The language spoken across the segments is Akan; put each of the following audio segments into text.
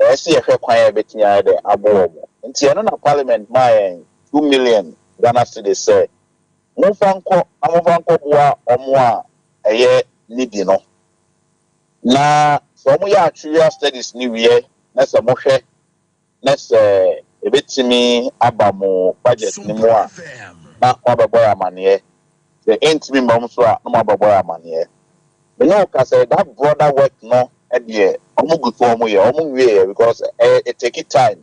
Ɛyɛ sɛ yɛhwɛ kwan a yɛbɛtumi ayɛ dɛ aboɔ wɔn. Nti ɛno na Parliament maa yɛn 2 million Ghana cedis sɛ momfa nkɔ na momfa nkɔ boa ɔmo a ɛyɛ needy no. Na sɛ ɔmo yɛ actuarial studies ni wie na sɛ mohwɛ na sɛ ebɛtumi aba mo budget ne mu a, na wabɛbɔ yɛ amaneɛ. Sɛ ɛntumi mma mu so a, na mo abɛbɔ yɛ amaneɛ. Mene wo ka sɛ that broader work no ɛdeɛ, ɔmo gu so, ɔmo yɛ, ɔmo nwie yɛ because ɛyɛ it take time,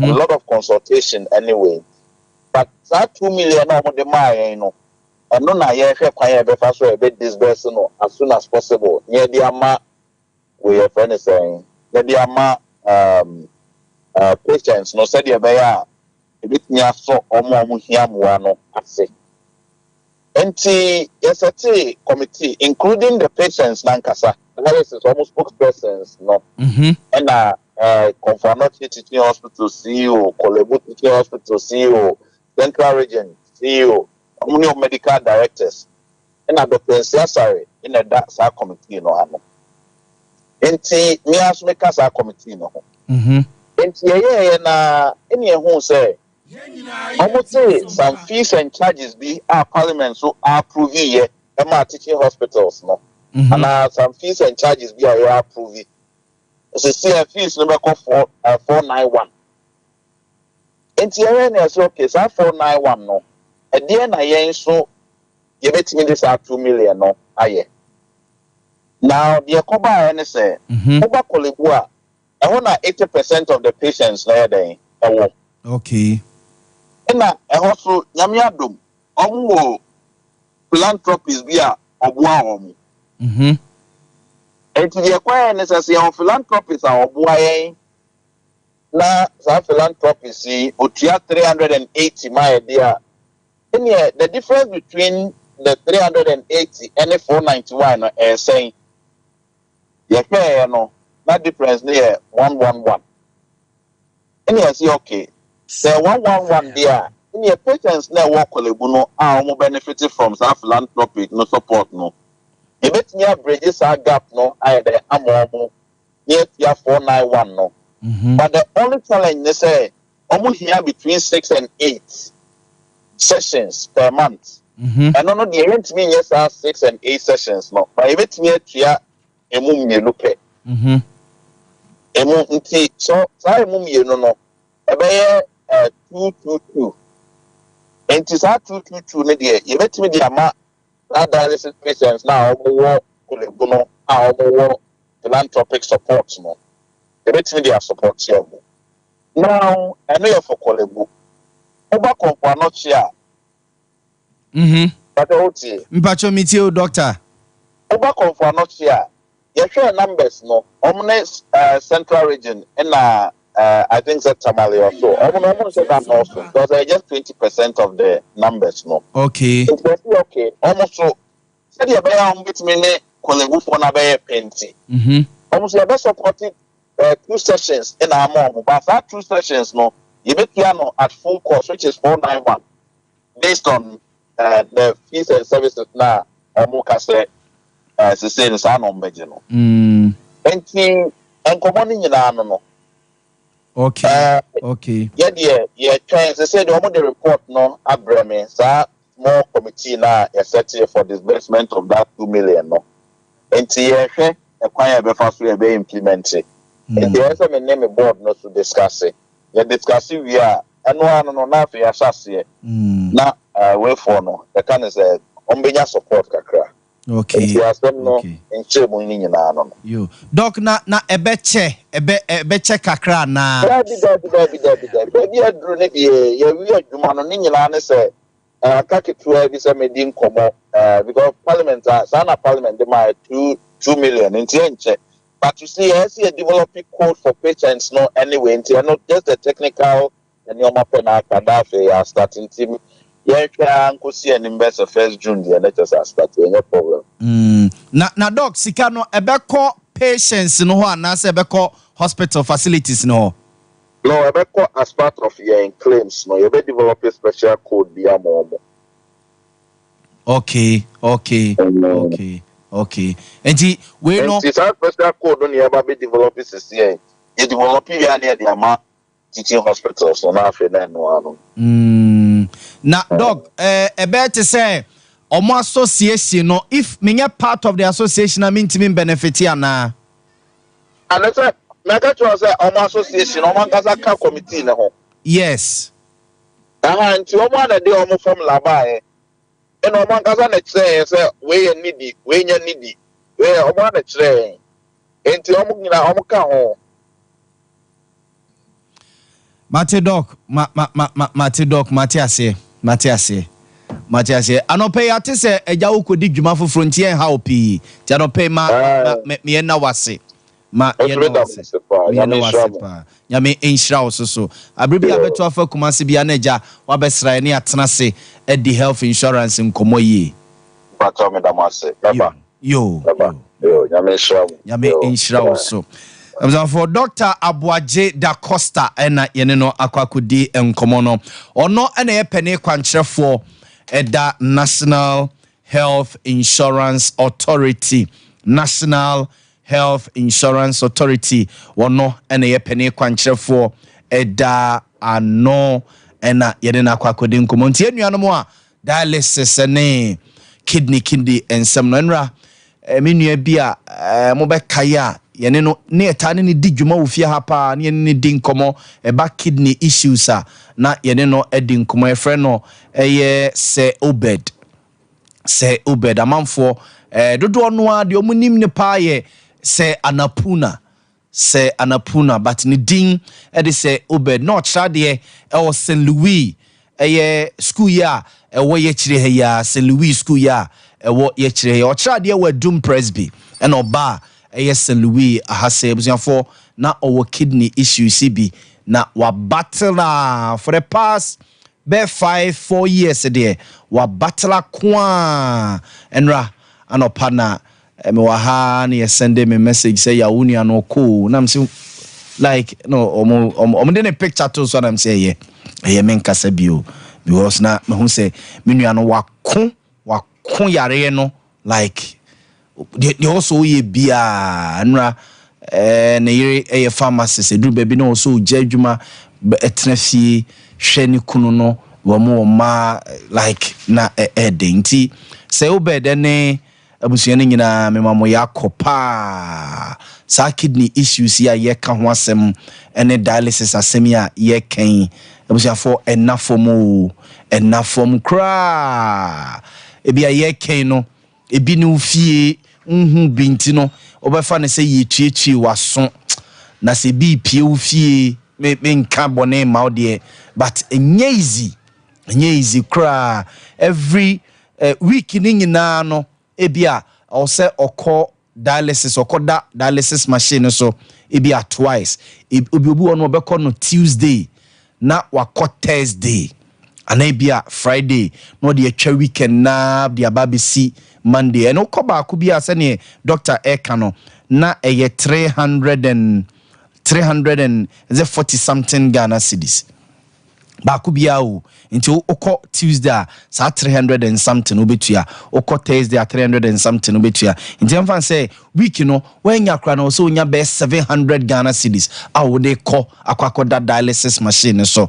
a lot of consultation anyway. But saa 2 million na ɔmo de maa yɛn no, ɛno na yɛhwɛ kwan yɛ bɛfa so a yɛbɛ disburse no as soon as possible na yɛde ama wei, yɛfrɛ no sɛn, yɛde ama patients no, sɛdeɛ ɛbɛyɛ a ebitumi asɔ ɔmo a ɔmo hia mmoa no ase. Nti yɛsɛte committee including the patients nankasa, dialysis ɔmo spokespersons no, ɛna Komfo Anokye Teaching Hospital CEO, Korle Bu Teaching Hospital CEO, Central Region CEO, ɔmo ne medical directors, ɛna Dr. Nsiasare ɛna ɛda saa committee no ano. Nti mmea nso meka saa committee no ho. Nti yɛyɛɛyɛ na ɛna ɛho sɛ ɔmo te some fees and charges bi a Parliament so approve yɛ ɛma teaching hospitals no, anaa some fees and charges bi a yɛ approve sisi ɛ fees no bɛkɔ 491. Nti yɛyɛ na yɛsɛ, okay, saa 491 no, ɛdeɛ na yɛn nso yɛbɛtumi de saa 2 million no ayɛ. Na deɛ kɔbaeɛ ne sɛ woba Korle Bu a, ɛhɔ na 80% of the patients na yɛ dɛn ɛwɔ. Ɛna ɛhɔ so, Nyame adom, ɔmo wɔ philanthropist bi a ɔboa wɔn. Nti deɛ kɔɛ ne sɛ yɛwɔ philanthropist a ɔboa yɛn, na saa philanthropist yi otua 380 ma yɛ deɛ a, ɛneɛ the difference between the 380 ɛne 491 no ɛyɛ sɛn? Yɛhwɛɛ no na difference no yɛ 111. Ɛne yɛsɛ, okay, sɛ 111 deɛ a, ɛneɛ patients na ɛwɔ Korle Bu no a wɔn benefit from saa philanthropic no support no, yɛbɛtumi abridge saa gap no ayɛ dɛ ama wɔn ne yɛtua 491 no. But the only challenge ne sɛ wɔn hia between 6 and 8 sessions per month. Ɛno no deɛ, yɛntumi nyɛ saa 6 and 8 sessions no, but yɛbɛtumi atua emu mmienu pɛ. Emu nti so saa emu mmienu no ɛbɛyɛ 222. Nti saa 222 no deɛ, yɛbɛtumi de ama saa dialysis patients na a wɔwɔ Korle Bu no a wɔwɔ philanthropic support no, yɛbɛtumi de asupport wɔn. Now, ɛno yɛ for Korle Bu. Woba Komfo Anokye a, pàtɛ wotie? Mpatwɔ, metie o, doctor. Woba Komfo Anokye a, yɛhwɛ numbers no, ɔmo ne Central Region ɛna I think sɛ Tamale also, ɔmo no, ɔmo nso da nɔɔso because ɛyɛ just 20% of the numbers no. Nti yɛsi, okay, ɔmo so sɛdeɛ ɛbɛyɛ a ɔmo bɛtumi ne Korle Bufoɔ no abɛyɛ pɛnti, ɔmo so yɛbɛ support two sessions ɛna ama ɔmo, but saa two sessions no, yɛbɛtua no at full cost, which is 491, based on the fees and services na ɔmo ka sɛ sese no saa na ɔmo bɛgye no. Nti nkɔmɔ no nyinaa no. Yɛdeɛ yɛtwɛn sese deɛ ɔmo de report no abrɛ me, saa small committee na yɛsɛte for disbursement of that 2 million no. Nti yɛhwɛ ɛkwan a yɛbɛfa so yɛbɛ implement. Nti ɛyɛ sɛ me ne me board no so discuss. Yɛ discuss wie a, ɛno ano no na afei yɛahyɛ aseɛ. Na weifoɔ no, yɛka ne sɛ ɔmbɛnya support kakra. Nti asɛm no nkyerɛ mu no nyinaa no. Yo, doc, na ɛbɛkyɛ, ɛbɛkyɛ kakra anaa? Dabi, dabi, dabi, dabi, dabi. Baabi aduru ne deɛ, yɛwie adwuma no ne nyinaa ne sɛ aka ketewa bi sɛ medi nkɔmmɔ because Parliament a saa na Parliament de maa 2 2 million, nti ɛnkyɛ. But you see, ɛyɛ sɛ yɛ develop code for patients no anyway, nti ɛno just the technical nneɛma pɛ na aka da, afei yɛ start. Nti yɛnhwɛ a nkosi anim bɛ sɛ 1 June deɛ, ne kyɛ sɛ astart, ɛnyɛ problem. Na doc, sika no ɛbɛkɔ patients no hɔ anaasɛ ɛbɛkɔ hospital facilities no hɔ? No, ɛbɛkɔ as part of yɛn claims no. Yɛbɛ develop a special code bi ama wɔn. Okay, nti wei no Nti saa special code no na yɛba bɛ develop sisi yɛn. Yɛ develop wie a, na yɛde ama teaching hospitals no, na afei na ɛnoa no. Na doc, ɛbɛyɛ te sɛ ɔmo association no, if menyɛ part of the association a, mentumi benefit anaa? Ane sɛ mɛka kyerɛ sɛ ɔmo association, ɔmo ankasa ka committee ne ho. Aha, nti ɔmo ana de ɔmo formula baayɛ, ɛna ɔmo ankasa na kyerɛ yɛn sɛ wei yɛ needy, wei nyɛ needy, wei yɛ, ɔmo ana kyerɛ yɛn, nti ɔmo nyinaa ɔmo ka ho. Mate, doc. Ma ma ma ma mate, doc. Mate aseɛ, mate aseɛ, mate aseɛ. Anɔpɛ yi, ate sɛ agya wo kɔdi dwuma foforɔ, nti yɛn ha wo pii, nti anɔpɛ yi ma meyɛ na wase ma yɛn na wase, meyɛ na wase paa. Nyame nhyira wo so. So abere bi a bɛto afa Kumase bia na agya wabɛsra yɛ ne atena ase adi health insurance nkɔmmɔ yie. Mpatɔ, meda mo ase. Mɛba. Yo. Mɛba. Yo, Nyame nhyira mo. Nyame nhyira wo so. Abusuafoɔ, Dr Aboagye Da Costa ɛna yɛne no akɔ akɔdi nkɔmmɔ no. Ɔno ɛna yɛ panin kwankyerɛfoɔ ɛda National Health Insurance Authority. National Health Insurance Authority, wɔno ɛna yɛ panin kwankyerɛfoɔ ɛda ano, ɛna yɛne no akɔ akɔdi nkɔmmɔ. Nti yɛn nuanom a dialysis ne kidney nsɛm no, ɛnra me nua bi a mobɛkae a yɛne no ne yɛtaa ne ne di dwuma wɔ fie ha paa, ne yɛne ne di nkɔmmɔ ɛba kidney issues a, na yɛne no di nkɔmmɔ. Yɛfrɛ no ɛyɛ Sɛ Obed. Sɛ Obed, amanfoɔ dodoɔ no a deɛ ɔmo nim ne paa yɛ sɛ Anapuna, sɛ Anapuna, but ne din ɛde sɛ Obed. Na ɔkyerɛ adeɛ ɛwɔ St Louis, ɛyɛ school yi a ɛwɔ yɛkyerɛ ha yi a, St Louis school yi a ɛwɔ yɛkyerɛ ha yi. Ɔkyerɛ adeɛ wɔ Adum Presby, ɛna ɔbaa ɛyɛ St Louis aha sɛ abusuafoɔ, na ɔwɔ kidney issues bi na wabattle a for the past bɛɛ 5, 4 years deɛ, wabattle ko a. Ɛnra anɔpa na mewɔ ha na yɛsend me message sɛ yɛawo nua no ɔkɔɔ, na msɛ like no, ɔmo de ne picture to so, na msɛ ɛyɛ me nkasa bio, because na mehu sɛ me nua no wako yareɛ no, like deɛ ɔsɔ woyɛ biaa. Nnora ne yere ɛyɛ pharmacist, ɛduru baabi na ɔsɔ ogya adwuma, ɛtena fie hwɛ ne kunu no, wɔn wɔ mmaa, like na ɛɛde. Nti sɛ wobɛɛ dɛ ne abusua no nyinaa, mema mo yɛ akɔ paa. Saa kidney issues yi a yɛka ho asɛm ne dialysis asɛm yi a yɛka yi, abusuafoɔ, ɛna fam o, ɛna fam koraa. Ebi a yɛka yi no, ebi ne wo fie nhu bi, nti no wobɛfa no sɛ yɛtuatue w'aso, na sɛ bi pie wo fie, me menka bɔne mma wo deɛ, but ɛnyɛ easy, ɛnyɛ easy koraa. Every week ne nyinaa no, ebi a ɔwɔ sɛ ɔkɔ dialysis, ɔkɔda dialysis machine no so ebi a twice. Obi wɔ no, ɔbɛkɔ no Tuesday na wakɔ Thursday, anaa ebi a Friday na ɔde atwa weekend na de aba abɛsi Monday. Ɛno kɔ baako bi a, sɛneɛ doctor ɛka no, na ɛyɛ three hundred and three hundred and is forty something Ghana cedis baako biara o. Nti wokɔ Tuesday a, saa 300 and something wobɛtua, wokɔ Thursday a, 300 and something wobɛtua. Nti ɛmfa sɛ week no woanya koraa no, sɛ wonya bɛyɛ 700 Ghana cedis a wode kɔ akɔda dialysis machine no so.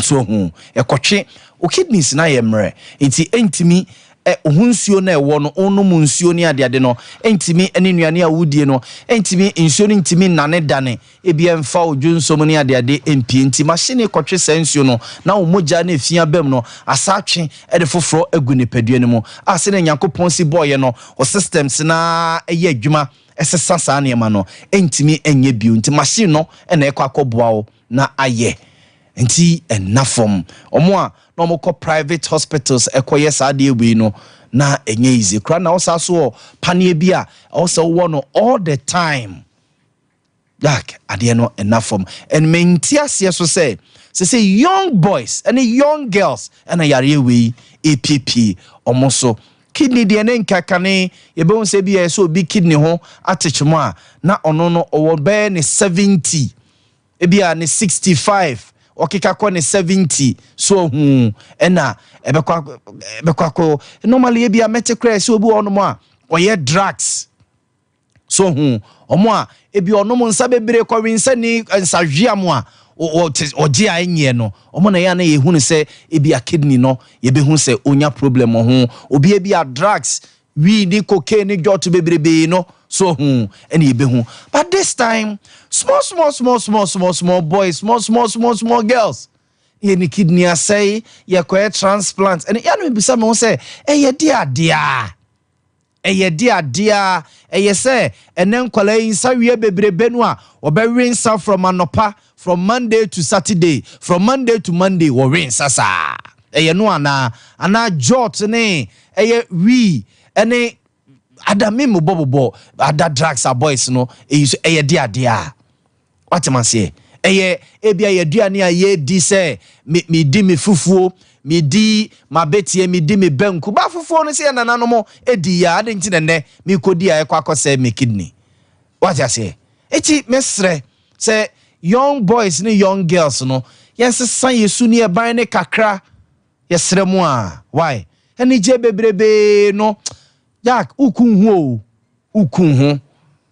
So ho ɛkɔtwe wo kidneys na yɛ mmerɛ, nti ɛntumi ɛ ho nsuo no a ɛwɔ no, wonom nsuo ne adeade no, ɛntumi ne nnuane a wodie no, ɛntumi nsuo no ntumi nnane dane ebi ɛmfa wo dwonsom ne adeade mpie. Nti machine kɔtwe saa nsuo no na wo mogya no efia bam no, asa atwe ɛde foforɔ agu nipadua no mu a, sɛdeɛ Nyankopɔn si bɔɔyɛ no, wo systems na ɛyɛ adwuma ɛsesa saa nneɛma no, ɛntumi ɛnyɛ bio. Nti machine no ɛna ɛkɔ akɔboa wo na ayɛ. Nti ɛnna fam. Ɔmo a na ɔmo kɔ private hospitals ɛkɔyɛ saa adeɛ wei no, na ɛnyɛ easy koraa. Na ɔsa so wɔ paneɛ bi a ɛwɔ sɛ wowɔ no all the time. Like adeɛ no ɛna fam, and mente aseɛ so sɛ young boys ɛne young girls ɛna yareɛ wei epiepie ɔmo so. Kidney deɛ, ne nkakane yɛbɛhu sɛ bi yɛ sɛ obi kidney ho atekyem a, na ɔno no ɔwɔ bɛyɛ ne 70, ebi a ne 65, ɔkeka kɔ ne 70 so ohun ɛna ɛbɛkɔ akɔ. Normally ebi a mɛte koraa sɛ obi wɔ hɔnom a ɔyɛ drugs. So So hu ɔmo a ebi ɔnom nsa bebree kɔwe nsa ni nsahwea mu a ɔgye a ɛnyɛ no, ɔmo na yɛ a na yɛhu no sɛ ebi a kidney no yɛbɛhu sɛ onya problem wɔ ho. Obi ebi a drugs, wee ne cocaine ne jot bebrebee no so hu ɛna yɛbɛhu. But this time, small small small small small small boys, small small small small girls, yɛ ne kidney asɛe, yɛkɔyɛ transplant. Ɛne yɛn no bisa me ho sɛ ɛyɛ de adeɛ a ɛyɛ de adeɛ a ɛyɛ sɛ ɛnɛ nkwadaa yi nsa wie bebrebe no a wɔbɛwe nsa from anɔpa, from Monday to Saturday, from Monday to Monday, wɔwe nsa saa. Ɛyɛ no anaa jot ne ɛyɛ wee ɛne ada me mu bɔbɔbɔ ada drugs a boys no eyi so, ɛyɛ de adeɛ a watem aseɛ. Ɛyɛ ebi a yɛaduane a yɛdi sɛ me medi me fufuo, medi m'abɛtie, medi me banku ba fufuo no sɛ yɛ nananom edi yɛ ade nti na nnɛ mekɔdi a ɛkɔ akɔsɛ me kidney. Wate aseɛ? Eti mesrɛ sɛ young boys ne young girls no, yɛnsesa yɛ su ne yɛban ne kakra. Yɛsrɛ mu a, why anigye bebrebee no, Jack, woku ho o, woku ho.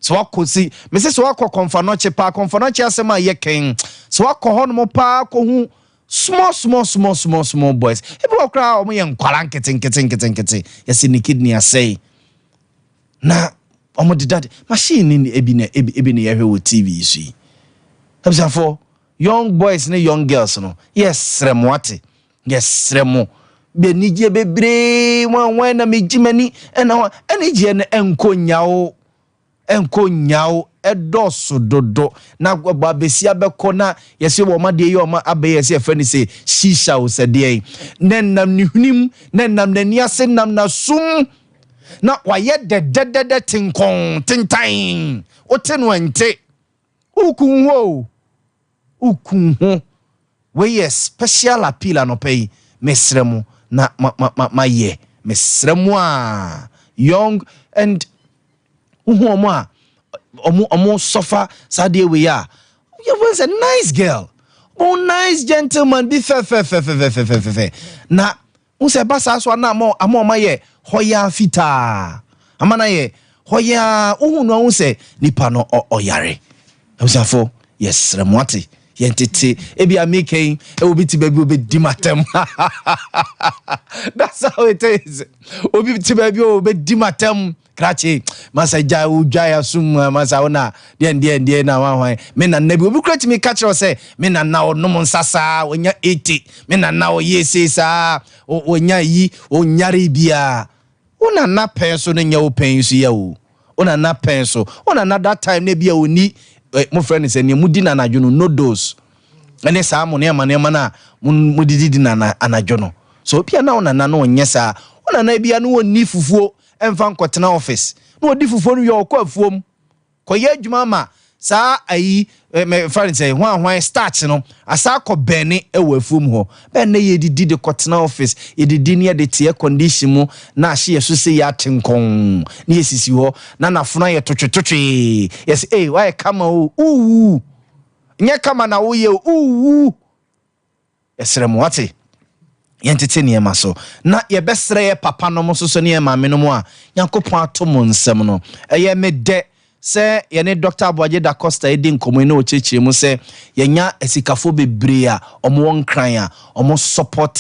Sɛ wakɔ si mese sɛ wakɔ Kɔmfo Anokye paa, Kɔmfo Anokye asɛm a yɛ kɛn, sɛ wakɔ hɔnom paa kɔhu small small small small small boys, ebi wɔ koraa wɔn yɛ nkwara nkete nkete nkete nkete, yɛsɛ ne kidney asɛe na wɔn deda de machine ni ebi na ebi na yɛhwɛ wɔ TV yi so yi. Abusuafoɔ, young boys ne young girls no, yɛsrɛ mo ate, yɛsrɛ mo. Anigye bebree wɔn wɔn na megye m'ani ɛna wɔn anigyeɛ no ɛnkɔ nyawo, ɛnkɔ nyawo, ɛdɔɔso dodo na bɔ abesia bɛkɔ na yɛsɛ wɔn adeɛ yi wɔn abɛyɛ sɛ yɛfrɛ no sɛ shisha o, sɛ deɛ yi na nam ne hwenem na nam n'ani ase nam n'asum na wayɛ dɛdɛdɛdɛ tenkɔn tentan wote no ɛnte woku ho o, woku ho. Wei yɛ special appeal anɔpɛ yi. Mesrɛ mo na ma ma ma mayɛ mesrɛ mo a young and wohu ɔmo a ɔmo sɔfa saa adeɛ wei a yɛfo sɛ nice girl, ɔmo nice gentleman bi fɛfɛfɛfɛfɛfɛfɛ na wo sɛ ɛba saa so a na ama ɔma yɛ hɔyaa fitaa ama na yɛ hɔyaa. Wohu no ahu sɛ nipa no ɔyare. Abusuafo, yɛsrɛ mo ate, yɛntete ebi a meka yi ɛwɔ bi te baabi obɛdi matam. That's how it is. Obi te baabi a obɛdi matam krakye masa gya wodwa asom masa wo na deɛ deɛ deɛ na wahwan me nana bi. Obi kura tumi ka kyerɛ wo sɛ me nana ɔnom nsa saa ɔnya 80, me nana ɔyɛ sei saa ɔnya yi ɔnyare biara. Wo nana pɛn so no nyɛ wo pɛn so yɛ o. Wo nana pɛn so, wo nana that time na bi a ɔni mofrɛ no sɛ nea mudi no anadwo no, noodles ɛne saa mo nneɛma no a modidi di no anadwo no so. Obi a na wo nana no ɔnyɛ saa. Wo nana bi a no ɔnni fufuo ɛmfa nkɔtena office na ɔdi fufuo no wie, ɔkɔ afuom kɔyɛ adwuma ma saa ayi mɛfa no sɛ hwan hwan starch no asa akɔ bɛne ɛwɔ afuom hɔ bɛn na yɛdidi de kɔtena office. Yɛdidi ne yɛde te air condition mu na ahye yɛ so sɛ yɛate nkɔn ne yɛsisi hɔ na nafono ayɛ totwetotwe. Yɛsɛ ei, wayɛ kama o, uwu nyɛ kama na woyɛ o, uwu. Yɛsrɛ mo wate, yɛntete nneɛma so na yɛbɛsrɛ yɛ papa nom nso so ne yɛ maame nom a Nyankopɔn ato mo nsɛm no. Ɛyɛ me dɛ sɛ yɛne Dr Aboagye Da Costa edi nkɔmmɔ yi na ɔkyerɛkyerɛ mu sɛ yɛnya asikafoɔ bebree a ɔmo wɔ Nkran a ɔmo support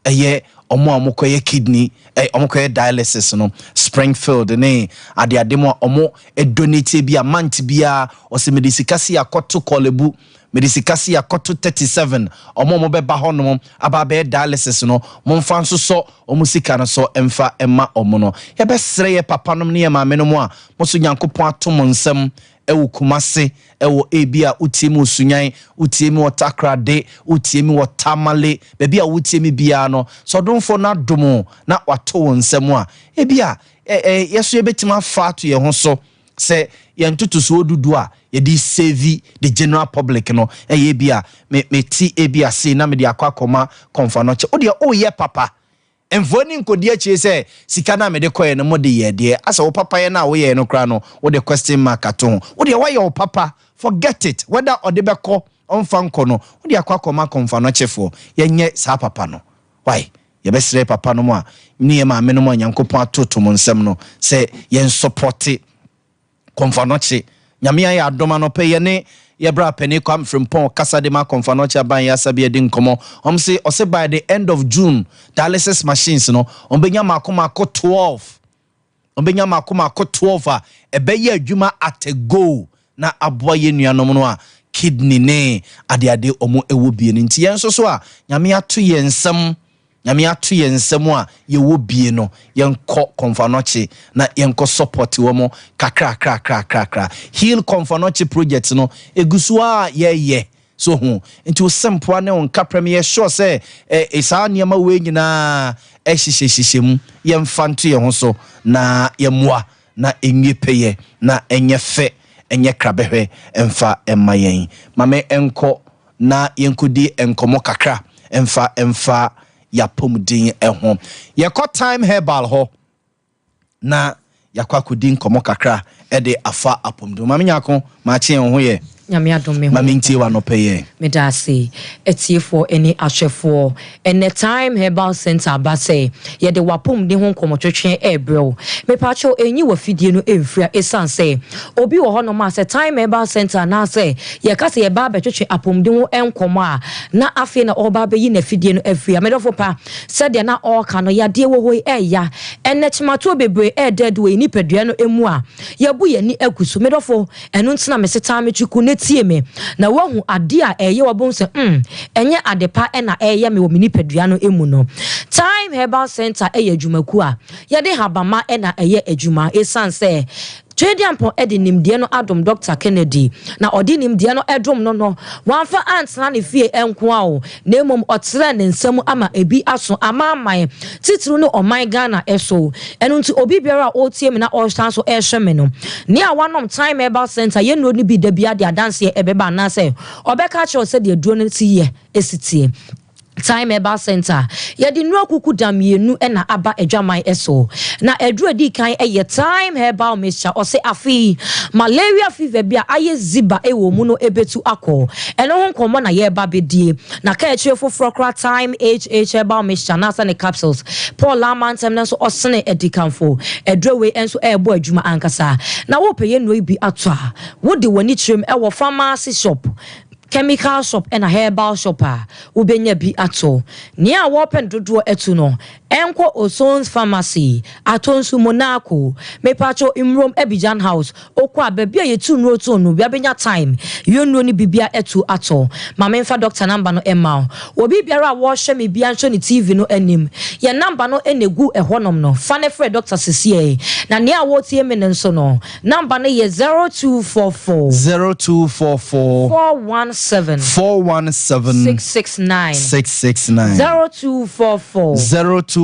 ɛyɛ ɔmo a ɔmo kɔyɛ kidney ɔmo kɔyɛ dialysis no, Springfield ne adeade mu a ɔmo donate bi a month biara ɔsɛ mede sika si akɔto Korle Bu, mede sika si akɔto 37, ɔmo a ɔmo bɛba hɔnom aba abɛyɛ dialysis no, momfa nso sɔ ɔmo sika no so mfa ɛma ɔmo no. Yɛbɛsrɛ yɛ papa nom ne yɛ maame nom a mo so Nyankopɔn ato mo nsɛm ɛwɔ Kumase, ɛwɔ ebi a wotie mi wɔ Sunyan, wotie mi wɔ Takrade, wotie mi wɔ Tamale, baabi a wotie mi biara no, sɛ ɔdomfoɔ no adom na wato wo nsɛm a ebi a ɛ ɛ yɛso yɛbɛtumi afa ato yɛn ho so sɛ yɛn ntotosoɔ dudu a yɛde save the general public no, ɛyɛ ebi a me mete ebi ase na mede akɔ akɔma Kɔmfo Anokye. Wodeɛ woyɛ papa mfoɔ ni nkɔdi akyire sɛ sika no a mede kɔɛ no mode yɛ deɛ asɛ wo papayɛ no a woyɛ no koraa no, wode question mark ato ho. Wodeɛ woayɛ wo papa, forget it, whether ɔde bɛkɔ ɔmfa nkɔ no, wode akɔ akɔma Kɔmfo Anokyefoɔ. Yɛnyɛ saa papa no. Why yɛbɛsrɛ papa no mu a ne yɛ maame no mu a Nyankopɔn atoto mo nsɛm no sɛ yɛn support. Komfo Anokye. Nyame ayɛ adom, anɔpɛ yɛne yɛbrɛ apani Kwame Frimpɔn kasa de ma Komfo Anokye aban yɛ asa bi adi nkɔmmɔ. Ɔm se ɔse by the end of June, dialysis machines no, ɔmbɛnya maako maako 12. Ɔmbɛnya maako maako 12 a ɛbɛyɛ adwuma at a go na aboa yɛn nuanom no a kidney ne adeade ɔmo ɛwɔ bie no. Nti yɛn nso so a Nyame ato yɛn nsɛm a yɛwɔ bie no, yɛnkɔ Komfo Anokye na yɛnkɔ support wɔ mo kakrakrakrakrakra. Heal Komfo Anokye project no ɛgu so a yɛyɛ so ho. Nti wo sɛmpoa ne wo nkaprɛm, yɛ sure sɛ saa nneɛma wei nyinaa ɛhyehyɛhyehyɛ mu. Yɛmfa nto yɛn ho so na yɛmmoa na ɛnwie pɛyɛ na ɛnyɛ fɛ, ɛnyɛ krabɛhwɛ, ɛmfa ɛma yɛn. Mame ɛnkɔ na yɛnkɔdi nkɔmmɔ kakra ɛmfa yɛapɔmuden ɛho. Yɛkɔ Time Herbal hɔ na yɛakɔ akɔdi nkɔmmɔ kakra ɛde afa apɔmuden. Mame Nyako, maakye yɛn ho yɛ. Nyame adom, me ho. Mame ntie wa nɔpɛ yɛ. Meda ase, atiefoɔ ne ahwɛfoɔ. Ɛnɛ Time Herbal Center aba sɛ yɛde wapɔmuden ho nkɔmmɔtwetwe ɛrebrɛ wo. Mepaakyɛw, ɛnyi wafidie no ɛmfiri a, ɛsiane sɛ obi wɔ hɔnom a sɛ Time Herbal Center anaasɛ yɛka sɛ yɛba abɛtwetwe apɔmuden ho nkɔmmɔ a, na afei na ɔreba abɛyi n'afidie no afiri a. Medɔfo pa, sɛdeɛ na ɔreka no, yadeɛ wɔ hɔ yi ɛɛya. Ɛnɛ kyimatoɔ bebree ɛɛda adi wɔ yɛn nipadua no mu a yɛbu yɛn ani agu so. Medɔfo, ɛno ntina mese taa metwi ne tie me na woahu adeɛ a ɛyɛ wabom sɛ ɛnyɛ ade pa ɛna ɛyɛ me wɔ me nipadua no mu no. Time Herbal Center ɛyɛ adwumakuo a yɛde habama ɛna ɛyɛ adwuma, ɛsiane sɛ Twediampɔn de nimdeɛ no adom Dr Kennedy, na ɔde nimdeɛ no ɛdom no, wamfa antena ne fie nko a o, na mmom ɔtrɛ ne nsam ama ebi aso amaaman titiriw ne ɔman Ghana ɛso. Ɛno nti obi biara a ɔretie me na ɔresan so ɛrehwɛ me no, nea wanom Time Herbal Center yɛn nnuro no bi da bi ade adanseɛ ɛbɛba anaasɛ ɔbɛka akyerɛw sɛdeɛ duro no ti yɛ esi tie. Time Herbal Center, yɛde nnuro kuku da mmienu ɛna aba adwaman ɛso, na aduro edi kan ɛyɛ Time Herbal Mixture. Ɔsɛ afei malaria fever bi a ayɛ ziba ɛwɔ mu no ebetu akɔ. Ɛno ho nkɔmɔ na yɛreba bɛdie. Na kaa akyire foforɔ kora, Time HH Herbal Mixture anaasɛ ne capsules, Paul Amantam no nso ɔsene adikanfo aduro wei nso ɛrebɔ adwuma ankasa. Na wɔpɛ yɛ nnuro yi bi ato a, wode w'ani kyerɛm ɛwɔ pharmacy shop, chemical shop ɛna herbal shop a, wobɛnya bi ato. Nea a wɔpɛ no dodoɔ atu no, ɛnkɔ Osons Pharmacy, Atonsu Monaco, mepatwo Mmrom Abidjan House. Okɔ a, baabi a yɛtu nnuro to no bia bɛnya Time yɛ nnuro no bibia atu ato. Ma memfa doctor number no ɛma wo. Obi biara a wɔrehwɛ me bia nhwɛ ne TV no anim, yɛn number no ɛna egu ɛhɔnom no, fa ne frɛ doctor sesie. Na nea a wɔretie me no nso no, number no yɛ 0244 0244 417 417 669. 669. 0244 0244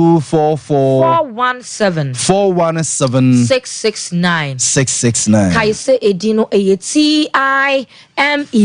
417 417 669. 669. Kae sɛ edin no ɛyɛ Time,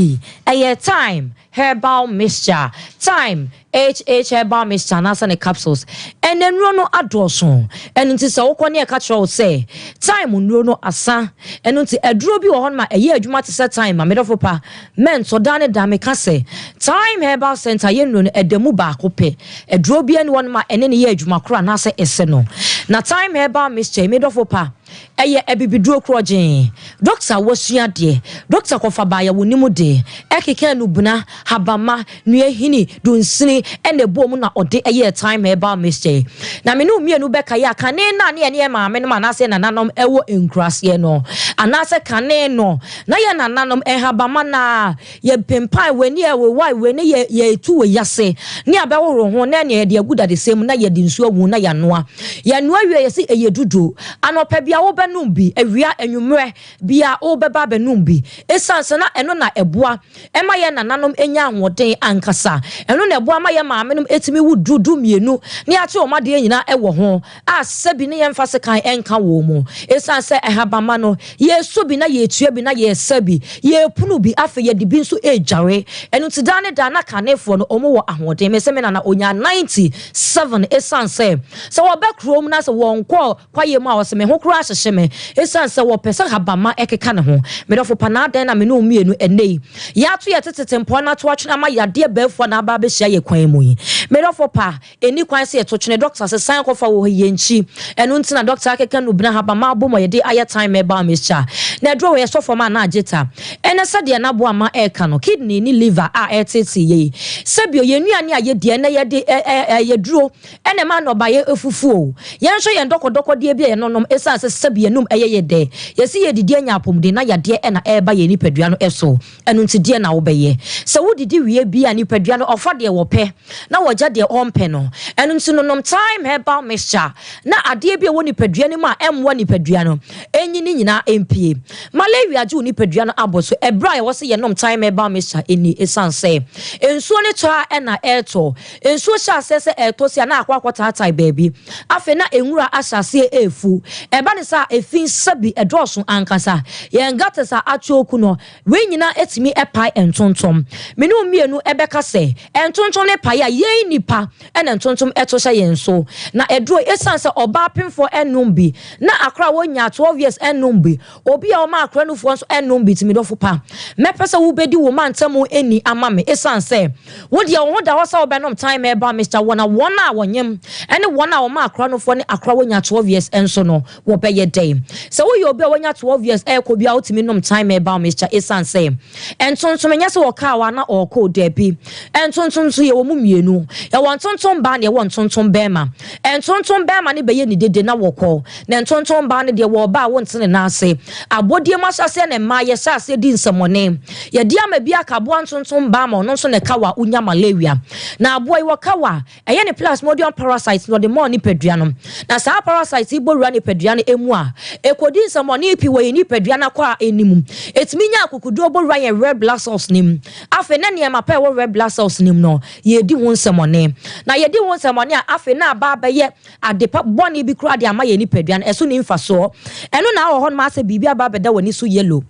ɛyɛ Time Herbal Mixture, Time HH Herbal Mixture anaasɛ ne capsules. Ɛnɛ nnuro no adɔɔso, ɛno nti sɛ wokɔ ne ɛka kyerɛ wo sɛ Time nnuro no asa, ɛno nti aduro bi wɔ hɔ no ma ɛyɛ adwuma te sɛ Time ma medɔfo pa mɛntɔ. Daa ne da meka sɛ Time Herbal Center yɛ nnuro no ɛda mu baako pɛ. Aduro bi ani wɔ no ma ɛne ne yɛ adwuma koro anaasɛ ɛsɛ no. Na Time Herbal Mixture, medɔfo pa, ɛyɛ abibiduro korɔgyee. Dɔkta wasua deɛ dɔkta kɔfa baayɛ wɔ nimu de ɛkeka nubena, habama, nnuahini, dunsini ɛna ɛbɔ mu na ɔde ɛyɛ Time Herbal Mixture. Na me ne mmienu bɛka yɛ a, kane na ne yɛ maame nom anaasɛ nananom ɛwɔ nkuraseɛ no, anaasɛ kane no na yɛ nananom ɛhabama na yɛpempan w'ani ɛwewae w'ani, yɛ yɛtu wɔ yase ne abɛhoro ho na ɛne yɛde agu dadesɛn mu na yɛde nsuo agu na yɛanoa. Yɛnoa wie, yɛsi ɛyɛ dudu. Anɔpɛ bia wobɛnum bi, awia, anwummerɛ bia wobɛba abɛnum bi, ɛsiane sɛ na ɛno na ɛboa ɛma yɛ nananom nya ahoɔden ankasa. Ɛno na ɛboa ma yɛ maamenom ɛtumi wo dudu mmienu ne ate wɔn adeɛ nyinaa ɛwɔ ho a sɛbi ne yɛmfa sekan ɛnka wɔn mu, ɛsiane sɛ ɛhabama no yɛsɔ bi na yɛtua bi na yɛsa bi, yɛpunu bi, afei yɛde bi nso ɛredware. Ɛno nti daa ne daa na kanefoɔ no ɔmo wɔ ahoɔden. Mɛ sɛ me nana onya 97, ɛsiane sɛ wɔbɛ kurom na sɛ wɔnkɔ kwaeɛ mu a, ɔsɛ me ho koraa hyehyɛ. hyehye me ɛsiane sɛ wɔpɛ sɛ habamma ɛkeka ne ho. Medɔfo pa, na adɛn na me ne wo mmienu ɛnnɛ yi yɛato yɛ tetete mpɔn no ato atwene ama yadeɛ bɛɛfoɔ na aba abɛhyia yɛ kwan mu yi? Medɔfo pa, ɛni kwan sɛ yɛto twene. Dɔkta sɛ san kɔfa wɔ hɔ yɛ nkyi. Ɛno nti na dɔkta akeka nubena habamma abom a yɛde ayɛ Thyme Herbal Mixture. Na ɛduro wɔ yɛsɔ fam a na agye ta. Ɛnɛ sɛdeɛ n'aboa ma ɛreka no, kidney ne liver a ɛretete yei, sɛbio yɛn nnuane a yɛdi ɛnɛ, yɛde yɛduro ɛna ɛma nnɔbaeɛ efufuo o. Yɛn nso yɛn dɔkɔdɔkɔdeɛ bi a yɛnonom, ɛsiane sɛ sɛbi yɛnum ɛyɛ yɛ dɛ, yɛsi yɛdidi anya apɔmuden, na yadeɛ ɛna ɛreba yɛn nipadua no ɛso. Ɛno nti deɛ na wobɛyɛ sɛ wodidi wie bi a, nipadua no ɔfa deɛ wɔpɛ na wɔgya deɛ ɔmpɛ no. Ɛno nti nonom Thyme Herbal Mixture na adeɛ bi a ɛwɔ nipadua no mu a ɛmmoa nipadua no ɛnyi ne nyinaa mpie. Malaria gye wo nipadua no abɔ so. Ɛberɛ a yɛwɔ sɛ yɛnom Thyme Herbal Mixture ɛni, ɛsiane sɛ nsuo ne tɔ a ɛna ɛɛtɔ. Nsuo hyɛ aseɛ sɛ ɛɛtɔ si a, na akɔ akɔtaatae baabi. Afei na nwura ahyɛ aseɛ ɛɛfu. Ɛba ne sɛ efi sɛbi ɛdɔɔso ankasa, yɛn gutters a atwoku no, wei nyinaa etumi ɛpae ntontom. Mene mmienu ɛbɛka sɛ ntontom ne pae a, yɛn nipa ɛna ntontom ɛto hyɛ yɛn so. Na ɛduro, ɛsiane sɛ ɔbaa pemfoɔ ɛnum bi na akora a wɔnya 12 years ɛnum bi, obi a ɔma akora nufoɔ nso ɛnum bi, tumi dɔfo pa, mɛpɛ sɛ wobɛdi wo ma ntam ani ama me, ɛsiane sɛ wodeɛ wo ho da hɔ sɛ wobɛnom Thyme Herbal Mixture wɔ. Na wɔn a wɔnyem ɛne wɔn a wɔma akora nufoɔ ne akora wɔnya 12 years ɛnso no, wɔbɛyɛ dɛn? Sɛ woyɛ obi a wɔnya 12 years ɛɛkɔ bi a, wotumi nom Thyme Herbal Mixture, ɛsiane sɛ ntontom nyɛ sɛ wɔkaa wa na ɔrekɔ. Daabi, ntontom nso yɛwɔ mu mmienu: yɛwɔ ntontom baa na yɛwɔ ntontom bɛrima. Ntontom bɛrima no bɛyɛ ne dede na wɔkɔ, na ntontom baa no deɛ, wɔɔba a wɔntene n'ase. Abɔdeɛ mu ahyɛseɛ na mmaa yɛhyɛ aseɛ di nsɛmɔne. Yɛde ama bi aka aboa ntontom baa ma ɔno nso na ɛka wa wonya malaria. Na aboa yi wɔka wa, ɛyɛ ne Plasmodium parasite na ɔde mɔɔ nipadua no. Na saa parasite yi bɔ wura nipadua no emu a, ekodi nsɛmɔne pii wɔ yɛn nipadua no akɔ a anim. Etumi nya akokoduro bɔ wura yɛn red blood cells nim. Afei na nneɛma pa ɛwɔ red blood cells nim no, yɛdi ho nsɛmɔne. Na yɛdi ho nsɛmɔne a, afei na aba abɛyɛ adepa bɔne bi koraa de ama yɛn nipadua no. Ɛso ne mfasoɔ ɛno na awɔ hɔ nom asɛ biribi aba abɛda w'ani so yellow.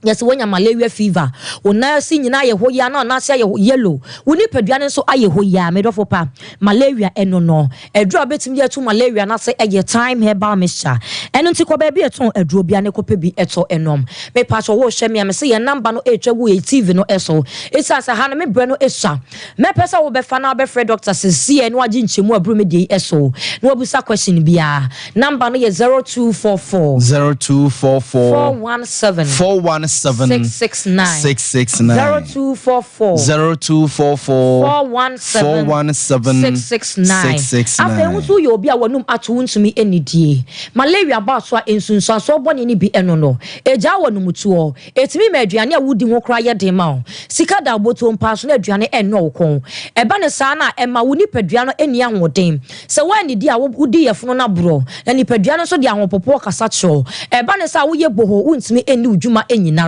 Yɛsɛ wonya malaria fever, wo nan ase nyinaa ayɛ hɔ yia na ɔnan ase ayɛ yellow, wo nipadua no nso ayɛ hɔ yia. Medɔfo pa, malaria ɛno no, aduro a bɛtumi de atu malaria no ase ɛyɛ Thyme Herbal Mixture. Ɛno nti kɔ baabi ɛtɔn aduro bia ne kɔpɛ bi ɛtɔ ɛnom. Mepatwɛ, wɔrehwɛ me a, mese yɛn number no ɛretwa gu yɛ TV no ɛso. Ɛsiane sɛ ha no me brɛ no ɛsua, mɛpɛ sɛ wobɛfa na wobɛfrɛ doctor sɛsiɛ na wagye nkyɛmu aburu me deɛ yi ɛso na wabusa question biara. Number no yɛ 0244 0244 417 417 669. 669. 0244 0244 417 417 669. 669. Afei nso yɛ obi a wɔnum ato wo ntumi anidie. Malaria ba so a, nsunsuansoɔ bɔne no bi ɛno no ɛgyaa wɔ numutoɔ. Ɛtumi ma aduane a wodi ho koraa yɛ den ma wo. Sika da abotuo mpa so na aduane ɛnnɔ wo kɔn. Ɛba ne saa no a, ɛma wo nipadua no ani ahoɔden sɛ woannidi a, wodi yɛfono no aborɔ na nipadua no nso de ahopopoɔ kasa kyerɛw. Ɛba ne saa, woyɛ boho, wontumi ɛnni wo dwuma nyinara.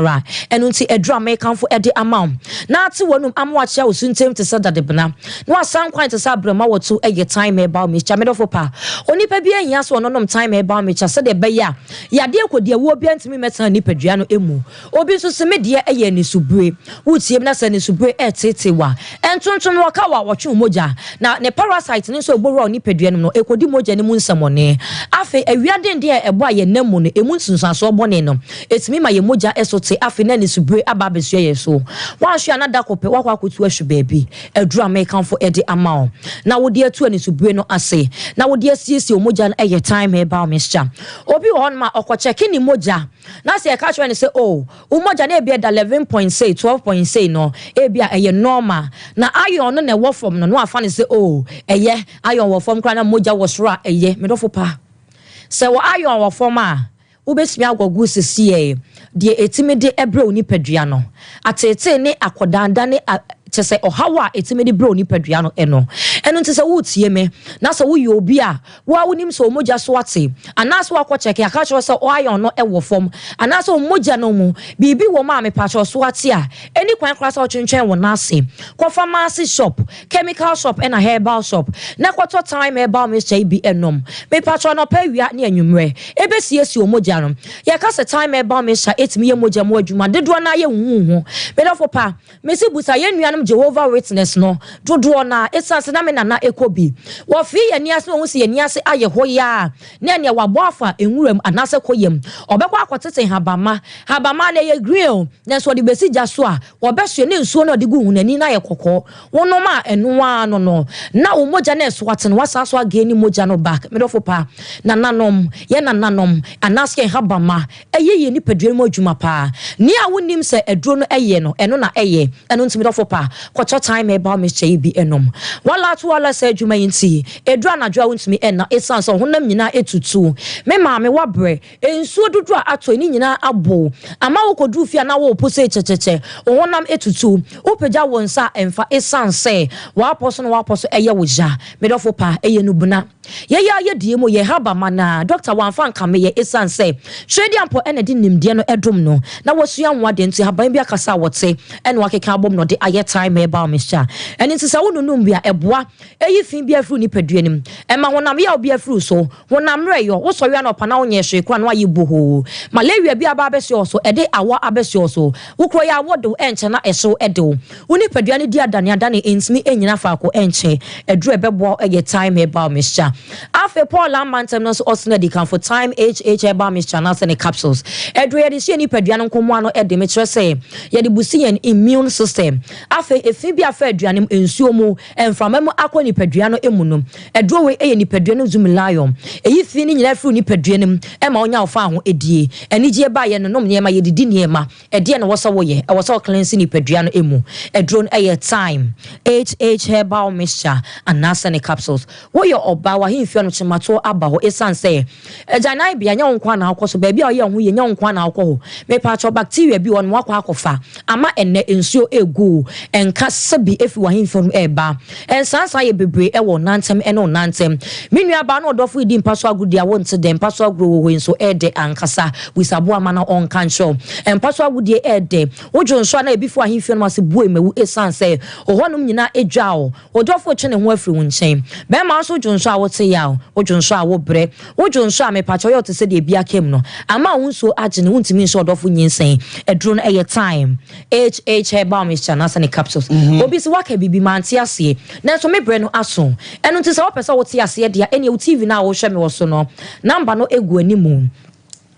Ɛno nti aduru a mekamfo ɛde ama wo na ate w'anum ama wakyea wo so ntɛm te sɛ dadebena na wasan kwan te sɛ abrɛma wɔto ɛyɛ Thyme Herbal Mixture. Medɔfo pa, onipa bi ahia sɛ ɔnonom Thyme Herbal Mixture sɛdeɛ ɛbɛyɛ a yadeɛ kɔdi awuo bia ntumi mmɛtena nipadua no mu. Obi nso sɛ me deɛ ɛyɛ anisobire, wotie mu na sɛ anisobire ɛɛtete wa, ntontom wɔka wa, wɔtwe wo mogya na ne parasite no nso ɛbɔwura wo nipadua no mu no, ɛkɔdi mogya no mu nsɛmɔne. Afei awia denden a ɛbɔ a yɛnam mu no, ɛmu nsunsuansoɔ bɔne no ɛtumi ma yɛn mogya ɛso te. Afei na anisobire aba abɛsua yɛn so. Woanhwɛ a na da kɔpɛ woakɔ akɔtu ahwe baabi. Aduru a mekamfo ɛde ama wo na wode atu anisobire no ase na wode asiesie wo mogya no ɛyɛ Thyme Herbal Mixture. Obi wɔ hɔnom a ɔkɔkyɛke ne mogya na sɛ yɛka kyerɛ no sɛ, o, wo mogya no ebi ɛda 11.6, 12.6 no, ebi a ɛyɛ normal, na iron no na ɛwɔ fam no, na wafa no sɛ, o, ɛyɛ iron wɔ fam koraa na mogya wɔ soro a ɛyɛ. Medɔfo pa, sɛ wɔ iron wɔ fam a, wobɛtumi agɔgo sisiɛ deɛ ɛtumi de ɛbrɛ wo nipadua no ateetee ne akɔdanda ne kyɛ sɛ ɔhaw a ɛtumi de brɛ wo nipadua no ɛno. Ɛno nti sɛ woretie me na sɛ woyɛ obi a woa wonim sɛ wo mogya so ate, anaasɛ woakɔ kyɛke aka kyerɛ sɛ iron no ɛwɔ fam, anaasɛ wo mogya no mu biribi wɔ mu a mepakyɛw so ate a, ɛni kwan koraa sɛ wotwentwɛn wo nan ase. Kɔ pharmacy shop, chemical shop ɛna herbal shop na kɔtɔ Thyme Herbal Mixture yi bi ɛnom. Mepakyɛw, anɔpa, awia ne anwummerɛ, ɛbɛsiesie wo mogya no. Yɛka sɛ Thyme Herbal Mixture ɛtumi yɛ mogya mu adwuma dodoɔ no ayɛ huhuhu. Medɔfo pa, mesi busa yɛn nuanom. nuanom Jehovah Witness no dodoɔ no ara, ɛsiane sɛ na me nana kɔ bi. Wɔfee yɛn ani ase na wɔhu sɛ yɛn ani ase ayɛ hɔ yi ara na ɛneɛ wabɔ afa nwura mu anaasɛ kɔyɛ mu. Ɔbɛkɔ akɔtete nhabamma. Nhabamma no ɛyɛ green o, nanso ɔde bɛsi gya so a, wɔbɛsoɛ ne nsuo no a ɔde gu ho no ani no ayɛ kɔkɔɔ. Wonom a ɛno ara no no, na wo mogya no ɛso ate no, woasan so againi mogya no back. Me dɔfo pa, nananom, yɛn nananom, anaasɛ yɛn nhabamma, Ɛyɛ yɛn nipadua no mu adwuma paa. Nea wonnim sɛ aduro no yɛ no, ɛno na ɛyɛ. Ɛno nti me dɔfo pa, kɔtɔ Thyme Herbal Mixture yi bi nom. Wala to wala saa adwuma yi nti, ɛduru anadwo a wontumi nna ɛsiane sɛ wo honam nyinaa tutu. Me maame, woabrɛ. Nsuo dodoɔ a atɔ yi, ne nyinaa abow ama wokɔduru fie a na worepo sei kyɛkyɛkyɛ. Wo honam tutu. Wopagya wo nsa a ɛmfa ɛsiane sɛ w'apɔ so na w'apɔ so yɛ wo ya. Me dɔfo pa, ɛyɛ nubena. Yɛyɛ a yɛdie mu yɛ haba ma no a dɔkta wamfa ankame yɛ ɛsiane sɛ Tweaduampɔ na ɛde nimdeɛ no dom no na wasua ho adeɛ nti haban bi akasa a wɔte na wakeka abom na ɔde ayɛ thyme herbal mixture. Ɛno nti sɛ wononom bi a ɛboa ɛyi fi biara firi wo nipadua no mu, ɛma honam yaw biara firi wo so, honam mmerɛyɔ, wosɔre anɔpa na wonyɛɛ hwee koraa na woayɛ bohoo, malaria bi aba abɛsoɛ wo so, ɛde awɔ abɛsoɛ wo so, wo kuro yɛ awɔ de wo ɛnkyɛ na ɛhyew de wo. Wo nipadua no di adaneadane, entumi nnyina faako nkyɛ. Aduru a ɛbɛboa wo yɛ Thyme Herbal Mixture. Afei Paul amma ntɛm no nso ɔsene adikanfo Thyme HH Herbal Mixture anaasɛ ne capsules. Aduru a yɛde hyɛ yɛn nipadua no nkomoa no de, mekyerɛ sɛ yɛde busi yɛn immune system. Afei efi bi a afa aduane mu, nsuo mu, mframa mu akɔ nipadua no mu no, aduro wei yɛ nipadua no Zumilion. Eyi fi no nyinaa firi wo nipadua no mu ma wonya wo fawohodie. Anigyeɛ ba, yɛnonom nneɛma, yɛdidi nneɛma. Ɛdeɛn na ɛwɔ sɛ woyɛ? Ɛwɔ sɛ wo cleanse nipadua no mu. Aduro no ɛyɛ Thyme, HH Herbal Mixture anaasɛ ne capsules. Woyɛ ɔbaa, w'ahemfie ano kyematoɔ aba hɔ ɛsiane sɛ agyananbea nyɛ wo nko ara na wokɔ so, baabi a woyɛ wo ho yie nyɛ wo nko ara na wokɔ hɔ. Mepaakyɛw bacteria bi wɔ hɔ nom woakɔ akɔfa ama ɛnnɛ nsuo ɛregu wo nka sɛbi ɛfiri w'ahemfie hɔ nom ɛreba. Nsansa yɛ bebree ɛwɔ wo nantam ɛne wo nantam. Me nuabaa ne ɔdɔfo redi mpa so agorɔ di a wonte dɛ, mpa so agorɔ wɔ hɔ yi nso ɛɛdɛ ankasa. Bisa aboa ma na ɔnka nkyerɛ wo. Mpa so agodie yɛ dɛ. Wodwo nso a na ebi fi w'ahemfie nom ase bue ma wu esiane sɛ hɔnom nyinaa adwa wo. Wo dɔfo retwe ne ho afiri wo nkyɛn. Bɛrima nso wodwo nso a wote yaw. Wodwo nso a wobrɛ. Wodwo nso a mepakyɛw yɛ wo te sɛ deɛ ebi aka mu no. Ama wo nsuo agye ne wontumi nhyɛ ɔdɔfo nyinsɛn. Aduro no ɛyɛ Thyme HH Herbal Mixture anaasɛ ne capsules. Obi se woaka biribi mante aseɛ nanso me brɛ no aso. Ɛno nti sɛ wopɛ sɛ wote aseɛ deɛ a ɛneɛ wo TV no a wohwɛ me wɔ so no number no gu animu.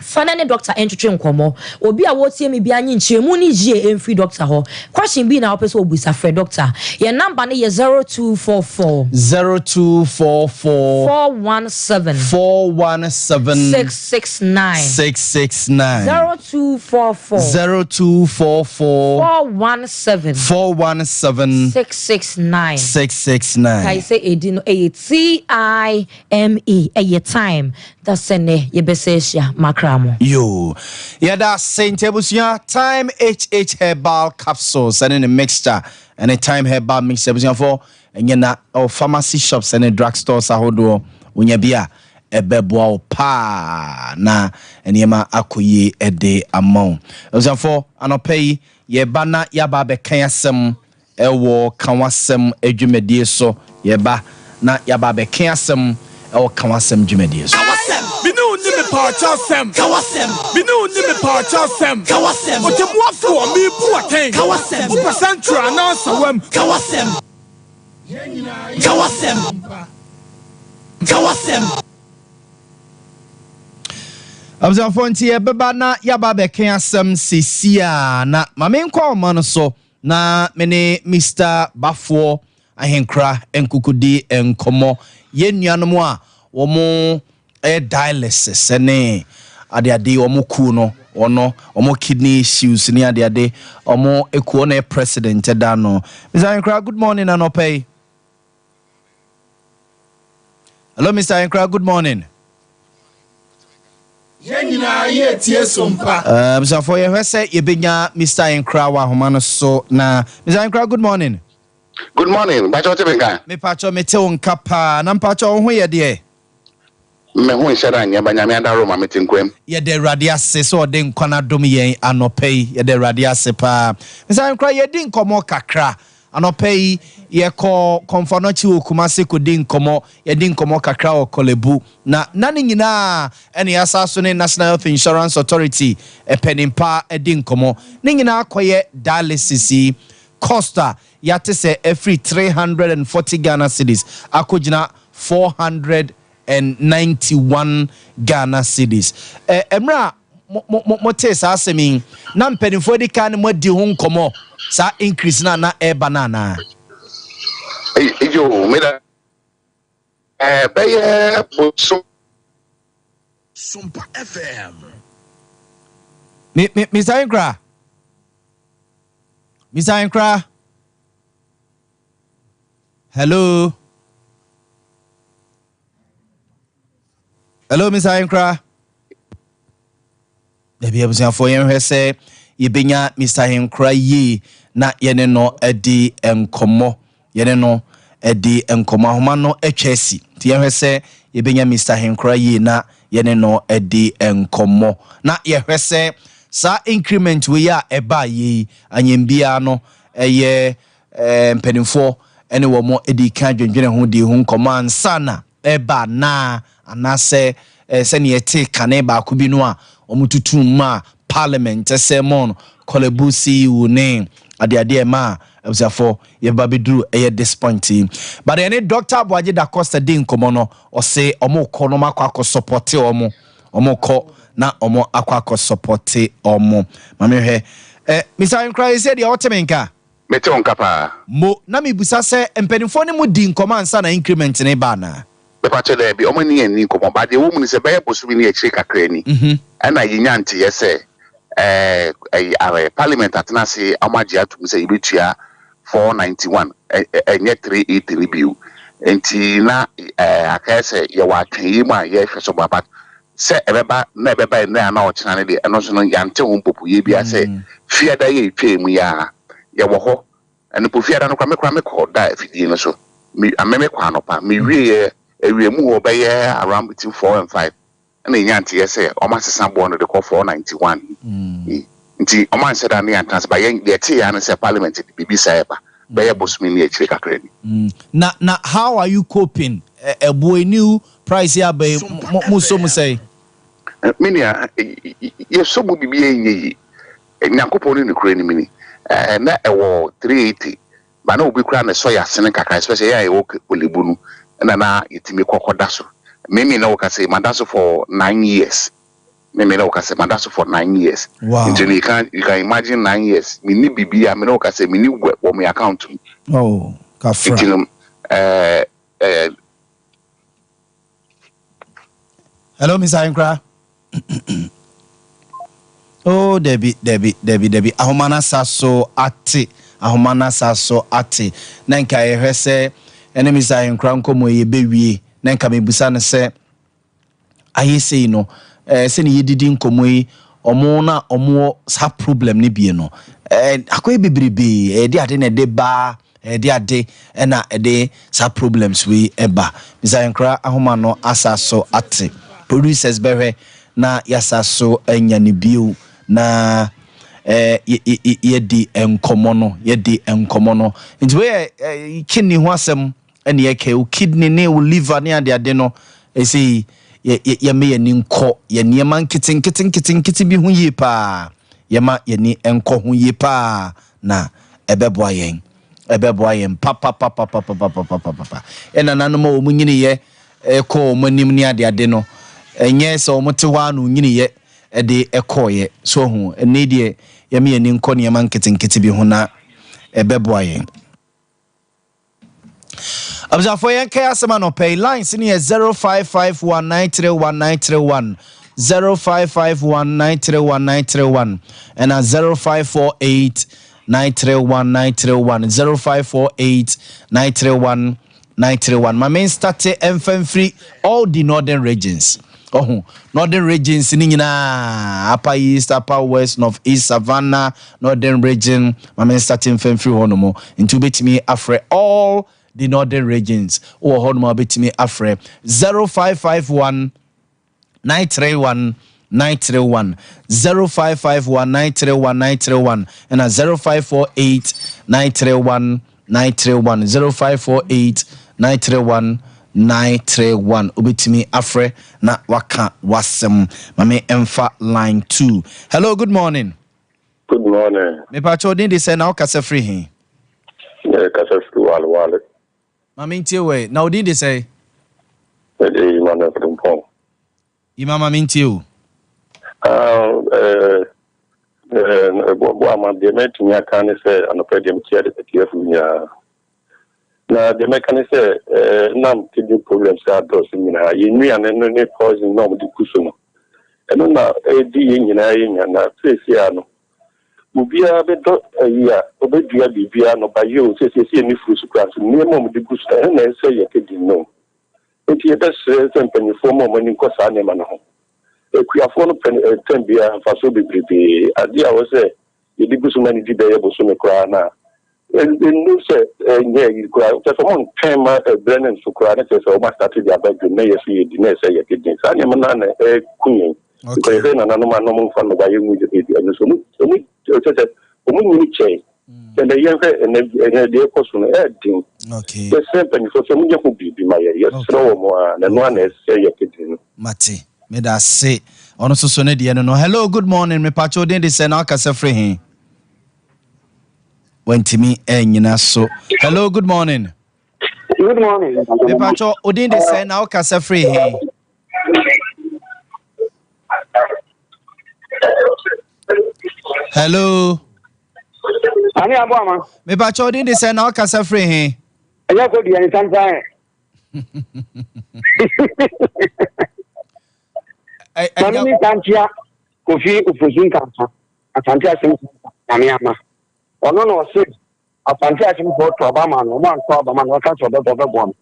Fa no ne dɔkta ntwetwe nkɔmmɔ. Obi a ɔretie me biara nye nkyerɛmu no yie mfiri dɔkta hɔ. Question bi na wopɛ sɛ obisa, frɛ dɔkta. Yɛn number no yɛ 0244. 0244. 417. 417. 669. 669. 0244. 0244. 417. 417. 669. 669. Kae sɛ edin no yɛ TI. ME, ɛyɛ time da sɛ nnɛ yɛbɛsa ahyia makra mo. Yoo yɛda ase nti abusua Thyme HH herbal capsules ɛne ne mixture ɛne Thyme herbal mixture abusuafoɔ ɛnyɛ na ɛwɔ pharmacy shops ɛne drug stores ahodoɔ wonya bi a ɛbɛboa wo paa na nneɛma akɔ yie ɛde ama wo abusuafoɔ anɔpa yi yɛba na yɛaba abɛkan asɛm Wɔ Ka W'asɛm dwumadie so. Yɛba na yɛaba abɛke asɛm wɔ Ka W'asɛm dwumadie so. Ka w'asɛm. Me ne wo nni mepaakyɛ asɛm. Ka w'asɛm. Me ne wo nni mepaakyɛ asɛm. Ka w'asɛm. Ɔtɛmmuafoɔ, merebu wo atɛn. Ka w'asɛm. Wopɛ sɛ nkyerɛ anaa nsawam. Ka w'asɛm. Ka w'asɛm. Ka w'asɛm. Abusuafoɔ nti yɛbɛba na yɛaba abɛke asɛm seesei ara na ma menkɔ ɔma no so. Na me ne Mister Bafoɔ Ahenkora nkokodi nkɔmmɔ. Yɛn nuanom a wɔn yɛ dialysis ne adeade wɔn kuo no, wɔn wɔn kidney issues ne adeade wɔn kuo ɔna yɛ president da no. Mister Ahenkora, good morning anɔpa yi. Hello, Mr. Ahenkora, good morning. Yɛn nyinaa yɛretie sompa. Abusuafoɔ yɛhwɛ sɛ yɛbɛnya Mr. Ahenkora wɔ ahoma no so na Mr. Ahenkora, good morning. Good morning, mpakyɛ wote me nka? Mepakyɛ mete wo nka paa na mpakyɛ wo ho yɛ deɛ? Me ho nhyɛ da nyɛ ba Nyame adaworo ma mete nkwa mu. Yɛda Awurade ase sɛ ɔde nkwa no adom yɛn anɔpa yi. Yɛda Awurade ase paa. Mister Ankrah, yɛadi nkɔmmɔ kakra. Anɔpa yi, yɛkɔɔ Komfo Anokye wɔ Kumasi kɔdii nkɔmmɔ. Yɛadi nkɔmmɔ kakra wɔ Korle Bu. Na na ne nyinaa ɛna yɛasan so ne National Health Insurance Authority panin pa adi nkɔmmɔ. Ne nyinaa kɔyɛ dialysis yi. Cost a yɛate sɛ ɛfiri 340 Ghana cedis akɔgyina 491 Ghana cedis. Mmerɛ a motee saa asɛm yi, na mpanimfoɔ adi kan ne mo adi ho nkɔmmɔ, saa increase no a na ɛreba no anaa? Yo, meda bɛyɛ bosom. Sompa FM. Me, me, Mr. Ankra. Mr. Ankra. Hello. Hello, Mr. Ankra. Dabi, abusuafoɔ, yɛnhwɛ sɛ yɛbɛnya Mr. Ankra yie na yɛne no adi nkɔmmɔ. Yɛne no adi nkɔmmɔ. Ahoma no atwa asi. Nti yɛnhwɛ sɛ yɛbɛnya Mr. Ankra yie na yɛne no adi nkɔmmɔ. Na yɛhwɛ sɛ saa increment wei a ɛbaa yie anyɛm biara no, ɛyɛ mpanimfoɔ ɛne wɔn di kan dwendwene ho di ho nkɔmmɔ ansa na ɛba naa, anaasɛ sɛnea ɛte kane baako bi no a wɔn tutu mu a parliament ɛsɛ mɔ no Korle Bu CEO ne adeadeɛ ma a, abusuafoɔ, yɛba bɛduru ɛyɛ this point yi. But ɛne Dr. Aboagye Da Costa di nkɔmmɔ no, ɔse ɔmo kɔ no, ɔmo akɔ support ɔmo kɔ na ɔmo akɔ support ɔmo. Maame, hwɛ Mr. Ankra yi, sɛ deɛ ɔte me nka. Mete wo nka paa. Mo na mebusa sɛ mpanimfoɔ ne mu di nkɔmmɔ ansa na increment ne ba anaa? Bɛpakyɛ, dɛ bi ɔmo ne yɛn ni nkɔmmɔ ba. Deɛ ɛwɔ mu ni sɛ bɛyɛ bosome ne akyire kakra ni ɛna yɛnya nteyɛ sɛ ɛɛ ɛyɛ ɛɛ parliament atena ase, ɔmo agye atum sɛ yɛbɛtua 491, ɛnyɛ 380 ne bio. Nti na akɛyɛ sɛ yɛwɔ atwɛn mu a yɛrehwɛ so ba, but sɛ ɛbɛba na ɛbɛba ɛnɛ a na ɔkyena no deɛ, ɛno nso no yɛante ho mpopoyɛ bi sɛ fiada yɛ etwa mu yi a yɛwɔ hɔ. Ɛno po fiada no kora, me kora mekɔ da afidie no so. Me ame mekɔ anɔpa, mewie yɛ awie mu hɔ bɛyɛ around between 4 and 5, ɛna ɛnya nteɛ sɛ ɔmo asesa boɔ no de kɔ 491. Nti ɔmo anhyɛ da ne yɛntena ase ba. Yɛn deɛ ɛte yɛ ano sɛ parliament de biribi saa ɛba bɛyɛ bosome ne akyire kakra ni. Na how are you coping? Ɛboɔ new price yi aba yi, mo so mo sɛ? Me nua, yɛsɔ mu biribi ɛnyɛ yi. Nyankopɔn ne nokura nim ni. Na ɛwɔ 380 ba na obi kura na ɛsɔ yɛ asene kakra, especially yɛn a yɛwɔ Korle Bu no, ɛna na yɛtumi kɔkɔ da so. Mimi na wɔka sɛ mada so for 9 years. Mimi na wɔka sɛ mada so for 9 years. Nti no, you can imagine, 9 years mi ni bibi a mi na wɔka sɛ mi ni wɔ mi account mu. Oh, kafra. Nti no ɛɛ ɛɛ Hello, Mr. Ankra. Oh, debi, debi, debi, debi, ahoma no asa so ate, ahoma no asa so ate. Na nka yɛhwɛ sɛ ɛne Mr. Ahenkora nkɔmmɔ yi yɛbɛwie na nka mebusa no sɛ ayɛ sei no, sɛne yɛdidi nkɔmmɔ yi, ɔmo na ɔmo saa problem no bie no, akɔyɛ bebrebee. Ɛyɛde ade na ɛde baa, ɛyɛde ade ɛna ɛde saa problems wei ɛba. Mr. Ahenkora ahoma no asa so ate. Producers bɛhwɛ na yɛasa so anya ne bio na yɛdi nkɔmmɔ no, yɛdi nkɔmmɔ no. Nti wei yɛ kidney ho asɛm ɛne yɛka, wo kidney ne wo liver ne adeade no. Ɛsɛ yɛma yɛni nkɔ yɛ nneɛma nketenkete nketenkete bi ho yie paa. Yɛma yɛni nkɔ ho yie paa na ɛbɛboa yɛn, ɛbɛboa yɛn papapapapapapapapa. Ɛna nanom a wɔn nyiniyɛ ɛkɔ wɔn anim ne adeade no, ɛnyɛ sɛ wɔn te hɔ a na onyiniyɛ ɛde ɛkɔɔyɛ so ho. Ɛnɛ deɛ, yɛma yɛni nkɔ nneɛma nketenkete bi ho na ɛbɛboa yɛn. Abusuafoɔ, yɛn kɛyɛ asɛm anɔpɛ yi, lines no yɛ 0551931931, 0551931931, ɛna 0548931931, 0548931931. Maame, start ɛmfa mfiri all the northern regions. Ɔho northern regions ni nyinaa, Upper East, Upper West, North East, Savannah, Northern Region. Maame, start mfa mfiri hɔ nom. Nti wobɛtumi afrɛ all the northern regions wɔ hɔ nom a, wobɛtumi afrɛ 0551 931 931, 0551 931 931, ɛna 0548 931 931, 0548 931 931. Wobɛtumi afrɛ na waka wasɛm. Mame ɛmfa line 2. Hello, good morning. Good morning. Mepakyɛ, wo din de sɛ na wokasa firi he? Yɛkasa firi Walewale. Ma mentie wo ɛ. Na wo din de sɛn? Me de Emmanuel Frimpong. Ima ma mentie o. Ah, eh, eh, Boama, deɛ mɛtumi aka ne sɛ anɔpa deɛ mekyia de atiefo nyinaa. Na deɛ mɛka ne sɛ eh, nam kidney problems a adɔɔso nyinaa, yɛn nnuane no ne poison na wɔde gu so no, ɛno na ɛdi yɛn nyinaa yɛ nya na seesie a no obiara bɛdɔ ayi a ɔbɛdua biribiara no ba yɛ o seesiesie ne furu so koraa nso nneɛma a wɔde gu so ɛno na ɛsɛ yɛ kidney no. Enti yɛbɛsrɛ sɛ mpanimfoɔ mma wɔn ani nkɔ saa nneɛma no ho. Akuafoɔ no pɛ no tɛm biara mfasoɔ bebrebee. Adeɛ a ɛwɔ sɛ yɛde gu so ma no di bɛyɛ bosome koraa no a, ɛnnu sɛ ɛnyɛ ayi koraa. Kyerɛ sɛ wɔntwɛn ma ɛberɛ no nso koraa na kyerɛ sɛ wɔastate de aba dwam na yɛ so yɛdi na ɛsɛ yɛde den. Saa nneɛma no ara na ɛku yɛn. Because yɛhwɛ nananom a na wɔmfa nnɔbaeɛ ngu ɛno so. Wɔn, kyerɛ sɛ wɔnyini kyɛe. Ɛnɛ yɛnhwɛ ɛnɛ ɛnɛ deɛ ɛkɔ so no ɛɛden. Yɛsrɛ mpanyinfoɔ sɛ wɔnyɛ ho biribi ma yɛ. Yɛsrɛ wɔn a na ɛno ara na ɛsɛ yɛ kidney no. Mate. Meda ase. Ɔno nso so ne deɛ no no. Hello, good morning. Mepakyɛ wo din de sɛn na wakasa firi he? Wantumi annyina so. Hello, good morning. Good morning. Mepakyɛ wo din de sɛn na wokasa firi he? Hello. Ane abo ama. Mepakyɛ wo din de sɛn na wokasa firi he? Ɛyɛ kɔ dua nsansan ɛ. Mame mi nsankyea Kofi Ofosu Nkansa Asante Ahyem Nyame ama. Ɔno na ɔse Asante Ahyemfoɔ to aba ma no, ɔmo anto aba ma no, ɔka sɛ ɔbɛbɔ ɔbɛboa no.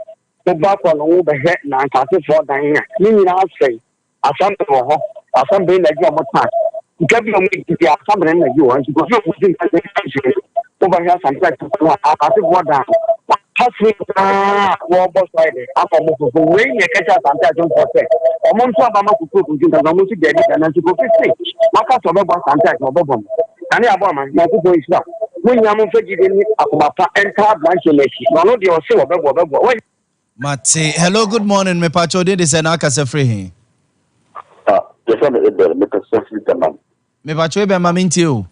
Woba kɔ no wo bɛhwɛ na nsasefoɔ dan a ne nyinaa asɛe. Assembly wɔ hɔ, assembly na gye ɔmo tax. Sika bi a ɔmo gye bi assembly na gye wɔ hɔ. Nti Kofi Ofosu Nkansa nhyɛ wobɛhwɛ Asante Akyemfoɔ no a asasefoɔ dan no wɔasere nyinaa a wɔrebɔ so ayɛ dɛ ama ɔmo fufu. Wei na ɛka kyerɛ Asante Akyemfoɔ sɛ ɔmo nto aba ma Kofi Ofosu Nkansa, ɔmo nso gye adi da. Nanso Kofi se waka sɛ ɔbɛbɔ Asante Akyem, ɔbɛbɔ no. Kane abɔ ama Nyankopɔn nhyira wo. Mo nyinaa momfa gyidie ne akoma pa ntaa aberanteɛ no akyi, na ɔno deɛ ɔse ɔbɛboa ɔbɛboa. Wanya. Mate. Hello, good morning. Mepakyɛ wo din de sɛn na wakasa firi he? Ah, yɛfrɛ me Abel, mekasa firi Daman. Mepakyɛ Abel ma mentie o.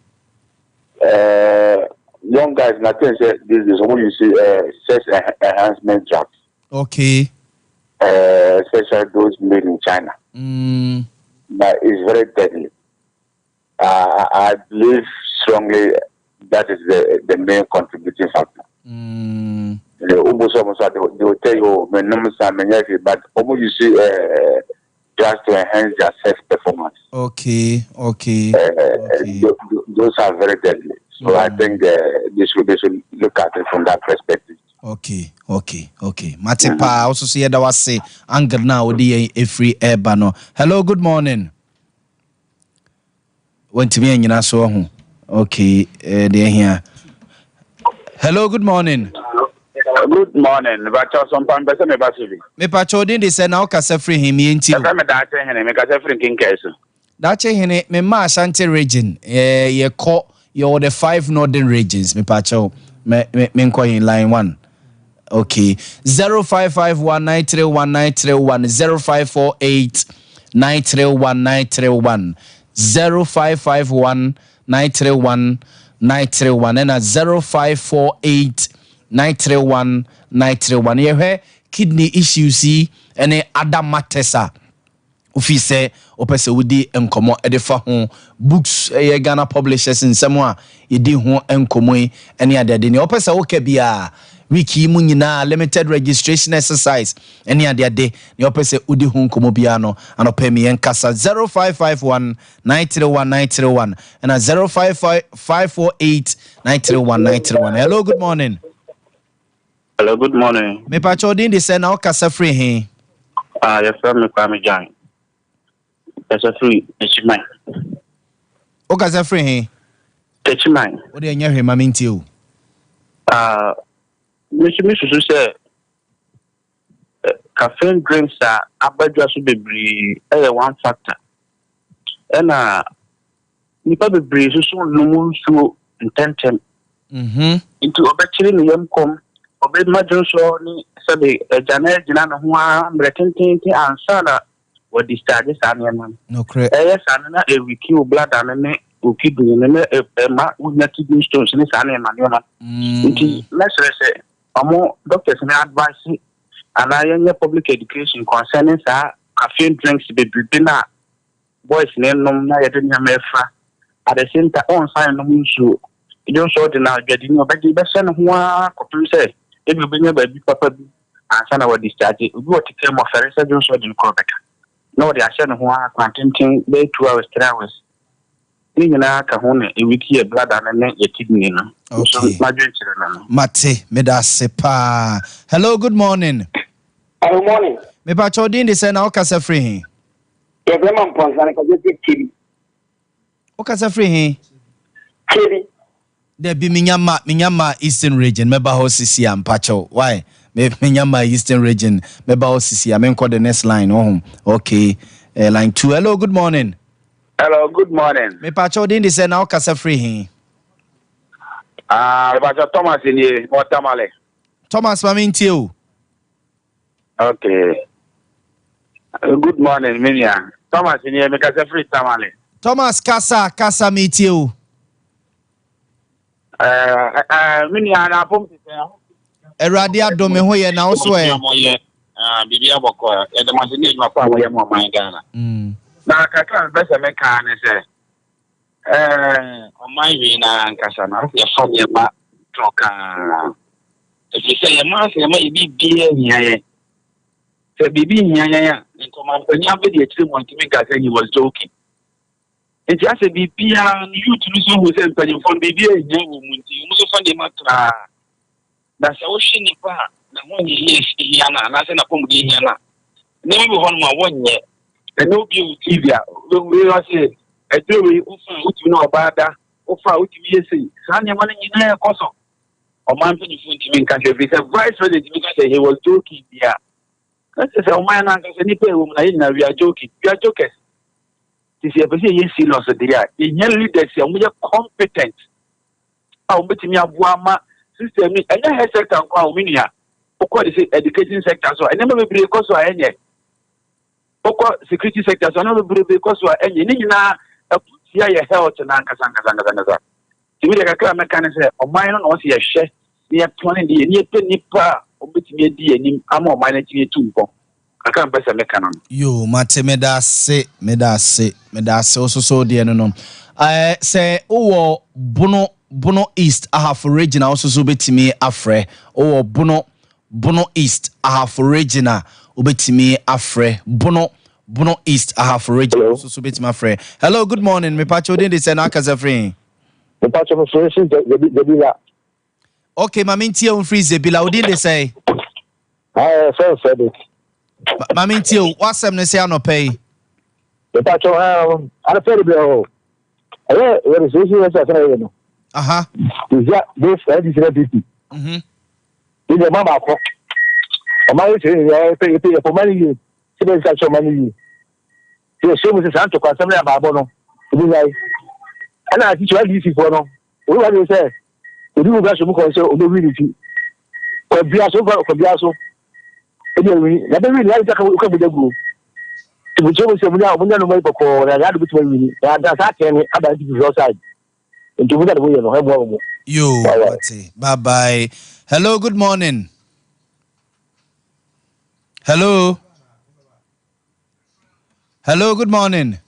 Eh, young guys na think sɛ these days wɔn use eh, sex enhancement drugs. Okay. Eh, especially those made in China. But it's very deadly. I, I believe strongly that is the the main contributing factor. The Ubu so they, they will tell you, oh, me no but almost you see uh, just to enhance their sex performance. Okay. Okay. Those are very deadly. So I think they should they should look at it from that perspective. Okay. Mate paa, wo so so yɛda wase angle no a wode yɛn ɛfiri ɛreba no. Hello, good morning. Wantumi anyina so ahu. Okay, eh, deɛ hia. Hello, good morning. Good morning. Mepakyɛw so mpa mpɛ sɛ meba so bi. Mepakyɛw din de sɛ na wokasa firi he me yɛntie o. Yɛfrɛ me Daakye Hene, mekasa firi Nkenkae so. Daakye Hene, me mma Ashanti region, eh, yɛkɔ, yɛwɔ the five northern regions, mepakyɛw, me, me, menkɔ he, line one. Okay, 0551 931 931, 0548 931 931, 0551 931 931, ɛna 0548 931 931. Yɛhwɛ kidney issues yi ɛne other matters a wofii sɛ wopɛ sɛ wodi nkɔmmɔ de fa ho. Books ɛyɛ Ghana Publishers nsɛm a yɛdi ho nkɔmmɔ yi ne adeade. Nea wopɛ sɛ woka biara week yi mu nyinaa, limited registration exercise ne adeade. Nea wopɛ sɛ wodi ho nkɔmmɔ biara no, anɔpa mi yɛnkasa 0551 931 931 ɛna 05548 931 931. Hello, good morning. Hello, good morning. Mepakyɛ wo din de sɛ na wokasa firi he? Ah, yɛfrɛ me Kwame Gyan. Kasa firi Techiman. Wokasa firi he? Techiman. Wode ɛnyɛ hwee ma mentie o. Ah, me nso mesusu sɛ caffeine drinks a aba dwa so bebree yɛ one factor. Ɛna nnipa bebree nso so nnom nsuo ntɛmntɛm. Nti ɔbɛkyere ne yam kɔm, ɔbɛma dwonsɔ ne sɛbe agya no agyina ne ho ara mmerɛ tententen ansa na wɔdischarge saa nneɛma no. Nokorɛ. Ɛyɛ saa no na ɛwiki wo bladder no ne wo kidney no na ɛma wonya kidney stones ne saa nneɛma nneɛma. Nti mɛsrɛ sɛ ɔmo doctors no advice anaa yɛnyɛ public education concerning saa caffeine drinks bebrebe no a boys ne nom na yɛde nneɛma ɛfra. At the same time, ɔnsan nom nsuo ɛdi nso ɔde na adwadini ɔbɛgye bɛhyɛ ne ho ara kɔpem sɛ ebi obɛnya baabi papa bi ansa na wɔdischarge. Obi wɔ tete mu, ɔfɛre sɛ dwo nso ɔde no korɔ bɛka na ɔde ahyɛ ne ho ara kwan tenten bɛyɛ 2 hours, 3 hours. Ne nyinaa ka ho na ɛweak yɛ bladder no ne yɛ kidney no. Nso madwenkyerɛ no. Mate, meda ase paa. Hello, good morning. Hello, morning. Mepakyɛ, wo din de sɛ na wokasa firi he? Yɛfrɛ ma Mpɔnsa no kɔgye sɛ Kyebi. Wokasa firi he? Kyebi. Dabi, menya ma Eastern Region, mɛba hɔ sisi a. Mpakyɛw, why me menya ma Eastern Region, mɛba hɔ sisi a. Menkɔ the next line ɔho. Okay, line two. Hello, good morning. Hello, good morning. Mepakyɛ, wo din de sɛ na wokasa firi he? Ah, Mepakyɛ, Thomas nie, wɔ Tamale. Thomas, ma mentie o. Okay. Good morning, me nua. Thomas nie, mekasa firi Tamale. Thomas, kasa, kasa, metie o. Me nua na apom te sɛ? Awurade adom, me ho yɛ, na wo so ɛ? Ah, biribi abɔkɔ. Yɛde mo ase ne adwuma pa a wɔyɛ ma ɔman Ghana. Na kakra a mepɛ sɛ meka ne sɛ, ɔman wei na ankasa no, asɛ yɛfa nneɛma tɔ kaa. Ɛfiri sɛ yɛma asɛ yɛma yɛ biribiara hia yɛn. Sɛ biribi hia yɛn a, nkɔmampanyin abɛdi akyire mu ntumi nka sɛ he was joking. Nti asɛ biribiara no, youth no so hu sɛ mpanyinfoɔ no biribiara hia wɔ mu, nti wɔn nso fa nneɛma traa. Na sɛ wohwɛ nipa a na ho nyɛ hia no anaasɛ n'apɔmuden hia no a, nneɛma bi wɔ hɔnom a wɔnyɛ. Ɛnɛ obi wɔ TV a wei ɔse ɛduro wei wofa a wotumi ne ɔbaa da, wofa a wotumi yɛ sei. Saa nneɛma no nyinaa ɛkɔ so. Ɔman mpanyinfoɔ ntumi nka sɛ, ɛfiri sɛ vice president ntumi ka sɛ he was joking bia. Na kyerɛ sɛ ɔman no ankasa nipa a ɛwɔ mu na yɛn nyinaa, we are joking, we are jokers. Nti sɛ yɛpɛ sɛ yɛyɛ serious deɛ a, yɛhia leaders a wɔyɛ competent a wɔbɛtumi aboa ama system ni. Ɛnyɛ health sector nko a, wɔn nua, wokɔ de sɛ education sector so a, nneɛma bebree kɔ so a ɛnyɛ. Wokɔ security sector so a, nneɛma bebree kɔ so a ɛnyɛ. Ne nyinaa ɛko tia yɛ health na ankasa ankasa ankasa ankasa. Tìmí deɛ, kakra a mɛka ne sɛ ɔman no na ɔsi yɛhwɛ ne yɛpɔn ne deɛ ne yɛpɛ nipa a wɔbɛtumi adi anim ama ɔman no atumi atu mpɔn. Kakra mpɛ sɛ mɛka no. Yo, mate, meda ase, meda ase, meda ase. Wo soso deɛ no, sɛ wowɔ Bono East Ahafo Region a, wo soso wobɛtumi afrɛ. Wowɔ Bono East Ahafo Region a, wobɛtumi afrɛ. Bono East Ahafo Region, wo soso wobɛtumi afrɛ. Hello, good morning. Mepakyɛ, wo din de sɛ na akasa firi? Mepakyɛ, mefrɛ si Zebila. Okay, ma mentie wo mfiri Zebila. Wo din de sɛ? Fɛn Frederick. Ma mentie wo, w'asɛm ne sɛ anɔpɛ yi? Mepakyɛ, anɔpɛ de brɛ hɔ ɛyɛ registration yɛ sɛ yɛ no. Tisia both NDC na NPP. Ebi ɔma baako. Ɔma yɛ sɛ yɛ pɛ yɛ pɛ yɛ ɔma no yie sɛ bɛ sika kyɛ ɔma no yie. Sɛ yɛ mu sɛ saa ntɔkwa asɛm ne abaabɔ no ebi nya yi. Ɛna atiti NDC foɔ no obi wa de sɛ obi mu ka so mu kɔn sɛ ɔbɛ wi ne ti. Kɔ so kɔ bia so ebi awi na bɛ wi ne ayɛ sɛ ka mu da guo. Tìmùtìmù mu sɛ mu nya no mu bɔkɔɔ na yɛ adi bi tuma wi ni na ada saa atɛn ne aba NPP foɔ side. Nti mu nya de mo yɛ no ɛmoa wɔn mu. Yo, mate. Bye bye. Hello, good morning. Hello. Hello, good morning.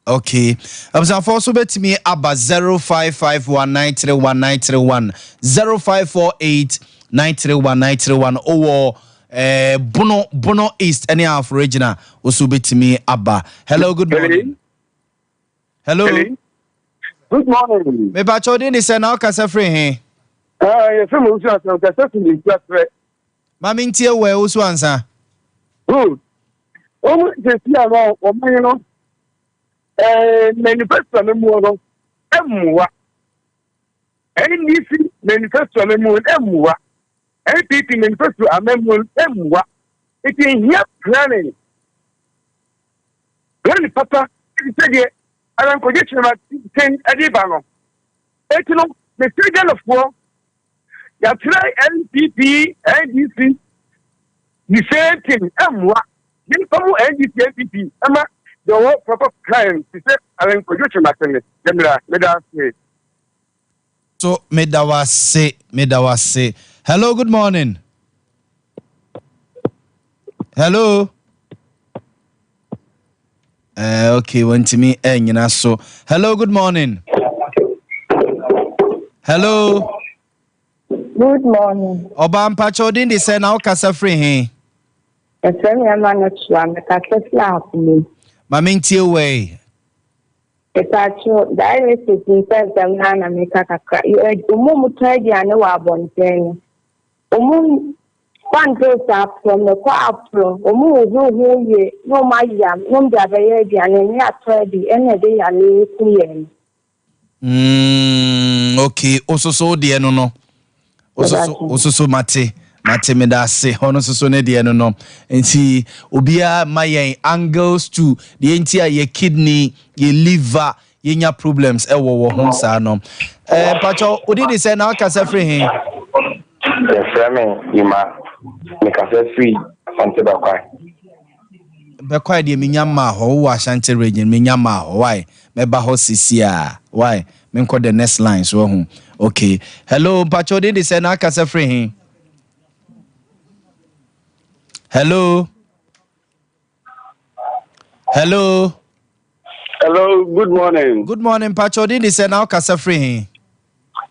Okay. Abusuafoɔ so bɛtumi aba 0551931931, 0548931931. Owɔ Bono East ɛne Ahafo Region a, woso bɛtumi aba. Hello, good morning. Hello. Hello. Good morning. Mepakyɛ, wo din de sɛ na wokasa firi he? Yɛfrɛ me Owusu Ansa, kasa fi ne nsuaserɛ. Ma mentie wo ɛ, Owusu Ansa. Good. Wɔn sɛsi a no ɔman no manifesto a mɛmuo no mmoa. NDC manifesto a mɛmuo no mmoa. NPP manifesto a mɛmuo no mmoa. Nti ehia planning. Planning papa ɛte sɛ deɛ alankɔgye kyerɛma ten ɛde ba no. Eti no, mesrɛ Ghanafoɔ, yɛatwerɛ NPP, NDC, the same thing ɛmmoa. Yɛmfa mu NDC, NPP ɛma. Deɛ ɔwɔ proper time te sɛ Alan Kwadwo Kyerematen no, yɛmmra. Meda ase. So meda wo ase, meda wo ase. Hello, good morning. Hello. Okay, wantumi ɛnyina so. Hello, good morning. Hello. Good morning. Ɔbaa mpakyɛ odin de sɛ na wokasa firi he? Yɛfrɛ me Ama no Toa, mekasa firi Ahoma. Ma mentie wei. Mepatwo, dialysis nsɛnsɛm no ara na meka kakra. Ɔmo a ɔmo tɔn aduane wɔ abɔnten no, ɔmo kwantos aporɔ, mako aporɔ, ɔmo hohoro ho wie na ɔmo ayam na ɔmo de abɛyɛ aduane ne atɔ adi ɛna ɛde yareɛ ku yɛn. Okay, ososo wo deɛ no no. Ososo ososo mate mate meda ase ɔno soso ne deɛ no no. Nti obiara ma yɛn angles to deɛ nti a yɛ kidney yɛ liver yɛnya problems ɛwɔ wɔ ho saa no. Eh, mpakyɛw odi de sɛ na akasa firi he? Yɛfrɛ me Yima, mekasa firi Asante Bakwae. Bɛkwae deɛ menya mmaa hɔ, wowɔ Ashanti region, menya mmaa hɔ, why? Mɛba hɔ sesiaa, why? Menkɔ the next line so wahu. Okay, hello, mpakyɛ wo din de sɛn na akasa firi he? Hello? Hello? Hello, good morning. Good morning, mpakyɛ wo din de sɛn na wokasa firi he?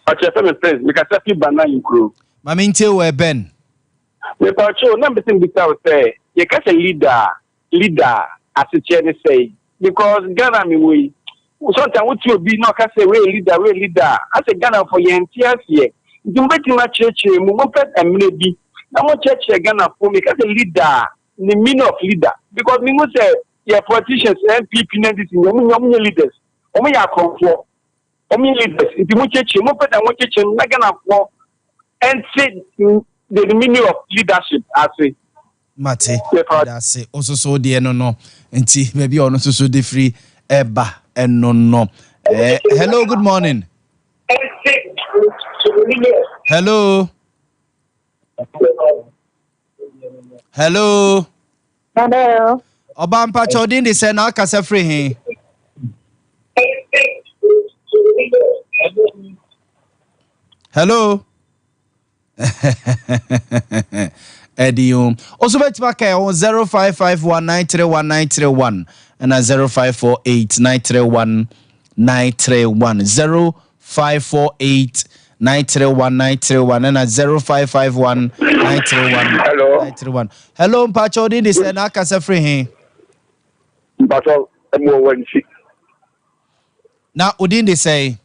Mpakyɛ fɛ me Prince, mekasa firi Bana Nkuro. Ma mentie wo ɛbɛn. Mepakyɛw na mepɛ sɛ mebisa wo sɛ yɛka sɛ leader a, leader a asekyerɛ ne sɛn? Because Ghana a mewɔ yi, sometimes wote obi na ɔka sɛ wei yɛ leader, wei yɛ leader a, asɛ Ghanafoɔ yɛnte aseɛ. Nti mobɛtumi akyerɛkyerɛ mu, mompɛ mmerɛ bi na monkyerɛkyerɛ Ghanafoɔ mu. Yɛka sɛ leader a, ne meaning of leader. Because mehu sɛ yɛ politicians, NPP ne NDC, wɔn nyɛ wɔn nyɛ leaders. Wɔn yɛ akorɔmfoɔ. Wɔn yɛ leaders nti mo kyekyere mo pɛ dɛ mo kyekyere na Ghana foɔ ɛnte the meaning of leadership ase. Mate, meda ase. Wo nso so wo deɛ no no nti baabi a ɔno nso so de firi ɛba ɛno no. Eh, hello, good morning. Hello. Hello. Hello. Ọba mpakyɛ ɔdin de sɛ na akasa firi he? Hello. Ɛdi o. Ɔso bɛtumi aka ɛho 0551931931 ɛna 0548931931 0548 931931 ɛna 0551 931 931. Hello mpakyɛ ɔdin de sɛ na akasa firi he? Mpakyɛ ɛmu wɔ nti. Na odin de sɛn?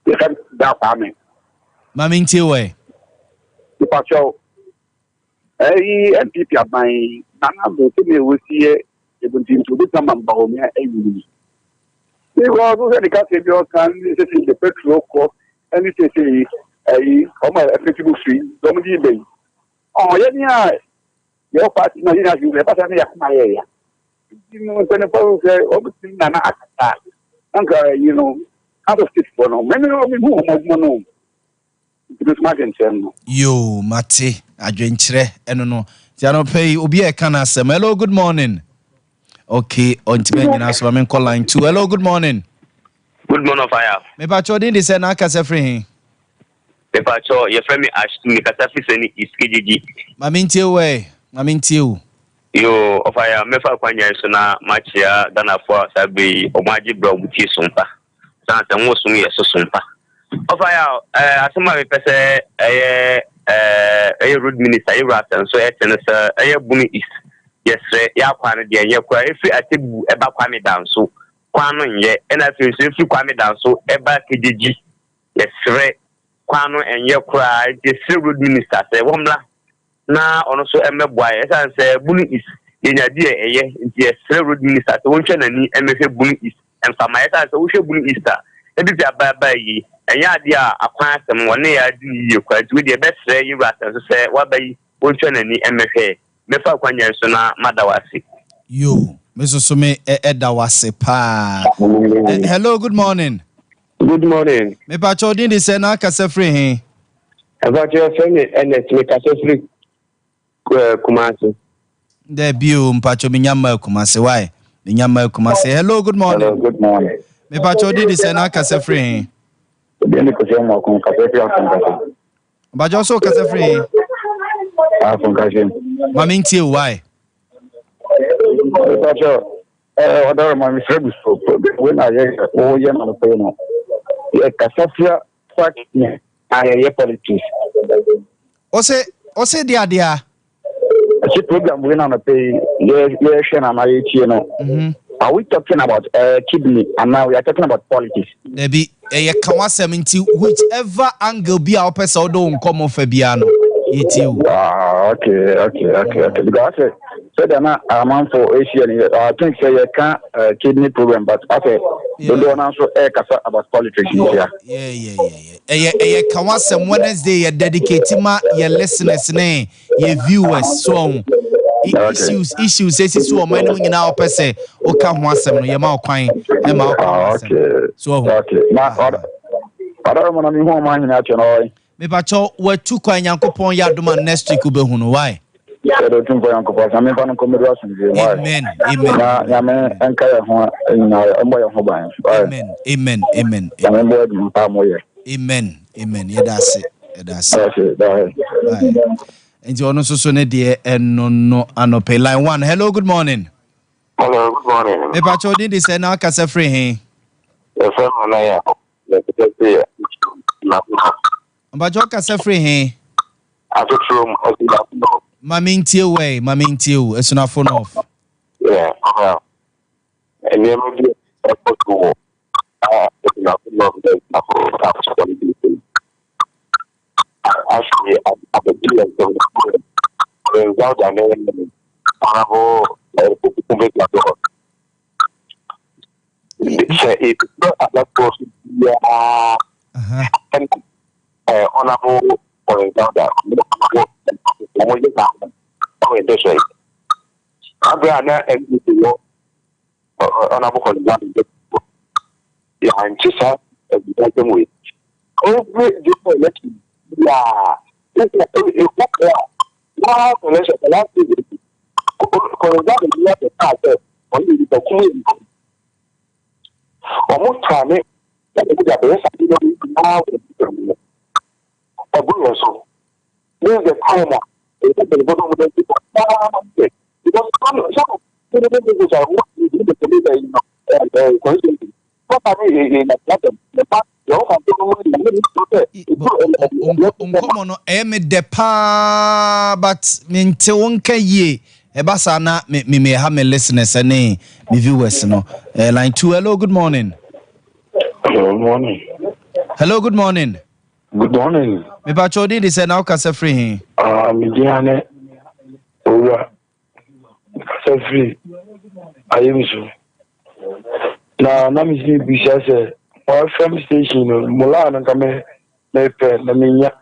Yɛfrɛ me Da Kwame. Ma me ntie wo ɛ. Mepakyɛw, ɛyi NPP aban yi, Nana Addo sɛnea wɔsi yɛ ebunti nti obetumi ama Bawumia ayi. Because wohwɛ ne kasa bi ɔka ne sɛsɛ de petrol kɔ ɛne sɛsɛ yi ɛyi wɔn a ɛfɛti bu fi wɔn de bɛyi. Ɔn yɛ ni a yɛwɔ party na yɛn adwene yɛ pasa ne yɛ akoma yɛ ya. Nti no mpanyinfoɔ no sɛ wɔn ti Nana akasa a nka ɛyi no out of state foɔ no mɛmi no mi hu wɔn adwuma no nti mi soma adwenkyerɛ no. Yoo mate adwenkyerɛ ɛno no nti anɔpa yi obi a ɛka n'asɛm hello good morning okay ɔntumi anyina so ma menkɔ line two hello good morning. Good morning fire. Mepakyɛ ɔdin de sɛ na akasa firi he. Mepakyɛ yɛfrɛ me Ashtu mekasa firi sɛ ne East KGG. Ma mentie wo ɛ ma mentie wo. Yoo ɔfaya mɛfa akwanya yi so na makyea Ghanafoɔ a saa berɛ yi wɔn agye berɛ a wɔn tie som pa sane sɛ ngo som yɛ so som pa. Ɔfaya ɛɛ asɛm a mepɛ sɛ ɛyɛ ɛɛ ɛyɛ road minister yɛwura asɛnso ɛte no sɛ ɛyɛ Bono East yɛsrɛ yɛ akwan no deɛ nyɛ koraa ɛfiri Atebubu ɛba Kwame Danso kwan no nyɛ ɛna afei nso ɛfiri Kwame Danso ɛba Kegyegyi yɛsrɛ kwan no nyɛ koraa nti yɛsrɛ road minister sɛ wɔmmra na ɔno nso mmɛboa yɛn. Ɛsiane sɛ Bunu East yɛnya bi a ɛyɛ nti yɛsrɛ road minister sɛ wɔntwa n'ani mmɛhwɛ Bunu East mfa ma yɛn. Ɛsiane sɛ wohwɛ Bunu East a, NPP aba ɛbaa yi, ɛnyɛ adeɛ a akwan asɛm wɔne yɛn adi no yie koraa nti wei deɛ yɛbɛsrɛ yɛn wura asɛm so sɛ waba yi wɔntwa n'ani mmɛhwɛ yɛn. Mɛfa akwanya yi so na mada wo ase. Yoo, me nso so me da wo ase paa. Hello, good morning. Good morning. Mepakyɛ wo din de sɛ na akasa firi he? Mepakyɛ yɛfrɛ me Ernest mekasa firi eh, Kumasi. Dabi o mpakyɛ menya mmaa Kumasi why? Menya mmaa Kumase. Hello, good morning. Hello, good morning. Mepakyɛ odi de sɛ na akasa firi he? Obi ne kɔsɛ mu ɔkɔn kasa firi afonkase. Mpakyɛ ɔsɛ ɔkasa firi he? Afonkase. Ma me ntie o, why? Mepakyɛ ɛɛ ɔdɔrɔ ma mesrɛ bi so wei na yɛ wɔyɛ na mepɛ no yɛ kasa fira fa ne ayɛyɛ politics. Ɔsɛ ɔsɛ di adeɛ a. Ɛsɛ program wei na anɔpɛ yi yɛhwɛ no anaa yɛtie no. Mhm. Are we talking about kidney anaa we are talking about politics? Dabi, ɛyɛ ka w'asɛm nti whichever angle bi a wopɛ sɛ wode wo nkɔmmɔ fa biara no, yɛtie wo. Ah, okay. Because asɛ sɛdeɛ na amanfo ahyia no, I think sɛ yɛka kidney problem but asɛ dodoɔ no nso ɛrekasa about politics ntia. Yeah. Ɛyɛ ɛyɛ ka w'asɛm Wednesday yɛ dedicate ma yɛ listeners ne yɛ viewers so ɔho issues issues esisi wɔn anim nyinaa ɔpɛ sɛ ɔka ho asɛm no yɛ ma ɔkwan ɛma ɔka ho ah, asɛm so ɔho. Ɔdɔrɔ mu na mi hu ɔmo ahene akyɛ no ɔyɛ. Mepakyɛw watu kwan Nyankopɔn yɛ adom a next week wobɛhu no why? Yɛda Otumfoɔ Nyankopɔn ase. Nyame mfa no nkɔ mmɛdu asomdwoe mu. Amen. Amen. Na Nyame nka yɛn ho nyinaa, ɔmmɔ yɛn ho ban. Amen. Amen. Amen. Nyame mmoa adwuma pa a moyɛ. Amen. Amen. Yɛda ase. Yɛda ase. Ase. Bye. Bye. Nti ɔno nso so ne deɛ ɛno no anɔpɛ. Line one. Hello, good morning. Hello, good morning. Mepakyɛ odin de sɛ na akasa firi he? Yɛfrɛ no na yɛ Mpakyɛ ɔkasa firi he? Atoturom, Asunafo North. Ma me ntie wo ɛ, ma me ntie wo, Asunafo North. Yeah, ɔha. Nneɛma bi a ɛkɔ so wɔ Asunafo North ne Asunafo South constituency. Afei abɛdi yɛn nsam Collins Dauda ne Honorable Opoku Bɛduadɔ. Sɛ ebi abatoɔ so biara ɛna Honorable Collins Dauda wɔn yɛ saa ɛwɔ yɛn dɛsɛ yi. Abere a na NDC wɔ Honorable Collins Dauda yɛante saa abusuasɛm wei. Every different election biara ɛkɔ a last election the last two years Collins Dauda bi abɛka sɛ ɔno yɛ nipa kum yɛ nipa. Wɔn tra ne ɛna de abɛyɛ saa de nyinaa wɔ nipa mu no. Ɛbu yɛn so. This is the time a ɛsɛ mpanyinfoɔ no wɔn ti paa sɛ because some of the people are what we do the police are in constituency. Papa ne yɛ yɛ na problem. Nipa yɛ wɔn fa no mu ne ne ne sɛ Nkɔmmɔ no ɛyɛ me dɛ paa but mente wo nka yie. Ɛba saa na me me me ha me listeners ne me viewers no. Line 2, hello, good morning. Hello, good morning. Hello, good morning. Good morning. Mepakyɛ odin de sɛ na wokasa firi he? Ah, me din ne Owura. Mekasa firi Ayemso. Na me si bisa sɛ mo FM station no mo laa no nka me mepɛ na menya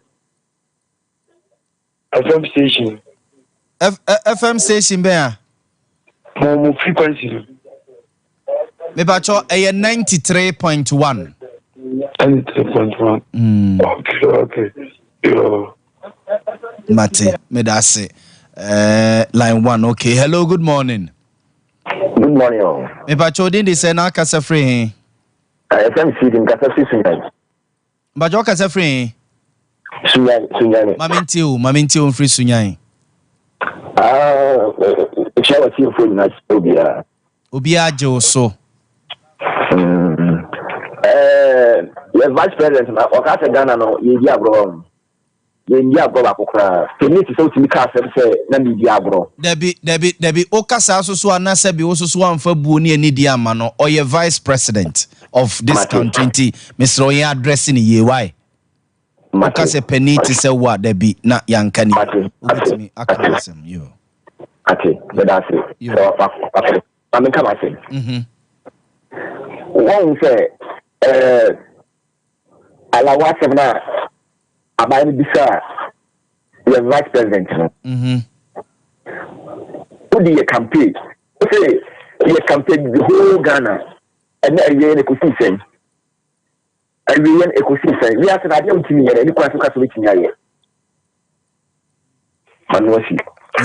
FM station. F, FM station bɛn a? Mo frequency no. Mepakyɛ ɛyɛ 93.1. 93.1. Okay. Yo. Mate, meda ase. Line 1, okay. Hello, good morning. Good morning. Oh. Mepakyɛ odin de sɛ na akasa firi he? FM CD, nkasa firi Sunyani. Mepakyɛ ɔkasa firi he? Sunyani, Sunyani. Ma mentie o, ma mentie o mfiri Sunyani. Ah, kyia wɔ tiefoɔ nyinaa kyia obiara. Obiara gye wo so. Yɛ vice president na ɔka sɛ Ghana no yɛdi agorɔ hɔ. Yɛndi agorɔ baako koraa. Panin te sɛ wotumi ka asɛm sɛ na meredi agorɔ. Dabi, dabi, dabi, woka saa nso so a na sɛbi wo nso so woamfa buo ne anidie amma no. Ɔyɛ vice president of this Mate. country nti mesrɛ wo yɛn address no yie, why? Mate. Woka sɛ panin te sɛ wo a, dabi, na yɛanka no yie. Mate, mate, Wobɛtumi aka mate. w'asɛm, yo. Ate, meda ase. Yo. Sɛ wa, ma menka m'asɛm. Mhm. Woahu sɛ, ɛɛ, Alawo asɛm no a aban no bisaa yɛn vice president no. Wode yɛ campaign. Wose yɛ campaign the whole Ghana. Ɛnɛ awieɛ no ɛkɔsii sɛn? Awieɛ no ɛkɔsii sɛn? Wiase no adeɛ a wontumi yɛ no ɛni kwan so ka sɛ wobɛtumi ayɛ. Ma no asi.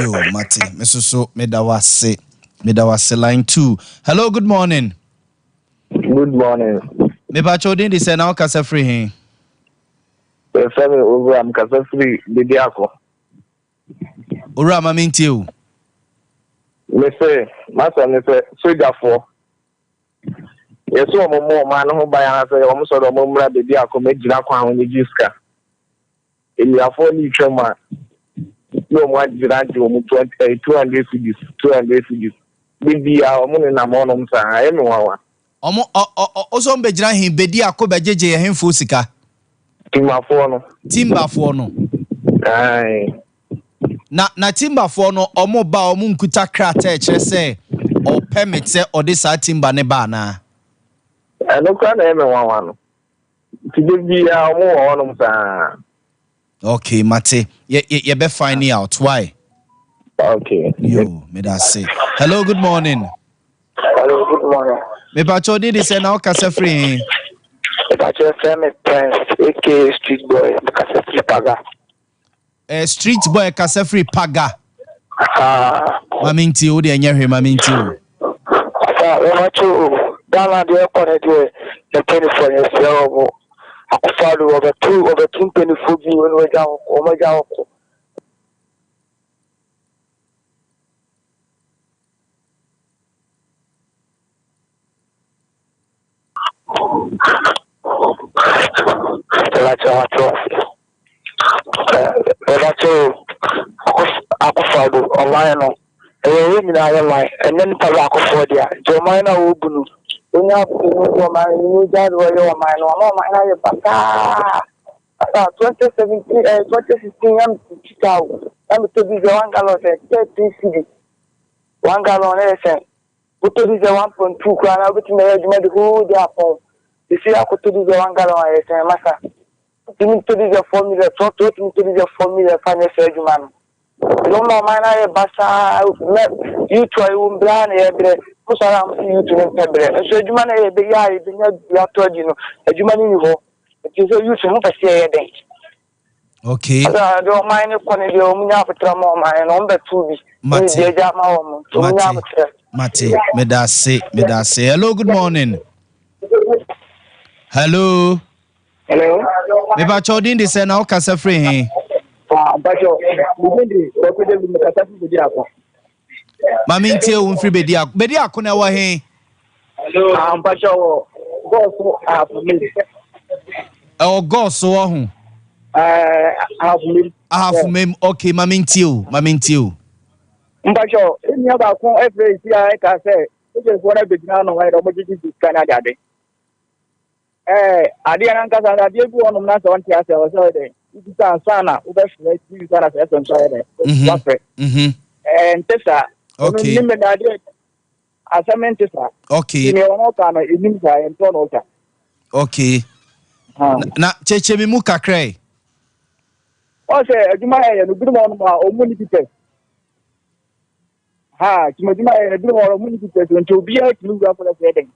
Yo, mate. Me nso so meda wo ase. Meda wo ase. Line 2. Hello, good morning. Good morning. Mepakyɛ wo din de sɛ na wokasa firi he? Yɛfrɛ me Owura, mekasa firi Bediako. Owura ma mentie o. Mese, m'asɛm ne sɛ, sogyafoɔ, yɛse wɔn mmɔ ɔman no ho ban anaasɛ wɔn sɔre wɔn mmra Bediako mmɛgyina kwan ho nyegye sika. Nnuafoɔ no retwam a, na wɔn agyina agye wɔn twenty ɛyɛ 200 cedis, 200 cedis. Da biara wɔn nenam hɔnom saa, ɛyɛ me nwanwa. Wɔn ɔ ɔ ɔ wosɛ wɔn bɛgyina he bɛdi ako bɛgyegye ɛhenfoɔ sika? Timbafoɔ no. Timbafoɔ no. Ae. Na na timbafoɔ no wɔn ba a wɔn nkuta krataa ɛkyerɛ sɛ ɔwɔ permit sɛ ɔde saa timba no ba anaa? Ɛno koraa na ɛyɛ me nwanwa no. Nti da biara wɔn wɔ hɔnom saa. Okay, mate. Yɛ yɛ yɛbɛ find out why. Okay. Yo, meda ase. Hello, good morning. Hello, good morning. Mepakyɛ ɔde de sɛ na wokasa firi he? Mepakyɛ frɛ me Prince aka Street Boy, mekasa firi Paga. Eh, street boy kasa firi Paga. Ah. Mame ntie wo deɛ nyɛ hwee mame ntie o. Asa wɔmakye o Ghana deɛ ɛkɔ no deɛ ne mpanyinfoɔ no yɛsrɛ wɔn Akufo Addo wɔbɛto wɔbɛto mpanyinfoɔ bi wɔn wɔagya hɔ kɔ wɔn agya hɔ kɔ. Akufo-Addo, ɔman no, ɛyɛ yɛn nyinaa yɛ man, ɛnyɛ nipa baakofoɔ dea. Nti ɔman no a wɔrebu no, wɔnya akokoɔduro ngu ɔman no mu, wɔgyae deɛ wɔyɛ ɔman no, ama ɔman no ayɛ basaa. Asa 2017, eh, 2016 na metwi kaa o, na metɔ diesel one gallon sɛ 13 cedi, one gallon na yɛ sɛn? Wotɔ diesel 1.2 koraa na wobɛtumi ayɛ adwuma the whole day apɔn. Sisi akɔtɔ diesel 1 gallon a ɛyɛ sɛn masa? Wotumi tɔ diesel 4 million, trɔtrɔ wotumi tɔ diesel 4 million fa nyɛ saa adwuma no. Ɛno ma ɔman no ayɛ basaa, mɛ youth a yɛwɔ mu berɛ ara na yɛbrɛ. Mo sɔre a mo se youth no mpɛ brɛ. Nso adwuma no a yɛbɛyɛ a yɛbɛnya bi atɔ adi no, adwuma no nni hɔ. Nti sɛ youth no mopɛ sɛ yɛyɛ dɛn? Okay. Ɔsɛ deɛ ɔman no kɔ no deɛ wɔn nya abotrɛ ma ɔman no wɔn bɛto bi. Mate. Deɛ agya ama wɔn nti wɔn nya abotrɛ. Mate. Meda ase. Meda ase. Hello, good morning. Hello. Hello. Mepa kyɛw din de sɛ na wokasa firi he? Ah, mpakyɛw, me din de Kwaku David, mekasa firi Bediako. Ma mentie wo mfiri Bediako. Bediako na ɛwɔ he? Ah, mpakyɛw wɔ Gɔɔso Ahafomem. Ɛwɔ Gɔɔso wɔ ho? Eh, Ahafomem. Ahafomem, okay, ma mentie o, ma mentie o. Mpakyɛw, nnua baako ɛfrɛ esi a ɛka sɛ, sogyɛfoɔ no abɛgyina ano hɔ yɛ dɛ wɔgyegye sika no ade ade. Ɛɛ, adeɛ no ankasa no, adeɛ bi wɔ hɔnom na sɛ ɔnte ase a, ɔsɛ ɔyɛ dɛ wobisa ansa na wobɛfrɛ tv so anasɛ fm so ayɛ dɛ mhm. wafrɛ. Mhm. Ɛɛ, nte saa. Ɔno nim me na adeɛ asɛm nte saa. Okay. Nea ɔno ɔka no, ɛnim saa, ɛntɔ na ɔka. Okay. Na kyekyɛ mi mu kakra yi. Ɔsɛ adwuma yɛ no, binom ɔnom a ɔmu ni pipɛ. Ha, dwumadwuma yɛ no, binom ɔnom ni pipɛ so, nti obiara tumi wura fɔlɔ sɛ ɛdɛn.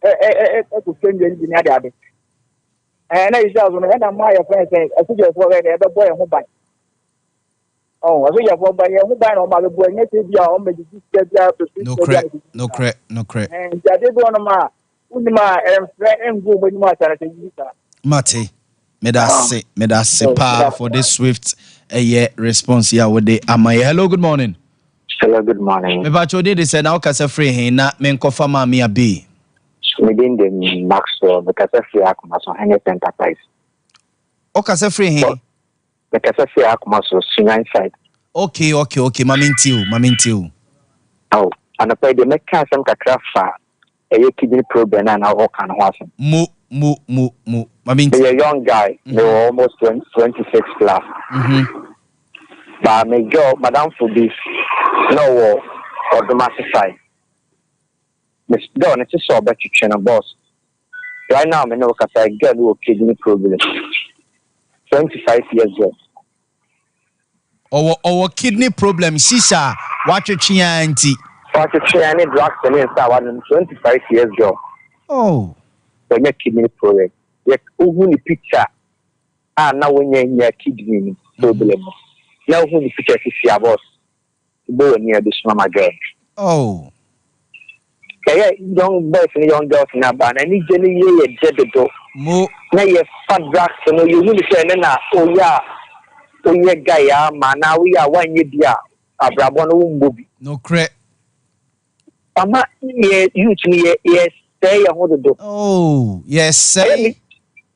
Ɛkɔ fɛ nnua no bi ne ade ade. Ɛɛ na Israel so no, ɛna mmaa yɛ fɛn sɛ asogyafoɔ bɛyɛ dɛ ɛbɛbɔ yɛn ho ban. Ɔn, asogyafoɔ ba yɛn ho ban na wɔn abɛbɔ ɛnyɛ sɛ bi a wɔn bɛgyegye sika bi a pɛpɛ sika bi a Nokorɛ, nokorɛ, nokorɛ. Ɛɛ nti adeɛ bi wɔ nom a wonim a ɛmfrɛ ɛngu wɔn anim asa no sɛ yiyi saa. Mate. Meda ase, meda ase paa for this swift ɛyɛ response yi a wode ama yɛ. Hello, good morning. Hello, good morning. Mepakyɛ wo din de sɛ na wokasa firi he na menkɔfa Maame Abbey. Me din de Maxwell, mekasa firi Akoma so, Hennes Enterprise. Wokasa firi he? Mekasa firi Akoma so, Sunyani side. Okay, okay, okay, ma mentie o, ma mentie o. Aw, anɔpa yi deɛ mɛka asɛm kakra fa ɛyɛ kidney problem no a na wɔka no ho asɛm. Mo, mo, mo, mo, ma mentie. Meyɛ young guy, mewɔ almost 26 plus. Ba me girl, madamfo bi na ɔwɔ Ɔdomase side. Me girl no te sɛ ɔbɛtwetwe no, boss. Right now me ne wo kasa yi, girl no wɔ kidney problem. 25 years old. Ɔwɔ ɔwɔ kidney problem shisha a watwetwe ara nti. Watwetwe ara ne drugs ne nsa a wanom 25 years girl. Oh. Wanya kidney problem. Yɛ wohu ne picture a na wonya nya kidney no problem no. Na wohu ne picture sisi a boss. Wobɔ w'ani a bɛsuma ma girl no. Oh. Yɛyɛ young boys ne young girls no aba na anigye no yie yɛ dɛ dodo. Mo. Na yɛfa drugs no yɛhu no sɛ ɛno na woyɛ a woyɛ guy ama anaa woyɛ a woanyɛ bi a abrabɔ no wommɔ bi. Nokorɛ. Ama yɛ youth no yɛ yɛsɛe yɛn ho dodo. Oh, yɛsɛe.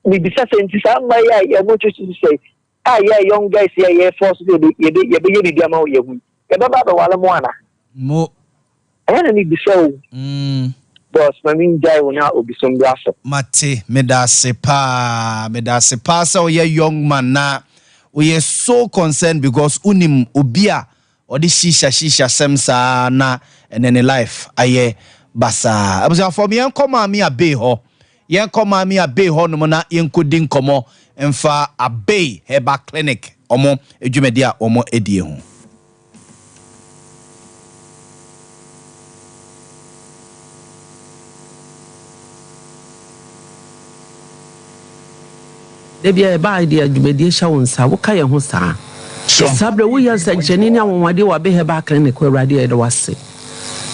Mebisa sɛ nti saa mma yi a wɔn twitwi sɛ a yɛ young guys yi a yɛ force sɛ yɛbɛ yɛbɛ yɛbɛyɛ biribi ama yɛn ho yi yɛbɛba abɛwale mo ana? Mo. Ɛyɛ na mebisa o. Mm. Boss ma mengyae wo na obi so mbra so. Mate, medase paa, medase paa sɛ woyɛ young man na woyɛ so concerned because wonim obi a Ɔde shisha shisha sɛm saa na ɛnɛ ne life ayɛ basaa. Abusuafoɔ me yɛnkɔ maame Abey hɔ. Yɛnkɔ maame Abey hɔ nom na yɛnkɔ di nkɔmɔ mfa Abey Herbal Clinic wɔn dwumadi a wɔn die ho. Da biara yɛba a yɛde dwumadie hyɛ wo nsa, woka yɛn ho saa. Saa berɛ woyɛ nsɛnkyerɛnne ne anwanwadeɛ wɔ Abbey Herbal Clinic hɔ, Awurade yɛda wo ase.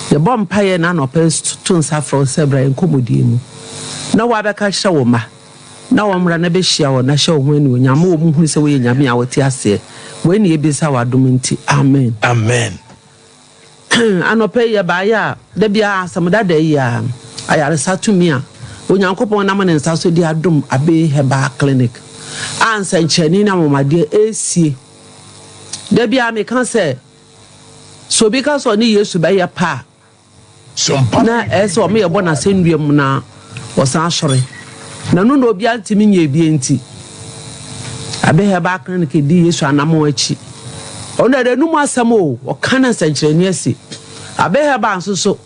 Yɛbɔ mpaeɛ na anɔpa yi to nsa frɛ wo sɛ bra yɛn nkɔmmɔdie mu na woabɛka kyerɛ wo mma na wɔmmra na bɛhyia wo na hyɛ wo ho animuonyam ma wɔn hunu sɛ woyɛ Nyame a wote aseɛ. Wei na yɛbisa w'adom nti. Amen. Amen. Anɔpa yi yɛbaeɛ a, da biara asɛm dada yi ara, ayaresa tumi a Onyankopɔn nam ne nsa so de adom Abbey Herbal Clinic a nsɛnkyerɛnne ne anwanwadeɛ ɛresie. Da biara meka sɛ, sɛ obi ka sɛ ɔne Yesu bɛyɛ pɛ a, Na ɛyɛ sɛ wɔyɛ bɔ no asɛnnua mu na ɔsan asɔre. Na ɛno na obiara ntumi nyɛ bi nti, Abe Herbal Clinic di Yesu anammɔn akyi. Ɔno deɛ n'anum asɛm o, ɔka ne nsɛnkyerɛnne asi. Abe Herbal nso so,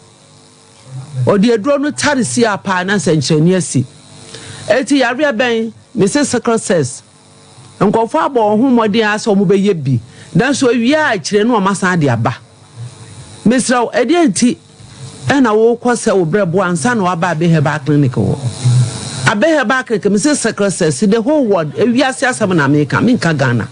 ɔde aduro no tare si a paa na nsɛnkyerɛnne asi. Eti yareɛ bɛn? Mese sickle cells. Nkurɔfoɔ abɔ wɔn ho mmɔden ara sɛ wɔbɛyɛ bi, nanso ɛwie a akyire no wɔasan de aba. Mesrɛ wo, ɛdeɛn nti na worekɔ sɛ wo berɛboɔ ansa na woaba Abbey Herbal Clinic hɔ? Abbey Herbal Clinic, mese sickle cells, the whole world, ewiase asɛm na meka, menka Ghana.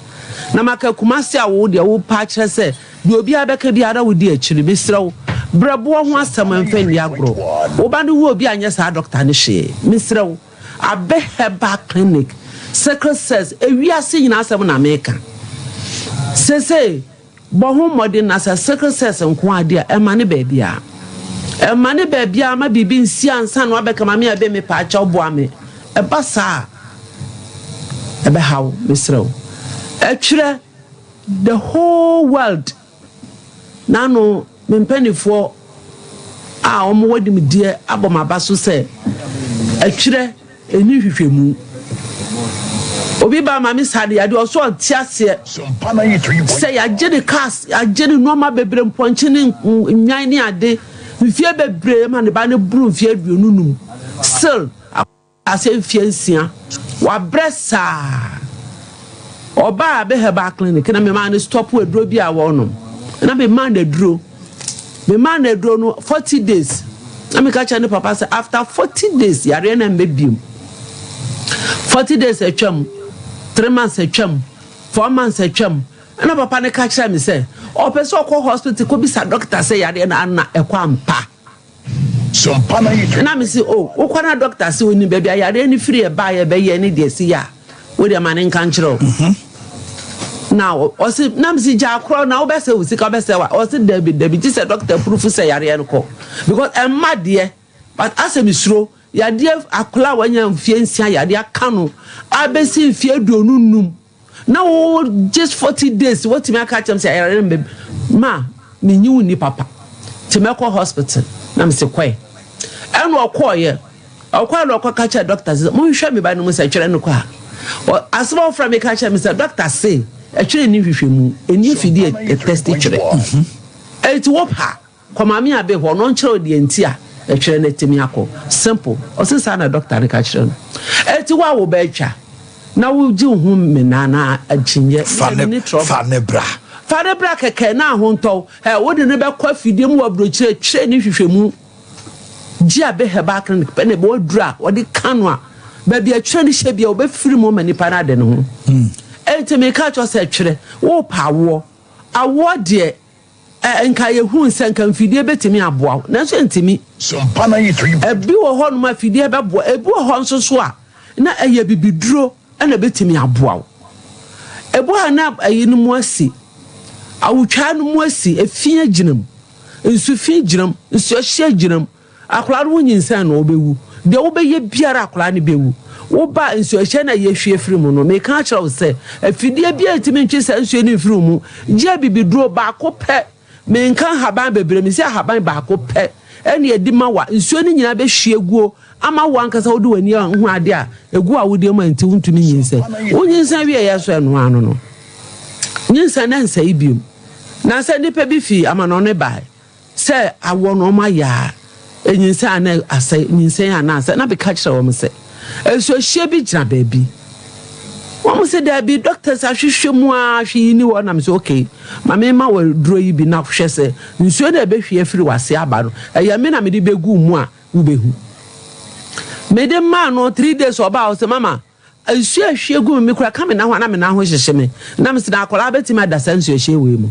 Na maka Kumasi a wo deɛ wopɛ akyerɛ sɛ deɛ obiara bɛka biara wodi akyiri. Mesrɛ wo, berɛboɔ ho asɛm mfa nni agorɔ. Wo ba no wu a obi anyɛ saa dɔkta no hwee. Mesrɛ wo. Abe Herbal Clinic, Sickle cells, ewiase nyinaa asɛm na meka. Sesei, bɔ ho mmɔden na sɛ sickle cells nko ara de a, ɛma ne baabiara. Ɛma ne baabiara ma biribi nsi ansa na wabɛka Maame Abe mepaakyɛw boa me. Ɛba saa a, ɛbɛha wo, mesrɛ wo. Ɛtwerɛ the whole world. N'ano me mpaninfoɔ a wɔn wɔ nimdeɛ abɔ m'aba so sɛ ɛtwerɛ ɛni nhwehwɛmu. Obi ba ma me saa de yadeɛ ɔso ɔnte aseɛ sɛ yɛagye ne cars, yɛagye ne nneɛma bebree, mpɔnkye ne nnwan ne ade mfie bebree ma ne ba no boro mfie 25 still. Ase mfeɛ nsia wabrɛ saa ɔbaa Abe herbal clinic na memaa no stop aduro bi a wɔnom na memaa no aduro memaa no aduro no 40 days na meka kyerɛ ne papa sɛ after 40 days yareɛ no mmɛ biom 40 days atwam 3 months atwam 4 months atwam ɛna papa no ka kyerɛ me sɛ ɔpɛ sɛ ɔkɔ hospital kɔbisa doctor sɛ yareɛ no ana ɛkɔ ampa. Ɛna me se oh wokɔ na doctor se onim baabi a yareɛ no firi ɛbaeɛ ɛbɛyɛ ne deɛ ɛsi yɛ a wo deɛ ma ne nka nkyerɛ wo mhm. Na ɔse na me se gyaa korɔ na wobɛsɛ wo sika wobɛsɛ wa ɔse dabi dabi gye sɛ doctor purufu sɛ yareɛ no kɔ because ɛmma deɛ but asɛ mesuro yadeɛ akwadaa a wanya mfie nsia yadeɛ aka no abɛsi mfie 25 Na wo just 40 days watumi aka akyerɛ me sɛ ayare no ma menyi wo nni papa nti mɛkɔ hospital na mese kɔe ɛna ɔkɔɔyɛ ɔkɔɛ na ɔkɔka kyerɛ doctor sɛ monhwɛ me ba no mu sɛ twerɛ no kɔ a asɛm a ɔfrɛ me ka kyerɛ me sɛ doctor se ɛtwerɛ ni nhwehwɛmu ɛni mfidie ɛtɛsti twerɛ ɛnti wo pa Kɔ maame Abe hɔ na ɔnkyerɛ wo deɛ nti a ɛtwerɛ no atumi akɔ. Simple. Ɔse saa na doctor no ka kyerɛ no. Ɛti wo a wo ba atwa na wo gye wo ho mena na akyinyɛ. Fa ne fa ne bra. Fa ne bra kɛkɛ na ahontɔ wo. Ɛ wo de no bɛkɔ afidie mu wɔ abrokyire twerɛ ne nhwehwɛmu. Gye Abe Herbal Clinic pɛ na ɛbɛwɔ aduro a wɔde ka no a baabi a twerɛ no hyɛ bia wɔbɛfiri mu ama nipa no ade ne ho. Ɛnti meka kyerɛ wo sɛ twerɛ wo pɛ awoɔ. Awoɔ deɛ. Ɛ, nka yɛhuu sɛ nka mfidie bɛtumi aboa wo, nanso ɛntumi. Ɛbi wɔ hɔnom a fidie bɛboa, ebi wɔ hɔ nso so a na ɛyɛ bibiduro na ɛbɛtumi aboa wo. Ebi wɔ hɔ na ɛyi no mu asi, awotwaa no mu asi, efi agyina mu, nsu fi gyina mu, nsuohyeɛ gyina mu. Akwadaa no wonyinsɛn no ɔbɛwu. Deɛ wobɛyɛ biara akwadaa no bɛwu. Woba nsuohyɛ no a yɛhwie firi mu no, meka akyerɛ wo sɛ, afidie biara ntumi ntwe saa nsuo no mfiri wo mu, gye abibiduro baako pɛ. Menka nhaban bebree, mese ahaban baako pɛ ɛne ɛdi ma wo a, nsuo no nyinaa bɛhwie guo ama wo ankasa wode w'ani ahu adeɛ a ɛgu awodeɛ mu a nti wontumi nyinsɛn. Wonyinsɛn wieɛ nso ɛno ano no, nyinsɛn no ɛnsɛe biom. Na sɛ nnipa bi fi amanɔne bae, Sɛ awɔ no wɔn ayɛ a, enyinsɛn a na asɛe, nyinsɛn a na asɛe. Na meka kyerɛ wɔn sɛ, nsuohyeɛ bi gyina baabi. Wɔn sɛ daabi, doctors ahwehwɛ mu ara hwee nni hɔ. Na me sɛ okay, ma me ma wɔ aduro yi bi na hwɛ sɛ nsuo no a ɛbɛhwie afiri w'ase aba no, ɛyɛ me na mede bɛgu mu a wobɛhu. Mede maa no 3 days ɔbaa ɔsɛ mama, Nsuo a ɛhwie gu me me kura ka me nan ho a na me nan ho hyehye me na mese na akwadaa bɛtumi ada saa nsuo hyɛ wei mu.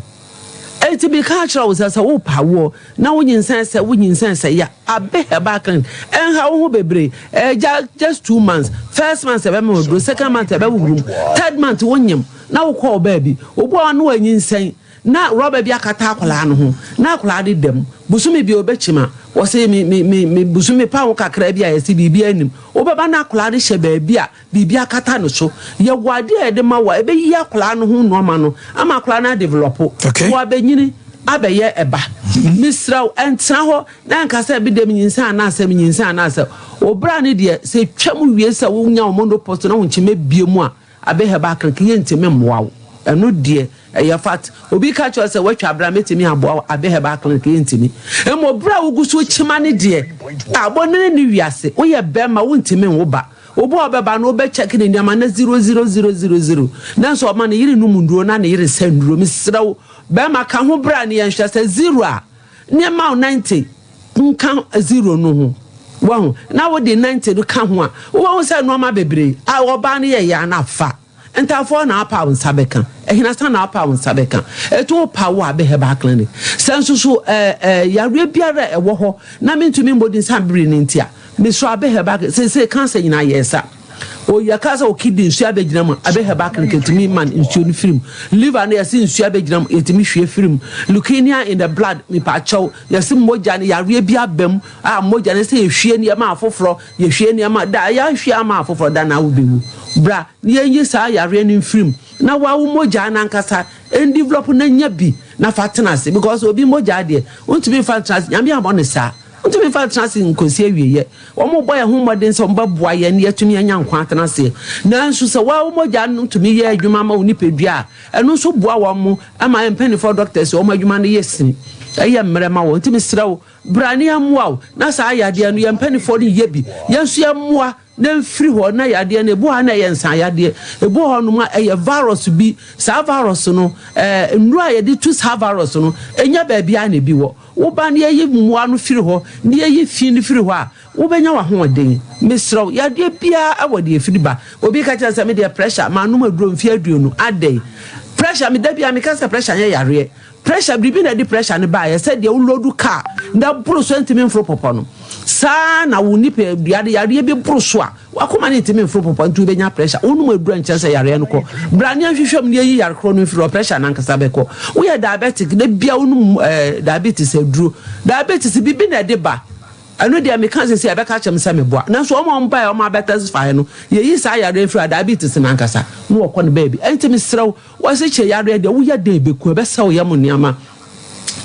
Enti meka akyerɛ wo sɛ sɛ wopɛ awoɔ na wonyinsɛn sɛ wonyinsɛn sɛ ya Abe Herbal Clinic ɛnha wo ho bebree ɛgya just 2 months, first month ɛbɛma waduro, second month ɛbɛhohoro mu, third month wonyem na wokɔ wo baabi. Obi wɔ hɔ na wanyinsɛn na rɔba bi akata akwadaa no ho na akwadaa no da mu bosome bi ɔbɛkyim a wɔsɛ me me me me bosome pa ho kakra bi a yɛsɛ biribi anim wobɛba na akwadaa no hyɛ baabi a biribi akata no so. Yɛwɔ adeɛ a yɛde ma wo a ɛbɛyi akwadaa no ho nneɛma no ama akwadaa no adevelop wɔ abɛnyini abɛyɛ ɛba. Mesrɛ wo, ɛntena hɔ na nka sɛ bi dɛm nyinsɛn anaasɛ menyinsɛn anaasɛ obra no deɛ sɛ twam wie sɛ wonya wo menopause na wo nkyɛmɛ bie mu a Abe Herbal Clinic yɛntumi mmoa wo. Ɛno deɛ ɛyɛ fact. Obi ka kyerɛ wo sɛ woatwa abira mɛtumi aboa wo, Abe Herbal Clinic yɛntumi. Mmom berɛ a wogu so kyima no deɛ, a bɔne ne wiase. Woyɛ bɛrima wontumi nwo ba. Obi a ɔbɛba no wobɛ check ne nneɛma na zero zero zero zero zero. Nanso ɔma ne yere nom nnuro na ne yere sɛ nnuro. Mesrɛ wo bɛrima ka ho bra ne yɛnhwɛ sɛ zero a nneɛma wo 90 nka zero no ho. Wahu? Na wode 90 no ka ho a, wobɛhu sɛ nnoɔma bebree a ɔbaa no yɛeɛ a na afa. Ntaafoɔ na apa wo nsa bɛka. Ahinasa na apa wo nsa bɛka. Ɛto wo pa wo a bɛ herbal clinic. Sɛ nso so ɛɛ ɛɛ yareɛ biara a ɛwɔ hɔ na mentumi mmɔ din sɛ abere no nti a, mesrɛ abɛ herbal clinic. Seesei cancer nyinaa yɛɛ sa. O yɛka sɛ o kidney nsuo abɛgyina mu a, abɛ herbal clinic yɛtumi ma nsuo no firi mu. Liver no yɛse nsuo abɛgyina mu, yɛtumi hwie firi mu. Leukemia in the blood, mepaakyɛw, yɛse mogya no yareɛ bi aba mu a mogya no sɛ yɛhwie nneɛma afoforɔ, yɛhwie nneɛma da yɛahwie ama afoforɔ da na wobɛwu. Bra na yɛnyi saa yareɛ no mfiri mu na wawo mogya no ankasa ndevelop na nya bi na fa tena ase because obi mogya deɛ wontumi mfa ntena ase. Nyame ammɔ no saa. Wontumi mfa ntena ase nkɔsi awieɛ. Wɔbɔ yɛn ho mmɔden sɛ wɔbɛboa yɛn na yɛatumi anya nkwa atena aseɛ. Nanso sɛ wo ara wo mogya no tumi yɛ adwuma ma wo nipadua a, ɛno nso boa wɔn ma yɛn mpanimfoɔ doctors wɔn adwuma no yɛ sini, ɛyɛ mmerɛ ma wɔn. Nti mesrɛ wo, bra na yɛmmoa wo na saa yadeɛ no yɛn mpanimfoɔ no yɛ bi, yɛn nso yɛmmoa na mfiri hɔ na yadeɛ no, ebi wɔ hɔ a na ɛyɛ nsa yadeɛ, ebi wɔ hɔnom a ɛyɛ virus bi. Saa virus no, ɛɛ nnuro a yɛde tu saa virus no, ɛnya baabiara na ebi wɔ. Wo ba na yɛyi mmoa no firi hɔ na yɛyi fi no firi hɔ a, wobɛnya w'ahoɔden. Mesrɛ wo, yadeɛ biara wɔ deɛ ɛfiri ba. Obi ka kyerɛ sɛ me deɛ pressure, manom aduro mfeɛ 20, adɛn? Pressure, me da biara meka sɛ pressure nyɛ yareɛ. Pressure, biribi na ɛde pressure no baeɛ, sɛ deɛ wo load car na ɛboro so ɛntumi mforo pɔpɔ no. Saa ara na wo nipadua no, yareɛ bi boro so a, W'akoma no ntumi mforo pɔpɔ nti wobɛnya pressure. Wonom aduru a nkyerɛ sɛ yareɛ no kɔ. Bra ne yɛnhwehwɛ mu na yɛnyi yare korɔ no mfiri hɔ, pressure no ankasa bɛkɔ. Woyɛ diabetic, da biara wonom eh, diabetes aduro. Diabetes, biribi na ɛde ba. Ɛno deɛ meka sɛsi a ɛbɛka kyerɛ me sɛ meboa. Nanso wɔn a wɔbaeɛ a wɔn abɛtestify no, yɛyi saa yareɛ mfiri hɔ a, diabetes no ankasa na wɔkɔ no baabi. Ɛnti mesrɛ wo, w'asikyire yareɛ deɛ woyɛ dɛn ɛbɛku, ɛbɛsɛ wo yam nneɛma.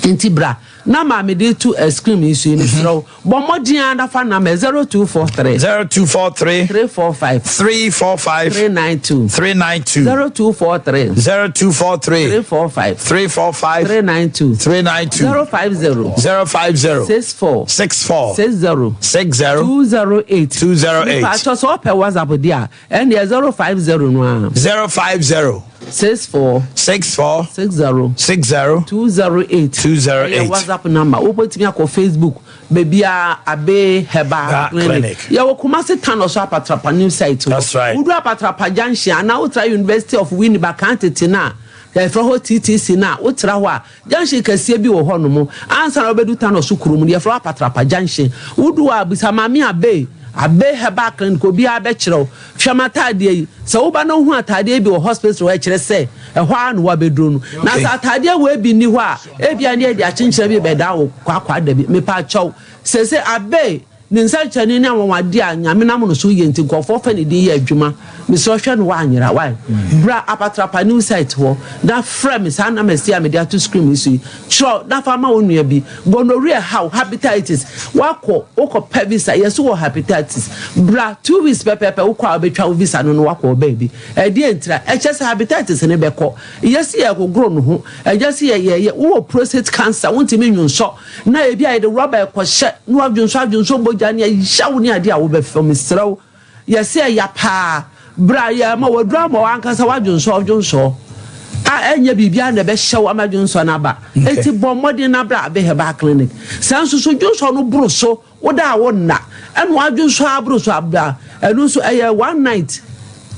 Nti bra na maa mede to screen yi so yi, mesrɛ wo. Bɔ mmɔden ara na fa number 0243. 0243. 345. 345. 392. 392. 0243. 0243. 345. 345. 392. 392. 050. 050. 64. 64. 60. 60. 208. 208. Nipa atɔ sɛ ɔpɛ WhatsApp di a ɛndeɛ 050 no ara. 050. 64. 64. 60. 60. 208. 208. Ɛyɛ WhatsApp number. Wobɛtumi akɔ Facebook baabiara Abe Herbal Clinic. Yɛwɔ Kumasi town ɔso Apatrapa new site hɔ. That's right. Wodu Apatrapa junction anaa wotra University of Winneba kan tete no a. Yɛfrɛ hɔ TTC no a, wotra hɔ a, junction kɛseɛ bi wɔ hɔnom. Ansa na wobɛdu Tanoso kurom no, yɛfrɛ hɔ Apatrapa Junction. Wodu hɔ a, bisa Maame Abey, Abey Herbal Clinic, obiara bɛkyerɛ wo. Hwɛ m'ataadeɛ yi. Sɛ woba na wohu ataadeɛ yi bi wɔ hospital hɔ a, ɛkyerɛ sɛ ɛhɔ ara na woabɛduru no. Na sɛ ataadeɛ wei bi nni hɔ a, ebia na yɛde akyenkyerɛ bi rebɛdan wo kwaakwaadabi. Mepakyɛw, seesei Abey Ne nsɛnkyerɛnne ne anwanwadeɛ a Nyame nam no so yɛ nti nkurɔfoɔ fa ne din yɛ adwuma. Mesrɛ wo hwɛ no woanyera wai. Bra Apatrapa new site hɔ na frɛ me saa numbers yi a mede ato screen yi so yi. Kyerɛw na fa ma wo nua bi. Gonorrhea haw, hepatitis, woakɔ wokɔ pɛ visa yɛse wɔ hepatitis. Bra 2 weeks pɛpɛɛpɛ wokɔ a wobɛtwa wo visa no na woakɔ wɔ baabi. Ɛdeɛn ntira? Ɛkyerɛ sɛ hepatitis no bɛkɔ. Yɛse yɛregogoro no ho. Ɛnyɛ sɛ yɛyɛ wowɔ prostate cancer wontumi nwonsɔ. Na ebi a yɛde rɔba ɛkɔhyɛ na wadwonsɔ adwonsɔ mogya ne ɛyaw ne adeɛ a wobɛfɛ mesrɛ wo yɛsɛ ɛya paa bra yɛ ma waduru ama wankasa wadwonsɔ dwonsɔ a ɛnyɛ biribiara na ɛbɛhyɛ wo ama dwonsɔ no aba. Eti bɔ mmɔden na bra Abe Herbal Clinic. Saa nso so dwonsɔ no boro so woda a wonna ɛna wadwonsɔ aboro so abra ɛno nso ɛyɛ one night.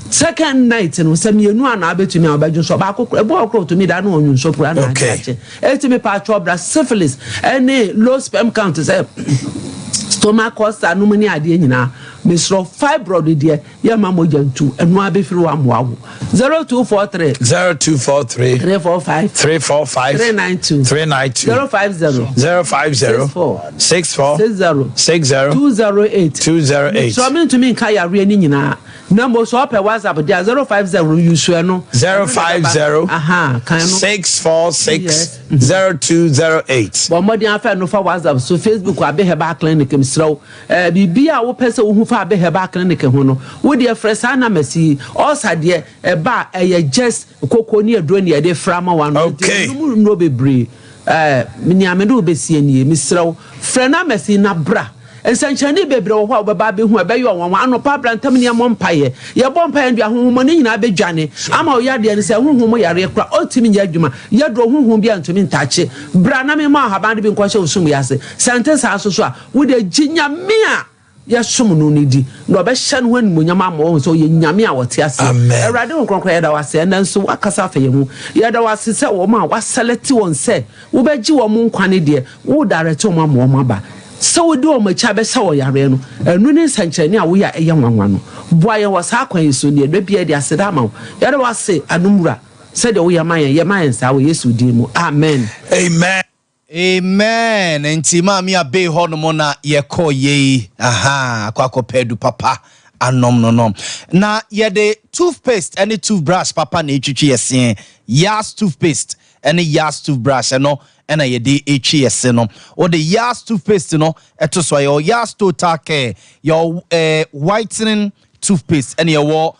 Second night no sɛ mienu a na abɛtumi a ɔbɛdwonsɔ baako kora ebi wɔ kora otumi da na ɔnwonsɔ kora na ade akyɛ eti mi pa atwɔ bra syphilis ɛne low sperm count sɛ stomach ulcer nom ne adeɛ nyinaa mesrɛ fibroid deɛ yɛ ma mogya ntu ɛno abɛfiri wa mmoa wo 0243. 0243. 345. 345. 392. 392. 050. 050. 64. 64. 60. 60. 208. 208. Mesrɛ mentumi nka yareɛ no nyinaa. Na mmom sɛ ɔpɛ WhatsApp deɛ a, 050 use ɛno. 050 Aha, kan no. 646 0208. Bɔ mmɔden afa ɛno fa WhatsApp so, Facebook Abe Herbal Clinic mesrɛ wo. Eh, biribi a wopɛ sɛ wohu fa Abe Herbal Clinic ho no, wo deɛ frɛ saa numbers yi. Ulcer deɛ, ɛba a, ɛyɛ just koko ne aduro ne yɛde fra ma wo ano. Nti nnom nnuro bebree. Eh, nea me ne wo bɛsie nie, mesrɛ wo, frɛ numbers yi na bra. Nsɛnkyerɛnne bebree wɔ hɔ a wobɛba abɛhu a ɛbɛyɛ wo nwanwa. Anɔpa bra ntɛm na yɛmmɔ mpaeɛ. Yɛbɔ mpaeɛ no deɛ, ahonhommɔne nyinaa bɛdwane ama wo yadeɛ no. Sɛ honhom mu yareɛ koraa a, ɔntumi nyɛ adwuma. Yɛduro honhom biara ntumi ntakye. Bra na memma wo ahaban no bi nkɔhyɛ wo sum yi ase. Sɛ ɛnte saa nso so a, wo deɛ gye Nyame a yɛsom no no di, na ɔbɛhyɛ ne ho animuonyam ama woahu sɛ ɔyɛ Nyame a ɔte aseɛ. Awurade Honhom Kronkron, yɛda wo ase ɛnnɛ nso woakasa afa yɛn ho. Yɛda wo ase sɛ wɔn a woasɛlɛte wɔn sɛ wobɛgye wɔn nkwa no deɛ, wo direct wɔn ama wɔn aba. Sɛ wodi wɔn akyi abɛsa wɔn yareɛ no, ɛno ne nsɛnkyerɛnne a woyɛ a ɛyɛ nwanwa no. Boa yɛn wɔ saa kwan yi so, na da biara yɛde aseda ama wo. Yɛda wo ase, adom Wura, sɛdeɛ woyɛ ma yɛn. Yɛ ma yɛn saa wɔ Yesu din mu, amen. Amen. Amen nti maame abei hɔ nom na yɛkɔ yei aha akɔ akɔpɛ adu papa anom no no na yɛde toothpaste ɛne toothbrush papa na etwitwi yɛ seɛ. Yas toothpaste ɛne Yas toothbrush ɛno ɛna yɛde etwi yɛ se no. Wode Yas toothpaste no ɛto so a, yɛwɔ Yas Total Care, yɛwɔ whitening toothpaste, ɛne yɛwɔ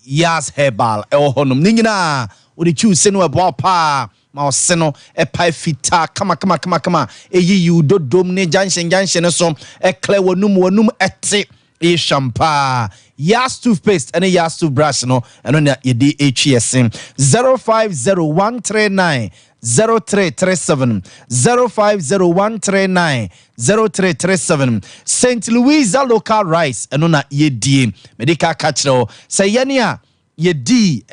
Yas Herbal ɛwɔ hɔnom. Ne nyinaa wode twi wo se no, ɛboa wo paa ma ɔse no ɛpae fitaa kama kama kama kama, ɛyiyi wo dodom ne junction junction no so, ɛklɛ w'anum w'anum ɛte ɛhwam paa. Yas toothpaste ɛne Yas toothbrush no, ɛno na yɛde ɛtwi ɛse. 050139 0337, 050139 0337. St Louisa local rice, ɛno na yɛdie. Mede ka ka kyerɛ wo sɛ yɛne a yɛdi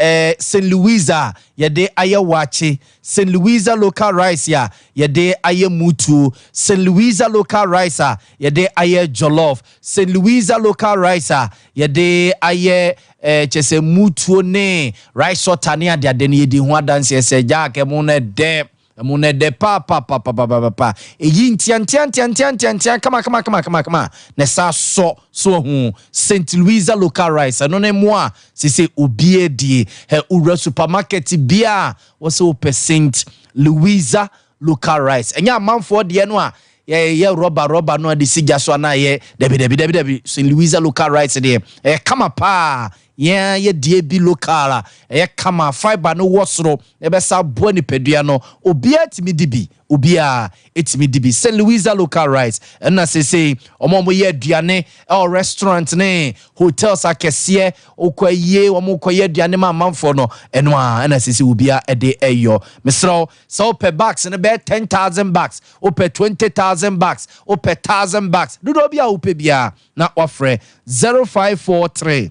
St Louisa yɛde ayɛ wakye, St Louisa local rice a yɛde ayɛ mutuo, St Louisa local rice a yɛde ayɛ jollof, St Louisa local rice a yɛde ayɛ kyɛ sɛ mutuo ne rice water ne adeade no, yɛdi ho adanseɛ sɛ Jack ɛmo no ɛdɛ, ɛmo no ɛdɛ paapapapapapa. Ɛyi ntiantiantiantiantiantia kama kama kama kama kama na ɛsa sɔ so ahu. St Louisa local rice, ɛno ne mo a sese obiara die ɛ. Wura supermarket bia wɔsɛ wopɛ St Louisa local rice, ɛnyɛ amanfoɔ deɛ no a yɛyɛ rɔba rɔba no a de si gya so anaa yɛ. Dabi dabi dabi dabi, St Louisa local rice deɛ ɛyɛ kama paa. Yɛn yɛ deɛ bi local a ɛyɛ kama, fibre no wɔ soro, ɛbɛsa aboa nipadua no. Obiara tumi di bi, obiara ɛtumi di bi. St Louisa local rice ɛna sese ɔmo a wɔyɛ aduane ɛwɔ restaurant ne hotels akɛseɛ, okɔ ayie, wɔn kɔyɛ aduane ma amanfoɔ no, ɛno a ɛna sese obiara ɛde ɛyɔ. Mesrɛw sɛ wopɛ bags no bɛyɛ 10,000 bags, wopɛ 20,000 bags, wopɛ 1,000 bags, dodoɔ bi a wopɛ biara na wafrɛ 0543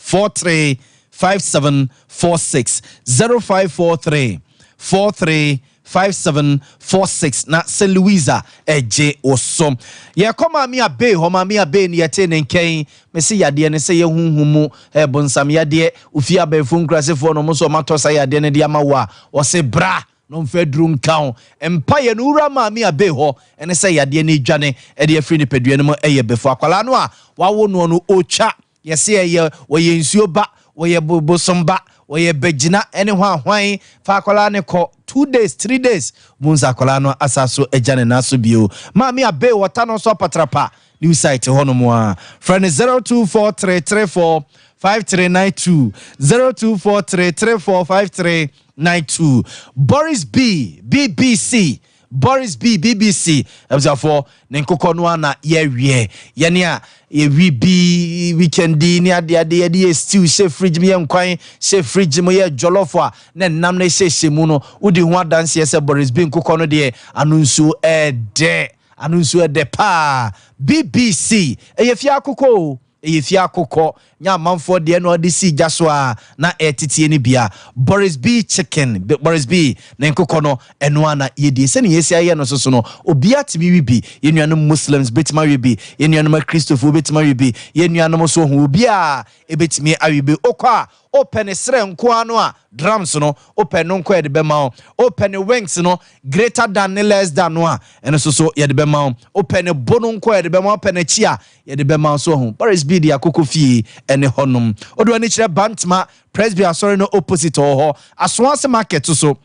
43. 5746 0543 43 5746 na St. Louisa ɛgye wo so. Yɛkɔ Maame Abey hɔ. Maame Abey no yɛtee ne nkɛn. Mese yadeɛ no sɛ yɛ honhom mu bonsam yadeɛ. Ofie abɛɛfo nkurasefoɔ no ɔmo nso ɔmo atɔ saa yadeɛ no de ama wo a, ɔse bra na ɔmfa aduru nka wo. Mpaeɛ no wura Maame Abey hɔ ɛne sɛ yadeɛ no redwane de afiri nipadua no mu ɛyɛ bɛfu. Akwadaa no a wawo noɔ no ɔtwa. Yɛse ɛyɛ wɔyɛ nsuo ba, wɔyɛ bosom ba, wɔyɛ bagyina ɛne hwan hwan. Fa akwadaa no kɔ 2 days, 3 days mu nsa akwadaa no asa so agya ne nan so bio. Maame Abe wɔta no nso apatrapa new site hɔ nom a frɛ no 024334 5392, 024334 5392. Boris B BBC, Boris B BBC abusuafoɔ ne nkokɔ no ana yɛawie. Yɛne a yɛwi bi weekend ne adeade, yɛde yɛ stew hyɛ fridge mu, yɛ nkwan hyɛ fridge mu, yɛ jollof a na nam no hyehyɛ mu no, wodi ho adanseɛ sɛ Boris B nkokɔ no deɛ, ano nsuo ɛɛdɛ, ano nsuo ɛdɛ paa. BBC ɛyɛ fie akokɔ o, ɛyɛ fie akokɔ nyɛ amanfoɔ deɛ na ɔde si gya so a na ɛtetie no bia. Boris B chicken, Boris B ne nkokɔ no, ɛno ana yɛdie. Sɛne yɛsi ayɛ no soso no, obiara tumi wi bi. Yɛn nuanom Muslims bɛtumi awe bi, yɛn nuanom Akristofoɔ bɛtumi awe bi, yɛn nuanom so ho obiara ɛbɛtumi awe bi. Wokɔ a, wopɛ ne serɛ nkoa no a, drums no wopɛ no nko, yɛde bɛma wo. Wopɛ ne wings no greater than ne less than no a, ɛno nso so yɛde bɛma wo. Wopɛ ne bo no nko, yɛde bɛma wo. Wopɛ n'akyi a, yɛde bɛma wo so ho. Boris B de akokɔ fie ɛne hɔnom. Wode w'ani kyerɛ Bantama Presby asɔre no opposite wɔ hɔ, Asoase market so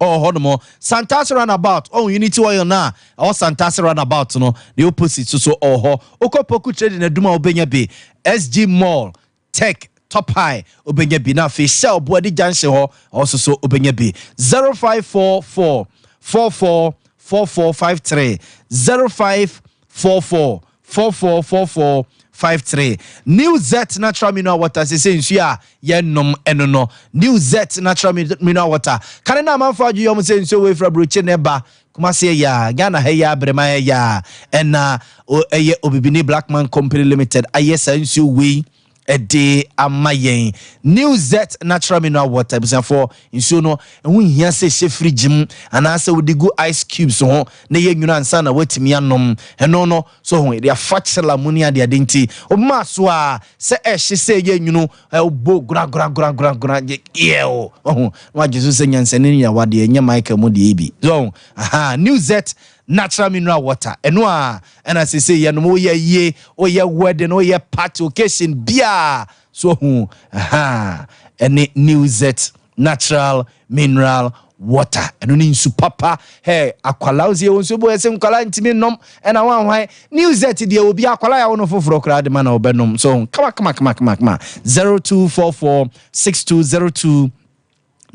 ɔwɔ hɔ nom, Santase roundabout ɔwɔ Unity Oil no a ɛwɔ Santase roundabout no the opposite so so ɔwɔ hɔ. Wokɔ Poku Trading adum a, wobɛnya bi. SG Mall Tech Top High wobɛnya bi, na afei Shell Boadi junction hɔ ɔwɔ so wobɛnya bi. 0544 44 4453, 0544 44 44 53. New Zet natural mineral water sɛ nsuo a yɛnom ɛno no, New Zet natural mineral water kane na amanfo adwe yɛm sɛ nsuo wei fira burokyi ne ba Kumase yɛ a, Ghana ha yɛ abrɛma yɛ a, ɛna ɛyɛ Obibini Blackman Company Limited ayɛ saa nsuo wei ɛde ama yɛn. New Zet natural mineral water, abusuafoɔ, nsuo no ɛho nhia sɛ hyɛ fridge mu anaasɛ wode gu ice cubes ho na yɛ nwunu ansa na woatumi anom. Ɛno no so ho yɛde afa kyela mu ne adeade, nti woma so a sɛ ɛhye sɛ ɛyɛ nwunu, wobɔ goragoragoragoragora yɛo ɔho na wagye so sɛ nyansani no yɛwadeɛ ɛnyɛ Michael mu deɛ bi so. Aha New Zet natural mineral water ɛno a ɛna sese yɛnom, woyɛ yie, woyɛ wedding, woyɛ party occasion bia so hu aha ɛne New Zet natural mineral water. Ɛno ne nsu papa. Hɛ akwalaa wo sɛ yɛwɔ nsuo bɔ yɛsɛ nkwalaa ntumi nnom ɛna wanhwan. New Zet deɛ, obi akwalaa yɛwo no foforɔ koraa de ma na wɔbɛnom so kama kama kama kama kama. 0244 6202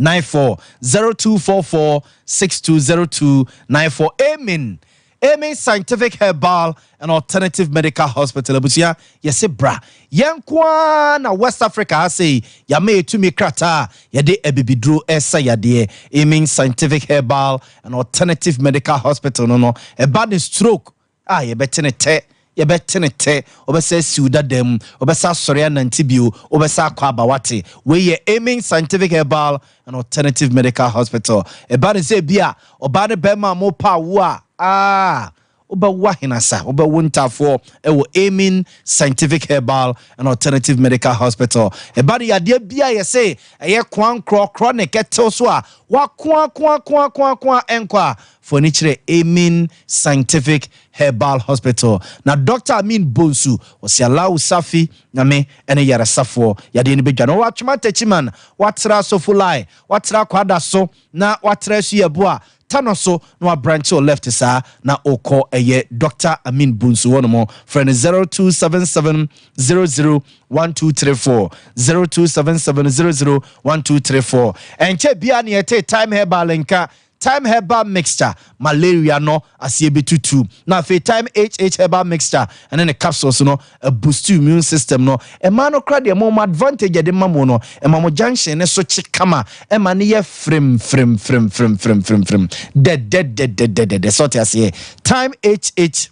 94, 0244 6202 94. Amen. Amen Scientific Herbal and Alternative Medical Hospital, abusua, yɛsɛ bra. Yɛn nko na West Africa ha sei yɛama yɛtumi krataa a yɛde abibiduro ɛsa yadeɛ. Amen Scientific Herbal and Alternative Medical Hospital no, ɛba ne stroke a, yɛbɛte ne tɛ, yɛbɛte ne tɛ, wɔbɛsɛ siw dada mu, wɔbɛsɛ asɔre anante bio, wɔbɛsɛ akɔ aba. Wate, wei yɛ Amen Scientific Herbal and Alternative Medical Hospital. Ɛba ne sɛ bi a ɔbaa ne bɛrima a mopa awo a, aa wobɛwo ahenasa, wobɛwo ntafoɔ ɛwɔ Amen Scientific Herbal and Alternative Medical Hospital. Ɛba no yadeɛ bi a yɛsɛ ɛyɛ koankorɔ chronic ɛtew so a wakoakoakoakoakoa ɛnkɔ a, fo ani kyerɛ Amen Scientific Herbal Hospital na Dr Amin Bonsu ɔsi Allahu Safi Nyame ɛne yaresafoɔ, yadeɛ no bɛdwa no. Wɔwɔ Atwoma Takyiman, watra Sofo Lai, watra Kwada so na watra Asuyɛbo a ta no so na wabranche o left saa na ɔkɔ ɛyɛ Dr Amin Bonsu hɔ nom. Frɛ no 0277 00 1234, 0277 00 1234. Ɛnkyɛ bia ne yɛte Time Herbal nka. Time Herbal Mixture, malaria no aseɛ bɛtutu. Na afei Time HH Herbal Mixture ɛne ne capsules no boost immune system no. Ɛma no kora deɛ mo advantage ɛde ma mo no, ɛma mo junction ne so kye kama, ɛma ne yɛ frem frem frem frem frem frem frem dɛdɛdɛdɛdɛdɛ sɛ ɔte aseɛ. Time HH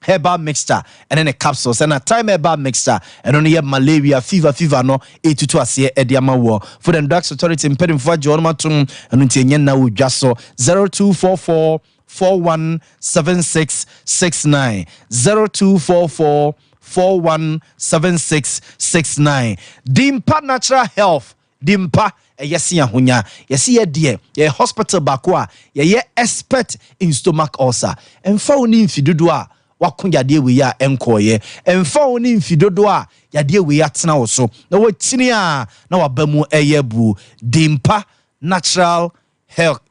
Herbal Mixture ɛne ne capsules, ɛna Time Herbal Mixture, ɛno no yɛ malaria, fever fever no ɛtutu aseɛ ɛde ama wɔ. Food and Drugs Authority mpanimfoɔ agye wɔn atom, ɛno nti ɛnyɛ nna wɔ dwa so. 0244 417669, 0244 417669. Dimpa Natural Health, Dimpa ɛyɛ se ahonya. Yɛsi yɛ deɛ, yɛyɛ hospital baako a yɛyɛ expert in stomach ulcer. Ɛmfa wo ne mfi dodoɔ a wako yadeɛ wei a ɛnkɔɔyɛ, ɛmfa wo ne mfi dodoɔ a yadeɛ wei atena wo so na wakyini a na waba mu ɛyɛ bu. Dimpa Natural Health,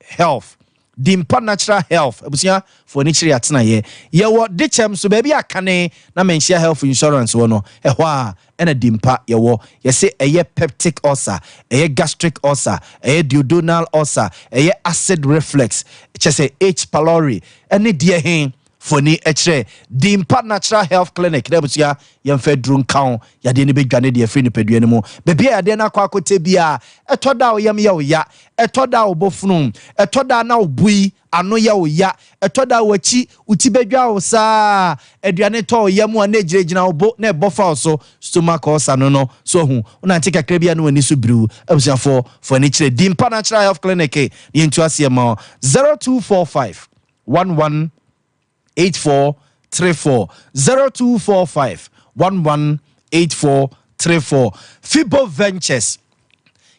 Dimpa Natural Health, abusua fo ani kyerɛ atenaeɛ. Yɛwɔ Dekyɛm so, baabi a kane na Manhyia Health Insurance wɔ no, ɛhɔ a ɛna Dimpa yɛwɔ. Yɛsɛ ɛyɛ peptic ulcer, ɛyɛ gastric ulcer, ɛyɛ duodenal ulcer, ɛyɛ acid reflux, kyɛ sɛ H pylori ɛne deɛ he foni kyerɛ Dimpa Natural Health Clinic na abusua yɛmfa duro nka ho. Yadeɛ no bɛdwane deɛ afiri nipadua no mu. Baabi a yadeɛ no akɔ akɔtɛ bi a, ɛtɔ da a woyam yɛ wo ya, ɛtɔ da a wobɔ ɛtɔ da na wobui ano yɛ wo ya, ɛtɔ da a w'akyi wo ti bɛdwa wo saa, aduane tɔ wo yam a na ɛgyinagyina wo bo na ɛbɔ fa wo so, stomach ulcer no so hu wonante kakra bi a na w'ani so biriw. Abusuafoɔ, fo ani kyerɛ Dimpa Natural Health Clinic na yɛntu aseɛ ma 0245 11 8434, 0245 11 8434. Fibo Ventures,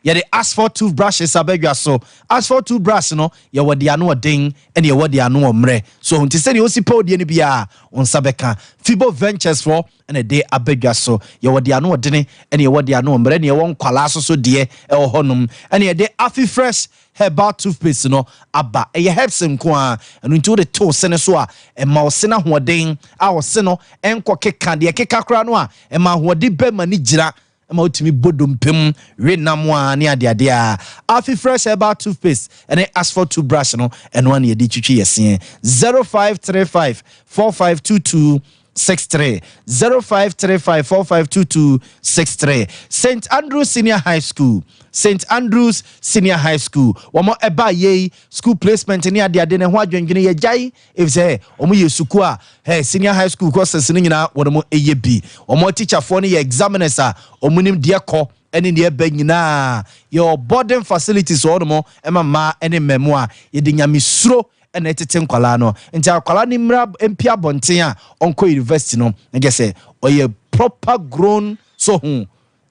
yɛde asphalt toothbrushes abɛdwa so. Asphalt toothbrush no, yɛwɔ de ano ɔden ɛne yɛwɔ de ano ɔmmerɛ so, nti sɛdeɛ wosi pɛ odie no biara wo nsa bɛka. Fibo Ventures foɔ ɛna ɛde abɛdwa so. Yɛwɔ de ano ɔdene ɛne yɛwɔ de ano ɔmmerɛ, ne yɛwɔ nkwalaa so so deɛ ɛwɔ hɔnom. Ɛne yɛde Afi Fresh Herbal toothpaste no aba. Ɛyɛ herbs nko a, ɛno nti wode to se no so a, ɛma wo se no ahoɔden a wo se no ɛnkɔ keka deɛ keka koraa no a, ɛma ahoɔden bɛma ne gyina, ɛma wotumi bɔ dompem we nam a ne adeade a. Afi Fresh Herbal toothpaste ɛne asphalt toothbrush no, ɛno a ne yɛde twitwi yɛseɛ. 0535 4522 63, 0535 4522 63. St Andrews Senior High School, St Andrews Senior High School, wɔn ɛba yei school placement ne adeade ne ho adwendwene yɛgyae, efisɛ wɔn yɛ sukuu a hey, senior high school courses no nyinaa wɔn mo ɛyɛ bi. Wɔn teacherfoɔ no yɛ examiners a wɔn nim deɛ kɔ ɛne deɛ ɛbɛ nyinaa. Yɛwɔ boarding facilities wɔ hɔnom ɛma mmaa ɛne mmamu a yɛde nyamesuro ɛna ɛtete nkwalaa no. Nti akwalaa no mmra mpi abɔnten a ɔnkɔ university no, na kyerɛ sɛ ɔyɛ proper grown, so ho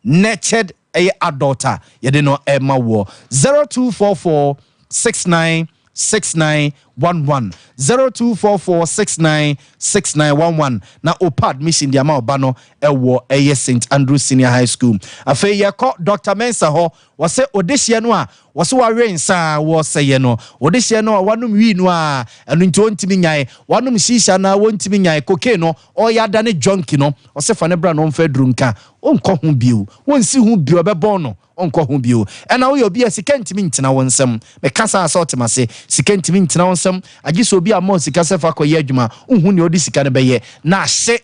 nurtured, ɛyɛ adult a yɛde no ɛma wɔ. 0244 69 6911, 0244 69 6911, na opa admission de ama ɔba no ɛwɔ ɛyɛ St Andrews Senior High School. Afei yɛkɔ Dr Mensa hɔ. Wɔsɛ odehyeɛ no a wɔsɛ wawe nsa a wɔsɛyɛ no, odehyeɛ no a wanom wii no a ɛno nti wɔntumi nyae, wanom shisha no a wɔntumi nyae, cocaine no ɔyɛ adane junkie no, ɔsɛ fa ne bra na ɔmfa aduru nka, ɔnkɔ ho bio, wɔnsi ho bio, ɔbɛbɔn no, ɔnkɔ ho bio. Ɛna woyɛ obi a sika ntumi ntena wo nsɛm, meka saa sɛ ɔtem ase, sika ntumi ntena wo nsɛm, agye sɛ obi ama sika sɛ fa kɔyɛ adwuma, wohu nea ɔde sika no bɛyɛ na ahye.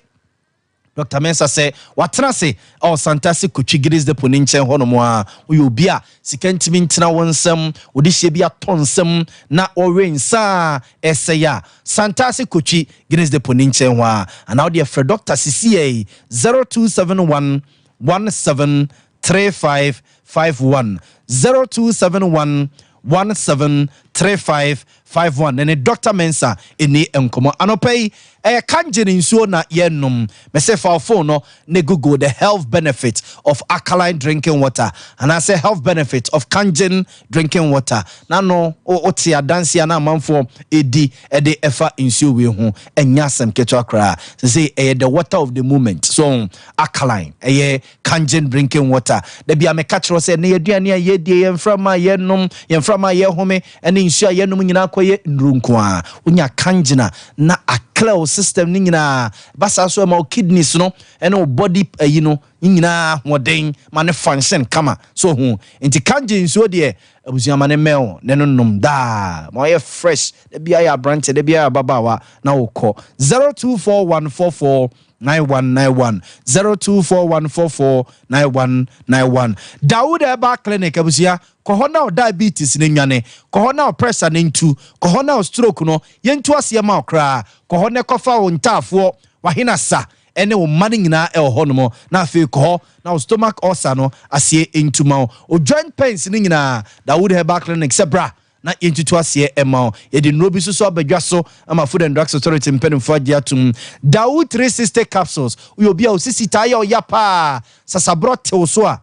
Dr Mensa sɛ watena ase ɛwɔ Santase Kotwi Giris Depo ne nkyɛn hɔnom a woyɛ obi a sika ntumi ntena wo nsɛm, wode hyɛ bi atɔ nsɛm na ɔwe nsa a ɛsɛe a, Santase Kotwi Guinness Depo ne nkyɛn hɔ a, anaa wode frɛ Dr sisiei 0271 173551, 0271 173551, ɛne Dr Mensa ɛni nkɔmmɔ. Anɔpa yi ɛyɛ Kangye ne nsuo na yɛnom. Mɛsɛ fa phone no ne Google the health benefit of alkaline drinking water anaasɛ health benefit of Kangen drinking water, na no wote adanseɛ na amanfoɔ ɛdi ɛde ɛfa nsuo wei ho. Ɛnyɛ asɛm ketewa koraa sɛ sɛ ɛyɛ the water of the moment. So alkaline ɛyɛ Kangen drinking water. Dabi a meka kyerɛ sɛ ne yɛaduane a yɛdie, yɛmframa a yɛnom, yɛmframa a yɛhome ɛne nsuo a yɛnom nyinaa kɔyɛ nnuro nko a wonya Kangen a na aclear wo system no nyinaa ba saa so, ɛma wo kidneys no ɛne wo body ayi no nyinaa ahoɔden ma ne function kama so ho. Nti Kangen nsuo deɛ, abusua, ma ne mɛw ne no nom daa ma ɔyɛ fresh da bia yɛ aberante, da bia yɛ ababaawa na wokɔ. 024144 9191, 0241449191. Dawood Herbal Clinic, abusua, kɔ hɔ na wo diabetes ne nwane, kɔ hɔ na wo pressure ne ntu, kɔ hɔ na wo stroke no yɛntu aseɛ ma wo koraa. Kɔ hɔ na kɔfa wo ntaafoɔ. W'ahenasa ne wo mma no nyinaa wɔ hɔnom, na afei kɔ hɔ na wo stomach ulcer no aseɛ ntu ma wo. Wo joint pains no nyinaa, Dawood Herbal Clinic sɛ bra na yɛntutu aseɛ mma wo. Yɛde nnuro bi nso so aba dwa so ama Food and Drugs Authority mpanimfoɔ agye atom. Dawood 360 Capsules, woyɛ obi a wo sisi taa yɛ wo ya paa, sasaborɔ te wo so a,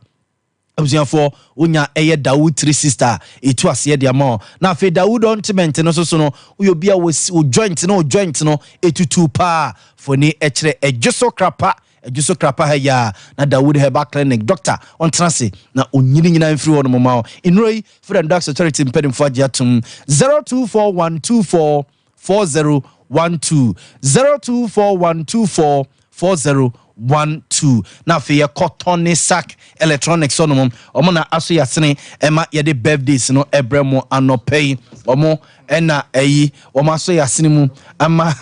Abusuafoɔ, wonya ɛyɛ Dawood tiri sister a, ɛtu aseɛ de ama wo. Na afei Dawood ointment no nso so no, woyɛ obi a wo joint no wo joint no ɛtutu paa, foni ɛkyerɛ ɛdwoso krapa, ɛdwoso krapa ha yi a, na Dawood Herbal Clinic doctor ɔntena ase na ɔnyini nyinaa mfiri hɔ nom ma wo. Nnuro yi, Food and Drugs Authority mpanimfoɔ agye atom. 024124 4012 024124 4012 Na afei yɛkɔ Tony Sack Electronics hɔ nom. Ɔmo na aso yɛasene ɛma yɛde birthdays no ɛbrɛ mo anɔpa yi. Ɔmo ɛna ɛyi ɔmo aso yɛasene mu ama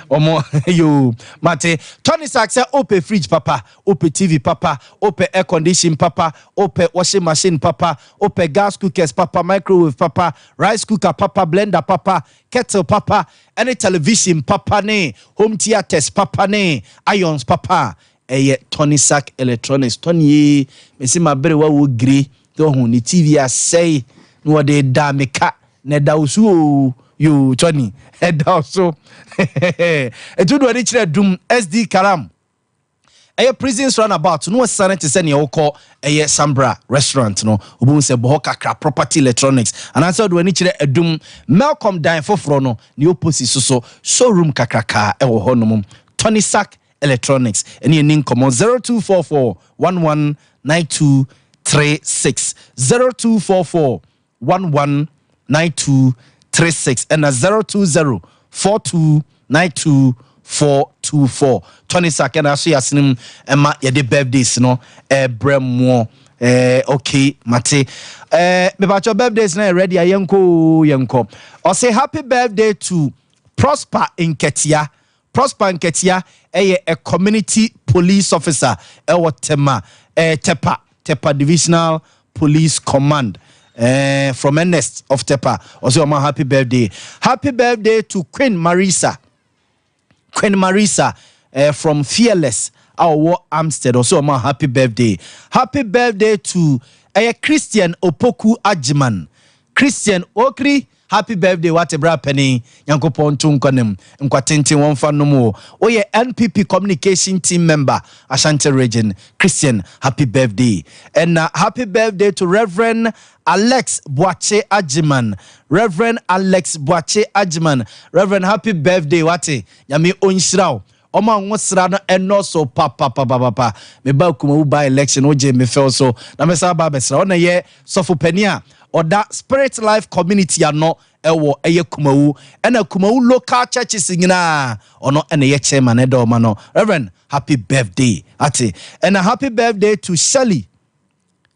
ɔmo yoo mate. Tony Sack sɛ wopɛ fridge papa, wopɛ TV papa, wopɛ air condition papa, wopɛ washing machine papa, wopɛ gas cookers papa, microwave papa, rice cooker papa, blender papa, kettle papa ne television papa ne home theatres papa ne irons papa a, ɛyɛ Tony Sack Electronics. Tony ee, mese m'aberewa wɔ gire, sɛ wahu ne TV asɛe na wɔde da me ka na ɛda wo so oo, yoo Tony, ɛda wo so. Ɛtu de w'ani kyerɛ Dum SD Karam. Ɛyɛ prisons runabout no asiane te sɛ nea wokɔ ɛyɛ Sambra restaurant no wobɛhu sɛ bɔ hɔ kakra property electronics anaasɛ wode w'ani kyerɛ Adum Melcom dan foforɔ no ne opposite so so showroom kakraka ɛwɔ hɔ nom Tony Sack Electronics ɛne ɛni nkɔmmɔ 0244 11 9236 0244 119236 ɛna 0204292424. Tony Sack ɛna aso yɛ asene mu ɛma yɛde birthdays no ɛbrɛ moɔ. Eh, okay, mate. Eh, mepakyɛ birthdays na yɛ ready a yɛnkɔ o, yɛnkɔ. Ɔse happy birthday to Prosper Nketia. Prosper Nketia ɛyɛ a community police officer ɛwɔ Tema, eh, Tepa, Tepa Divisional Police Command eh, from Ernest of Tepa. Ɔsɛ ɔma happy birthday. Happy birthday to Queen Marisa. Queen Marisa eh, from Fearless a ɔwɔ Amstead. Ɔsɛ ɔma happy birthday. Happy birthday to ɛyɛ Christian Opoku Agyeman. Christian Okri, happy birthday wate bra panin Nyankopɔn nto nkwa nem nkwa tenten wɔmfa nnom wo. Woyɛ NPP communication team member Ashanti region. Christian happy birthday. Ɛna happy birthday to Reverend Alex Boakye Agyeman. Reverend Alex Boakye Agyeman. Reverend happy birthday wate Nyame ɔnhyira wo. Ɔma nwosra no ɛnɔso papapapapa. Me baa Kumawu by election wogyee me fɛw so na mɛsan aba abɛsra wo. Na yɛ sɔfo panin a ɔda Spirit Life Community ano ɛwɔ ɛyɛ Kumawu ɛna Kumawu local churches nyinaa ɔno ɛna ɛyɛ chairman ɛda ɔma no. Reverend happy birthday ate. Ɛna happy birthday to Shirley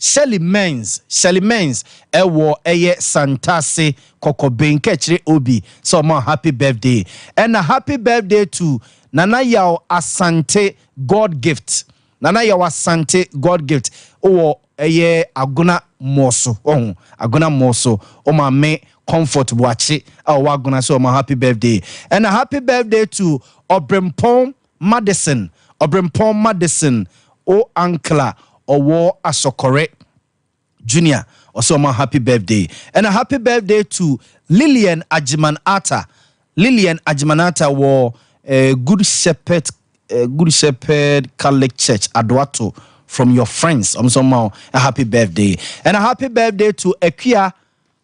Shirley Mens, Shirley Mens ɛwɔ ɛyɛ Santase Kɔkɔben kɛkyerɛ Obi sɛ ɔma happy birthday. Ɛna happy birthday to Nana Yaw Asante God Gift, Nana Yaw Asante God Gift wɔ ɛyɛ Agona Mɔɔso, wahu, Agona Mɔɔso, wo maame Comfort Boakye a ɔwɔ Agona sɛ ɔma happy birthday. Ɛna happy birthday to Ɔbrempɔn Madison, Ɔbrempɔn Madison, o uncle a ɔwɔ Asɔkɔrɛ Junior, ɔsɛ ɔma happy birthday. Ɛna happy birthday to Lillian Agyeman Arthur, Lillian Agyeman Arthur wɔ eh, Good Shepherd, eh, Good Shepherd Catholic Church, Adoato, from your friends, ɔmo sɛ ɔma a happy birthday. Ɛna happy birthday to Akua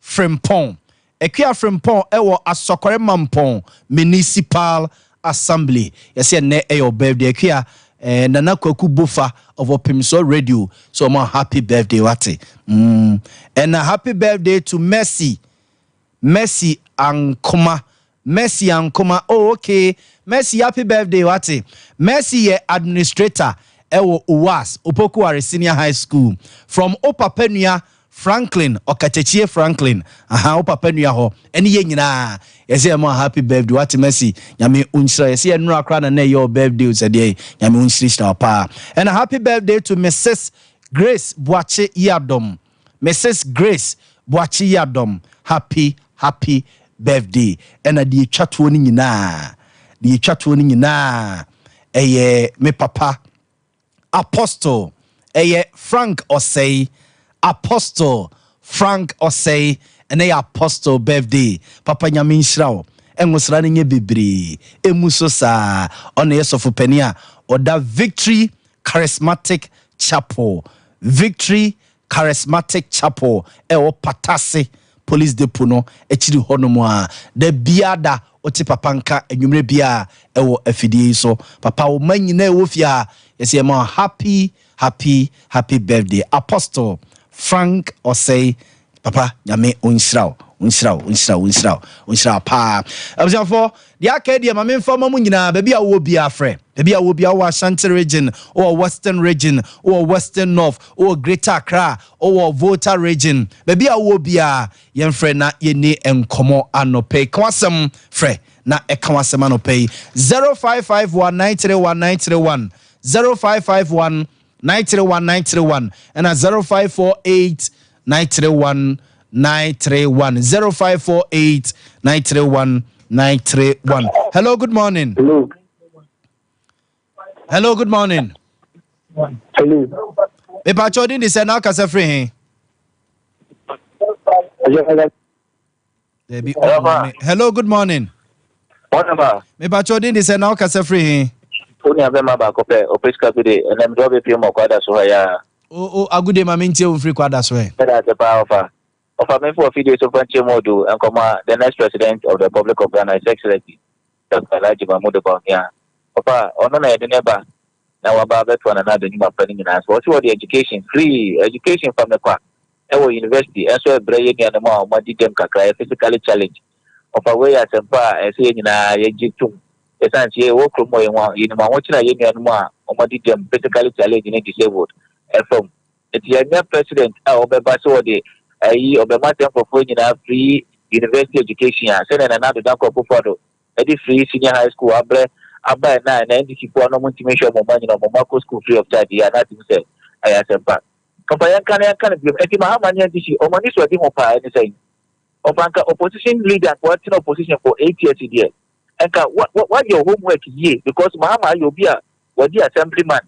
Frimpong. Akua Frimpong wɔ Asɔkɔre Mampong Municipal Assembly. Yɛsɛ ɛnnɛ ɛyɛ wo birthday Akua. Eh, Nana Kwaku Bofa of Ɔpemsoɔ Radio sɛ ɔma happy birthday wate. Mm. Ɛna happy birthday to Mercy. Mercy Ankoma. Mercy Ankoma. Oh, okay. Mercy, happy birthday wate. Mercy yɛ administrator ɛwɔ OWAS, Opoku Ware Senior High School. From o papa nua Franklin Ɔkatakyie Franklin aha wo papa nua hɔ ɛne yɛ nyinaa yɛsɛ yɛma wo happy birthday wate Mercy Nyame onhyira yɛsɛ yɛ nnora koraa na na ɛyɛ wo birthday o sɛ deɛ Nyame onhyirahyira wo paa ɛna happy birthday to Mrs Grace Boakye Yiadom Mrs Grace Boakye Yiadom happy happy birthday ɛna deɛ ɛtwa toɔ no nyinaa deɛ ɛtwa toɔ no nyinaa. Ɛyɛ me papa Apostle ɛyɛ Frank Osei Apostle Frank Osei ɛnɛ yɛ Apostle birthday papa Nyame nhyira wo ɛngosra no nyɛ bebree ɛmu so saa ɔna yɛ sɔfo panin a ɔda Victory Charismatic Chapel Victory Charismatic Chapel ɛwɔ Patase Police Depot no akyiri hɔ nom a da biara da wote papa nka anwummerɛ biara ɛwɔ afidie yi so. Papa wo mma nyinaa ɛwɔ fie ha yɛsɛ yɛma wo happy happy happy birthday Apostle Frank Osei papa Nyame ɔnhyira wo ɔnhyira wo ɔnhyira wo ɔnhyira wo ɔnhyira wo paa. Abusuafoɔ deɛ aka yi deɛ ma memfa ma mo nyinaa baabi a wowɔ biara frɛ baabi a wowɔ biara wowɔ Ashanti region wowɔ Western region wowɔ Western North wowɔ Greater Accra wowɔ Volta region baabi a wowɔ biara Yɛmfrɛ na yɛnni nkɔmmɔ anɔpa yi. Ka w'asɛm frɛ na ɛka w'asɛm anɔpa yi. 0551 931 931 0551 931 931 ɛna 0548 931 931 0548 931 931. Hello, good morning. Hello. Hello, good morning. Hello. Mepakyɛ ɔdin de sɛ na akasa firi he? Dabi, oh, Hello, good morning. Mepakyɛ ɔdin de sɛ na akasa firi he? Wo nua bɛma baako pɛ, ɔpɛ sika bi de, ɛnam de ɔbɛpie mu ɔkɔ ada so hɔ ya. O, o, agude ma mentie wo mfiri kɔ ada so ɛ. Ɛda ase paa ɔfa. Ɔfa me mfo afidie so fa nkyerɛ mu odu nkɔmɔ the next president of the Republic of Ghana, His Excellency Dɔkta Alhaji Mahmood Bawumia. Ɔfa, ɔno na yɛde no ba na waba abɛtoa Nana Addo nnwuma pa no nyinaa so. Ɔse ɔde education, free education fa me kwa wɔ university nso ɛbrɛ yɛn nuanom a wɔn adi dɛm kakra, yɛ physically challenged. Ɔfa, wei yɛ asɛmpa a ɛsɛ yɛn nyinaa yɛgye tom. Ɛsiane sɛ yɛwɔ kurom hɔ, yɛnim ahokyere a yɛn nuanom a wɔn adi dɛm, physically challenged ne disabled ɛfa mu. Nti yɛnyɛ president a ɔbɛba sɛ ɔde ayi ɔbɛma sɛ nkurɔfoɔ nyinaa free university education a sɛdeɛ Nana Addo Dankwa Akufo-Addo de free senior high school abrɛ aba ɛnɛ a ɛnɛ NDC foɔ a na wɔn ntumi nhwɛ wɔn mma nyina wɔn mma kɔ school free of charge yi a na ate mu sɛ ɛyɛ asɛmpa. Ɔfa yɛnka na yɛnka no biom nti Mahama ne NDC wɔn ani so adi ho paa ɛne sɛn? Ɔfa nka opposition leader nka watena opposition for 8 years deɛ nka wa wa wayɛ homework yie because Mahama ayɛ obi a wadi assemblyman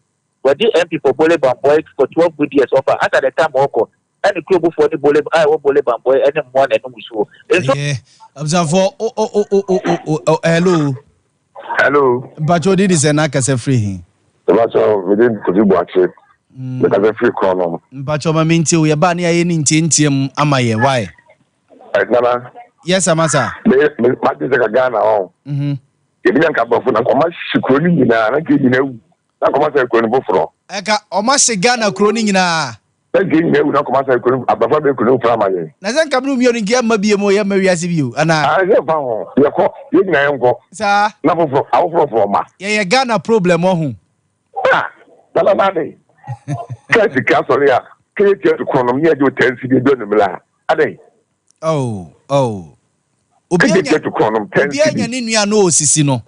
Wadi MP for Bole Bamboi for 12 good years ɔfa as at the time ɔɔkɔ na ne kurobofoɔ ne Bole a ɛwɔ Bole Bamboi ne mmoa na ɛnom nsuo. Nso. Ɛyɛ abusuafoɔ o o o o o o o hello. Hello. Mpatsɔ odi di sɛ n'akasa firi he. Mpatsɔ mi de Kofi Buakye. Mi kasa firi Korɔnom. Mpatsɔ ma mi ntie o yɛ ba ne ayɛ ne ntiantia mu ama yɛ why. Nana. Yes amasa. Me me ma gye sɛ ka Ghana ɔn. Mhm. Ebi nya nka aborɔfo na nkɔma hye kuro no nyinaa na nka nyinaa wu. Na nkɔma sɛ kuro no foforɔ. Ɛka ɔma hye Ghana kuro no nyinaa. Na nka nyinaa wu na nkɔma sɛ kuro no abrɔfo abɛyɛ kuro no foforɔ ama yɛn. Na sɛ nka mene mmienu nka yɛmma bio mu yɛmma wiase bio anaa. Ah sɛ mfa ho yɛkɔ yɛn nyinaa yɛnkɔ. Saa. Na foforɔ awoforɔforɔ ma. Yɛyɛ Ghana problem ɔho. Ah nana nade kaa sika asɔre a kɛyɛ tia to korɔ nom ne yɛgye wo 10 cedi edu anumere a adɛn. Oh oh. Obi anya obi anya ne nua no osisi no.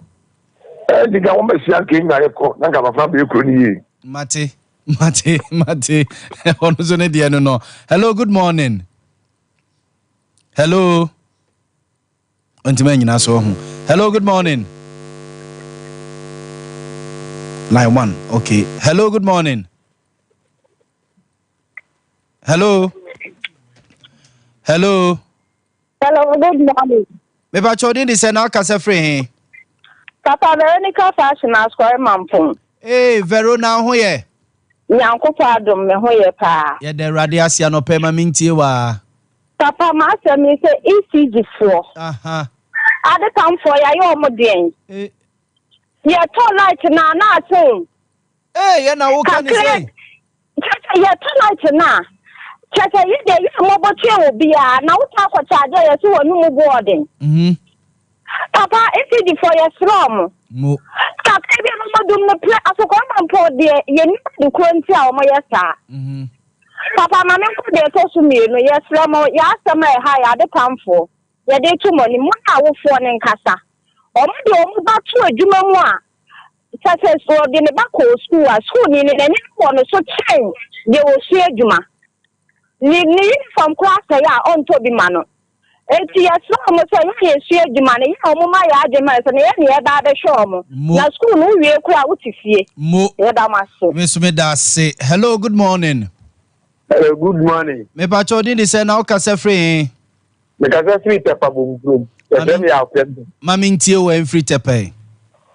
Ɛɛ nti nka wɔn bɛhyia nka nyinaa yɛkɔ na nka abafra bɛyɛ kuro no yie. Mate mate mate ɔno nso ne deɛ no no. Hello good morning. Hello. Ntoma nyina so ho. Hello good morning. Line one okay. Hello good morning. Hello. Hello. Hello, good morning. Mepa kyɛw din de sɛ na akasa firi he? Papa Veronica Fashion Asɔre Mampong. Ee, Vero na ho yɛ? Nyankopɔn adom me ho yɛ paa. Yɛda Awurade ase anɔpɛ ma mentie waa. Papa m'asɛm ne sɛ ECG foɔ. Aha. Adetamfoɔ yɛayɛ ɔmo deɛn? Eh. Yɛtɔ light na na ase o. Ee, yɛ na woka ne sɛ. Kyerɛ sɛ yɛtɔ light no a, kyerɛ sɛ yɛ deɛ yɛ mmɔbɔ kyɛn obiara na wotɔ akɔkyɛ adeɛ a yɛse wɔn mu bu ɔden. Mhm. Papa ECD foɔ yɛsrɛ ɔmo. Mo. Kakra bi a na ɔmo dum no prɛ asokɔrɔma mpo deɛ yɛnim ade korɔ nti a ɔmo yɛ saa. Mhm. Papa ma menkɔ deɛ ɛtɔ so mmienu yɛsrɛ mo yɛ asɛm a ɛha yɛ adepamfoɔ yɛde to mo anim mo ne awofoɔ no nkasa. Ɔmo de ɔmo ba to adwuma mu a Sɛ sɛ ɔde ne ba kɔɔ sukuu a, sukuuni no n'ani no wɔ no so kyɛn deɛ ɔsua adwuma. Ne ne uniform koraa sɛe a, ɔntɔ bi ma no. Enti yɛsrɛ wɔn sɛ yɛn a yɛsua adwuma no, yɛ a wɔmma yɛn adwene ma yɛn sɛ na yɛn na yɛreba abɛhwɛ wɔn. Mo. Na sukuu no wowie koraa a wote fie. Mo. Yɛda mo ase. Me nso meda ase. Hello, good morning. Hello, good morning. Mepakyɛ wo din de sɛn na wokasa firi he? Mekasa firi Tɛpa Bomkurom. Yɛfrɛ me Yaw Prɛmpɛ. Ma mentie wo ɛmfiri Tɛpa yi.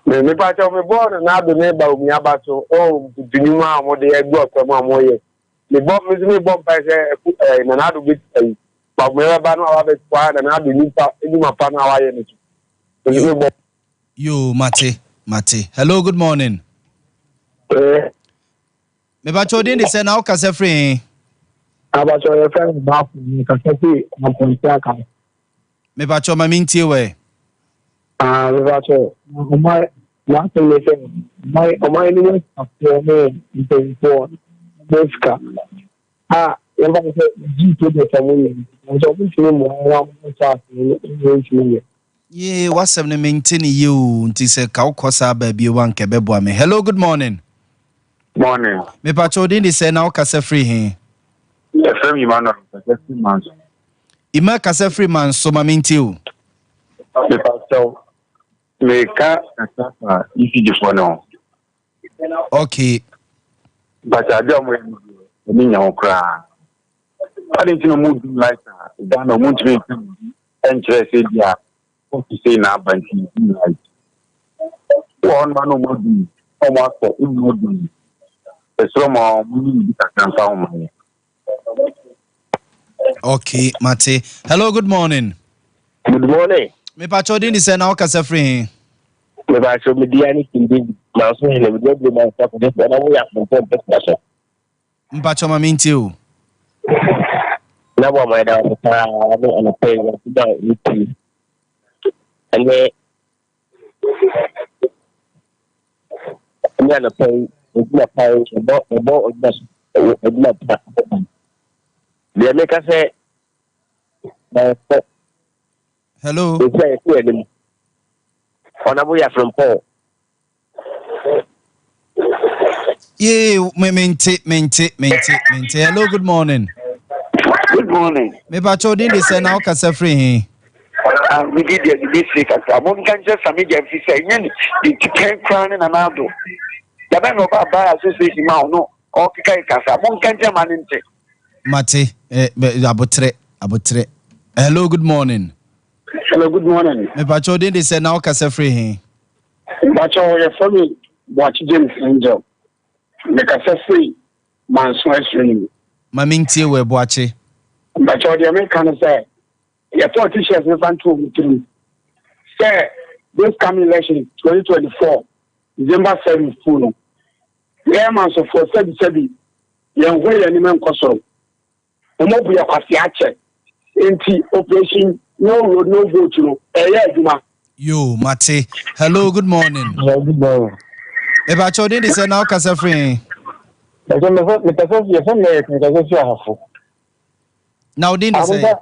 Me mepakyɛ wo mebɔɔ no na ado ne ba omi aba so ɔwɔ mputu nnwuma a wɔde agu akwa mu a wɔyɛ. Mebɔ me nso mebɔ mpae sɛ ɛko ɛɛ Nana Addo bɛ ayi Bawumia bɛba na waba abɛtoa Nana Addo nipa nnwuma pa no a wayɛ no so. Me nso mebɔ. Yoo mate mate. Hello good morning. Eh. Mepakyɛ wo din de sɛn na wo kasa firi he? Abakyɛ yɛfrɛ me Baafo me kasa firi Ampɔnte aka. Mepakyɛ ma mentie wɛ. Ah, mepakyɛ ɔman n'asɛm ne sɛ ɔman ɔman no mu afoɔ ne mpanyinfoɔ bɔ sika a yɛmfa no sɛ gyi project a wɔyɛ nso wɔn ntumi mmoa wɔn a wɔn nsa ase no wɔn ntumi nyɛ. Yee w'asɛm no mente no yie oo nti sɛ ka wokɔ saa baabi hɔ a nka ɛbɛboa me. Hello good morning. Morning. Mepakyɛ wo din de sɛn na wo kasa firi he? Yɛfrɛ me Emmanuel mekasa firi Manso. Emma kasa firi Manso ma mentie o. Mepakyɛ wo meka kasa fa ECG foɔ no ho. Okay. But ade a wɔyɛ no deɛ ɛni nya ho koraa. Ade nti na wɔn dum light a Ghana wɔn ntumi nka biribi nkyerɛ sɛ bi a kɔɔto sei na aba nti dum light. Wɔ hɔ nom a na wɔn adum na wɔn asɔ na wɔn adum. Ɛsrɛ mo a wɔn yi biribi kakra mfa ho ma yɛn. Okay, mate. Hello, good morning. Good morning. Mepakyɛ din de sɛ na wokasa firi he? Mepakyɛ me dia ne King David. Manso hene mede aburo manso akɔgye sɛ na woyɛ asomfo mpɛsɛ so. Mpakyɛ ma mentie o. Na bɔ ma ɛda wo paa ne anɔpa yi wɔn da wo ti ɛne ɛne anɔpa yi adwuma pa yi ɛbɔ ɛbɔ adwuma so adwuma pa deɛ meka sɛ ɛsɛ hello ɛsi a yɛsi anim ɔnabo yɛ afrempɔn Yee, me mente, mente, mente, mente. Hello, good morning. Good morning. Me pa cho din de sɛ na wokasa firi he? Ah, me di deɛ de bɛsire kakra. Mo nka nkyerɛ Sami Gyamfi sɛ ɛnyɛ ne ne ti pɛn koraa ne Nana Addo. Dabɛn na ɔba Bar Association ma ɔno ɔkeka kasa. Mo nka nkyerɛ ma ne nte. Mate, eh, abotrɛ, abotrɛ. Hello, good morning. Hello, good morning. Me pa cho din de sɛ na wokasa firi he? Mpakyɛw yɛfrɛ me Boakye James Angel. Mekasa firi Manso Asuo no mu. Ma mentie wo ɛ Boakye. Mpakyɛw deɛ meka ne sɛ yɛ politicians no fa nto wɔn tirim sɛ this coming election 2024 December 7 fu no yɛn Mansofoɔ sɛbi sɛbi yɛn ho yɛn anim nkɔ soro. Wɔn abu yɛ kwasea akyɛ nti operation no road no vote no ɛyɛ adwuma. Yoo mate. Hello good morning. Hello good morning. Mepakyɛ wo din de sɛ na wokasa firi he? Mekasa yɛfɛ me Eric mekasa firi Ahafo. Na wo din de sɛ?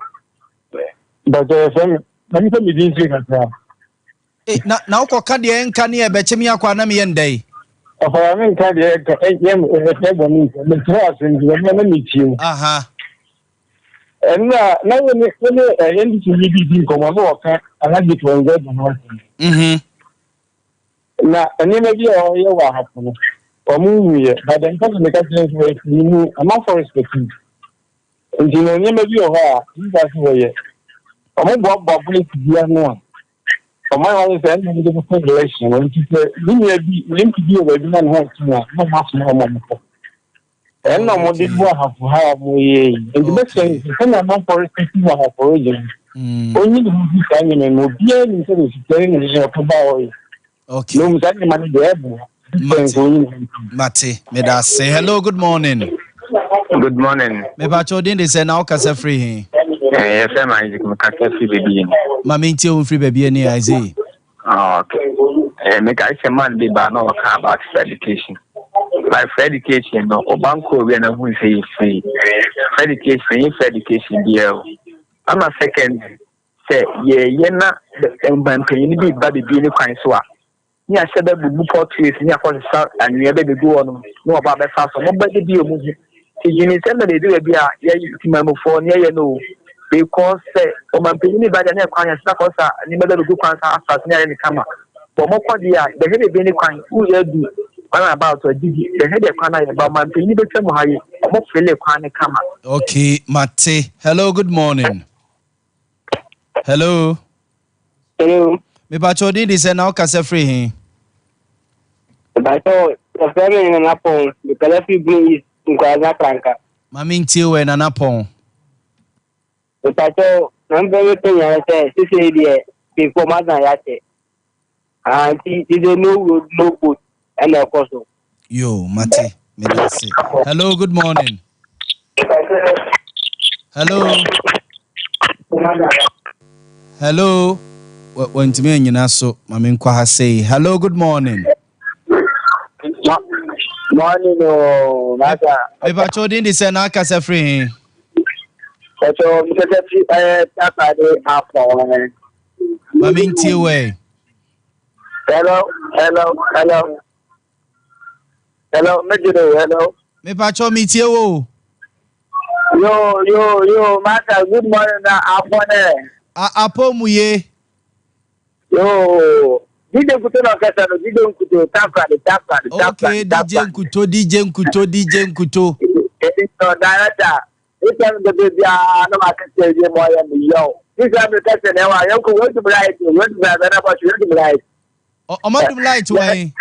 Bàtɛ yɛfɛ me na mi sɛ mi din firi kakra. Eh, na na wokɔka deɛ ɛnka ne ɛbɛkye me akɔ a na meyɛ ndɛ yi. Ɔfara me nka deɛ ɛnka ɛyɛ ɛyɛ bɔ ne nka mekyerɛ ase nti wɔn na metie mu. Aha. Ɛnna na wo ne wo ne ɛyɛ ne ti bi di nkɔmɔ na wɔka Alhaji Kwanza di ho asɛm. Mhm. Na nneɛma bi a ɔyɛ wɔ ahafo no wɔn nhu yɛ but nka sɛ meka kyerɛ nso wɔyɛ ne mu amanfoɔ respect nti no nneɛma bi wɔ hɔ a nnipa sɛ wɔyɛ wɔn boaboa boys bi ano a Ɔman ha sɛ ɛna mede bɛkɔ election no nti sɛ me nua bi me mp bi wɔ baabi na ne ho ɔtene a na ɔmo asoma ɔmo ɔmo kɔ ɛna ɔmo de bu ahafo ha a ɔmo yɛ yi nti bɛsɛ sɛ sɛnea amanfoɔ respect wɔ ahafo region no onyi ne ho fi saa nneɛma mu obiara nim sɛ sika ne ne ɔtɔ ba ɔyɛ na ɔmu saa nneɛma no deɛ ɛboa Mate, meda ase. Hello, good morning. Good morning. Mepakyɛ wo din de sɛ na wokasa firi he? Eh, yɛfrɛ me Isaac, mekasa firi baabi yɛ. Ma mentie wo mfiri baabi ani Isaac. Oh, okay. Eh, mekae sɛ man bi baa na ɔka about free education. By free education no, ɔba nkɔ obi a na hu sɛ yɛ free. Free education, yɛ free education biara o. Ama second, sɛ yɛyɛ na mpanyin bi ba biribi ne kwan so a, ne ahyɛ bɛ bubu potways ne akɔsesa anwea bɛ begu hɔ nom ne wɔba abɛfa so wɔn bɛde bi wɔn ho ti gyini sɛ na edu baabi a yɛ timamufoɔ ne yɛyɛ no o because sɛ. Ɔmanpanyin ne ba deɛ na ɛkwan yɛ sɛ kɔ sa nneɛma bɛ bɛgu kwan sa asase ne ayɛ ne kama. Bɔ ɔmo kɔ deɛ a bɛhwɛ deɛ bɛni kwan woyɛ adu kwan about adidi bɛhwɛ deɛ kwan ayɛ ba ɔmanpanyin bɛtwa mu ha yi ɔmo fele kwan ne kama. Okay, mate. Hello, good morning. Hello. Hello. Mepakyɛ odin de sɛ na wokasa firi he? Mepakyɛ wɔfrɛ me Nana Pɔn, mekasa firi Brong East, Nkoranza Pranka. Ma mentie wɛ Nana Pɔn. Mepakyɛ na mpɛ mepɛ nyina sɛ sesei deɛ mpanyinfoɔ ɔmo asan yɛakyɛ. Ah, nti sesei no road no boat ɛna ɛkɔ so. Yo, mate. Meda ase. Hello, good morning. Hello. Hello. Wantumi anyina so. Ma menkɔ ha sei. Hello, good morning. Morning, oh, masa. Mepakyɛ odin de sɛ na akasa firi he? Pakyɛ, mekasa firi ɛyɛ Takoradi Afɔn. Ma mentie wɛ. Hello, hello, hello. Hello, Mejido, hello. Mepakyɛ metie wo. Yo, yo, yo, masa, good morning na Afɔn. Apɔ mu ye. Yo, DJ Nkuto na ɔkasa no, DJ Nkuto, Takoradi, Takoradi, Takoradi. Okay, DJ Nkuto, DJ Nkuto, DJ Nkuto. Ebi sọ director, ịsọ mi bebe biara na ma kese ebi mu ɔyɛ mi yɛ o. Sisi mi kese na ɛwɔ ayɛ nko wetum light, wetum light, ɛna bɔ so wetum light. Ɔma dum light wɛn.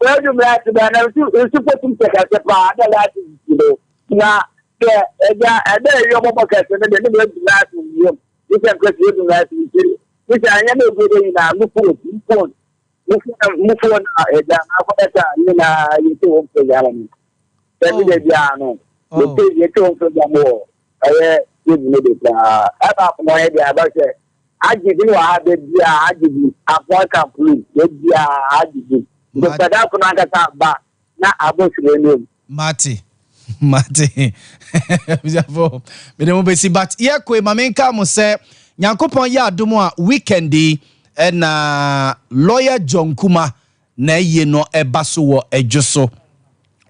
Wetum light bɛ na nsu nsu potum sɛ kɛse paa ɛna light sisi do. Na sɛ ɛgya ɛdɛ eyi ɔbɔbɔ kɛse ne de ne bi wetum light yam. Sisi mi kese wetum light nti. Sisi anyɛ na ebi de nyinaa mu phone mu phone mu phone mu phone na ɛgya akɔyɛ nyinaa yɛ ti wɔn program no. Sɛbi de biara no. Yɛte yɛte wɔn program wɔ ɛyɛ tv no de paa. Ɛba akɔmɔ yɛ deɛ aba sɛ agye bi wɔ ha bɛ biara agye bi afɔn kampulu bɛ biara agye bi. Nkɔda kono ankasa ba na abɔ soro anim. Mate. Mate. Abusuafo, mede mo bɛsi but yɛkɔe ma menka mo sɛ Nyankopɔn yɛ adom a weekend yi ɛna lawyer John Kuma na ɛyie no ɛba so wɔ Adwo so.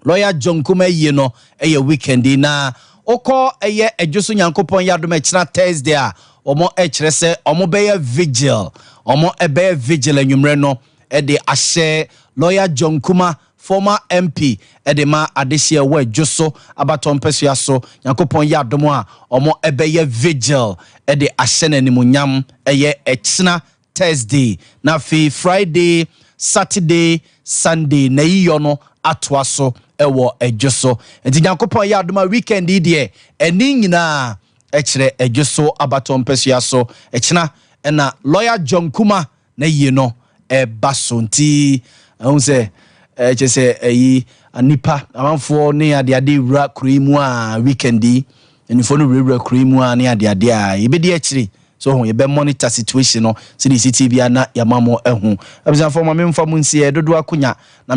Lawyer John Kuma ɛyie no ɛyɛ weekend yi na wokɔ ɛyɛ Adwo so Nyankopɔn yɛ adom ɛkyena Thursday a wɔn ɛkyerɛ sɛ wɔn bɛyɛ vigil. Wɔn ɛbɛyɛ vigil anwummerɛ no ɛde ahyɛ lawyer John Kuma former MP ɛde ma adehyeɛ wɔ Adwo so abatɔ mpɛsua so. Nyankopɔn yɛ adom a wɔn ɛbɛyɛ vigil ɛde ahyɛ n'animuonyam ɛyɛ ɛkyena Thursday na afei Friday, Saturday, Sunday na yiyɔ no atoa so ɛwɔ Adwo so. Nti Nyankopɔn yɛ adom a weekend yi deɛ ɛne nyinaa ɛkyerɛ Adwo so abatɔ mpɛsua so. Ɛkyena ɛna lawyer John Kuma na yie no ɛba so. Nti ɛhu sɛ ɛkyɛ sɛ ɛyi nipa amanfoɔ ne adeade wura kuro yi mu a weekend yi nnifoɔ no wurawura kuro yi mu a ne adeade a yɛbɛdi akyire so ho yɛbɛ monitor situation no sɛdeɛ ɛsi tie bia na yɛama mo ahu. Abusuafoɔ, ma memfa mo nsi dodoɔ akonya na me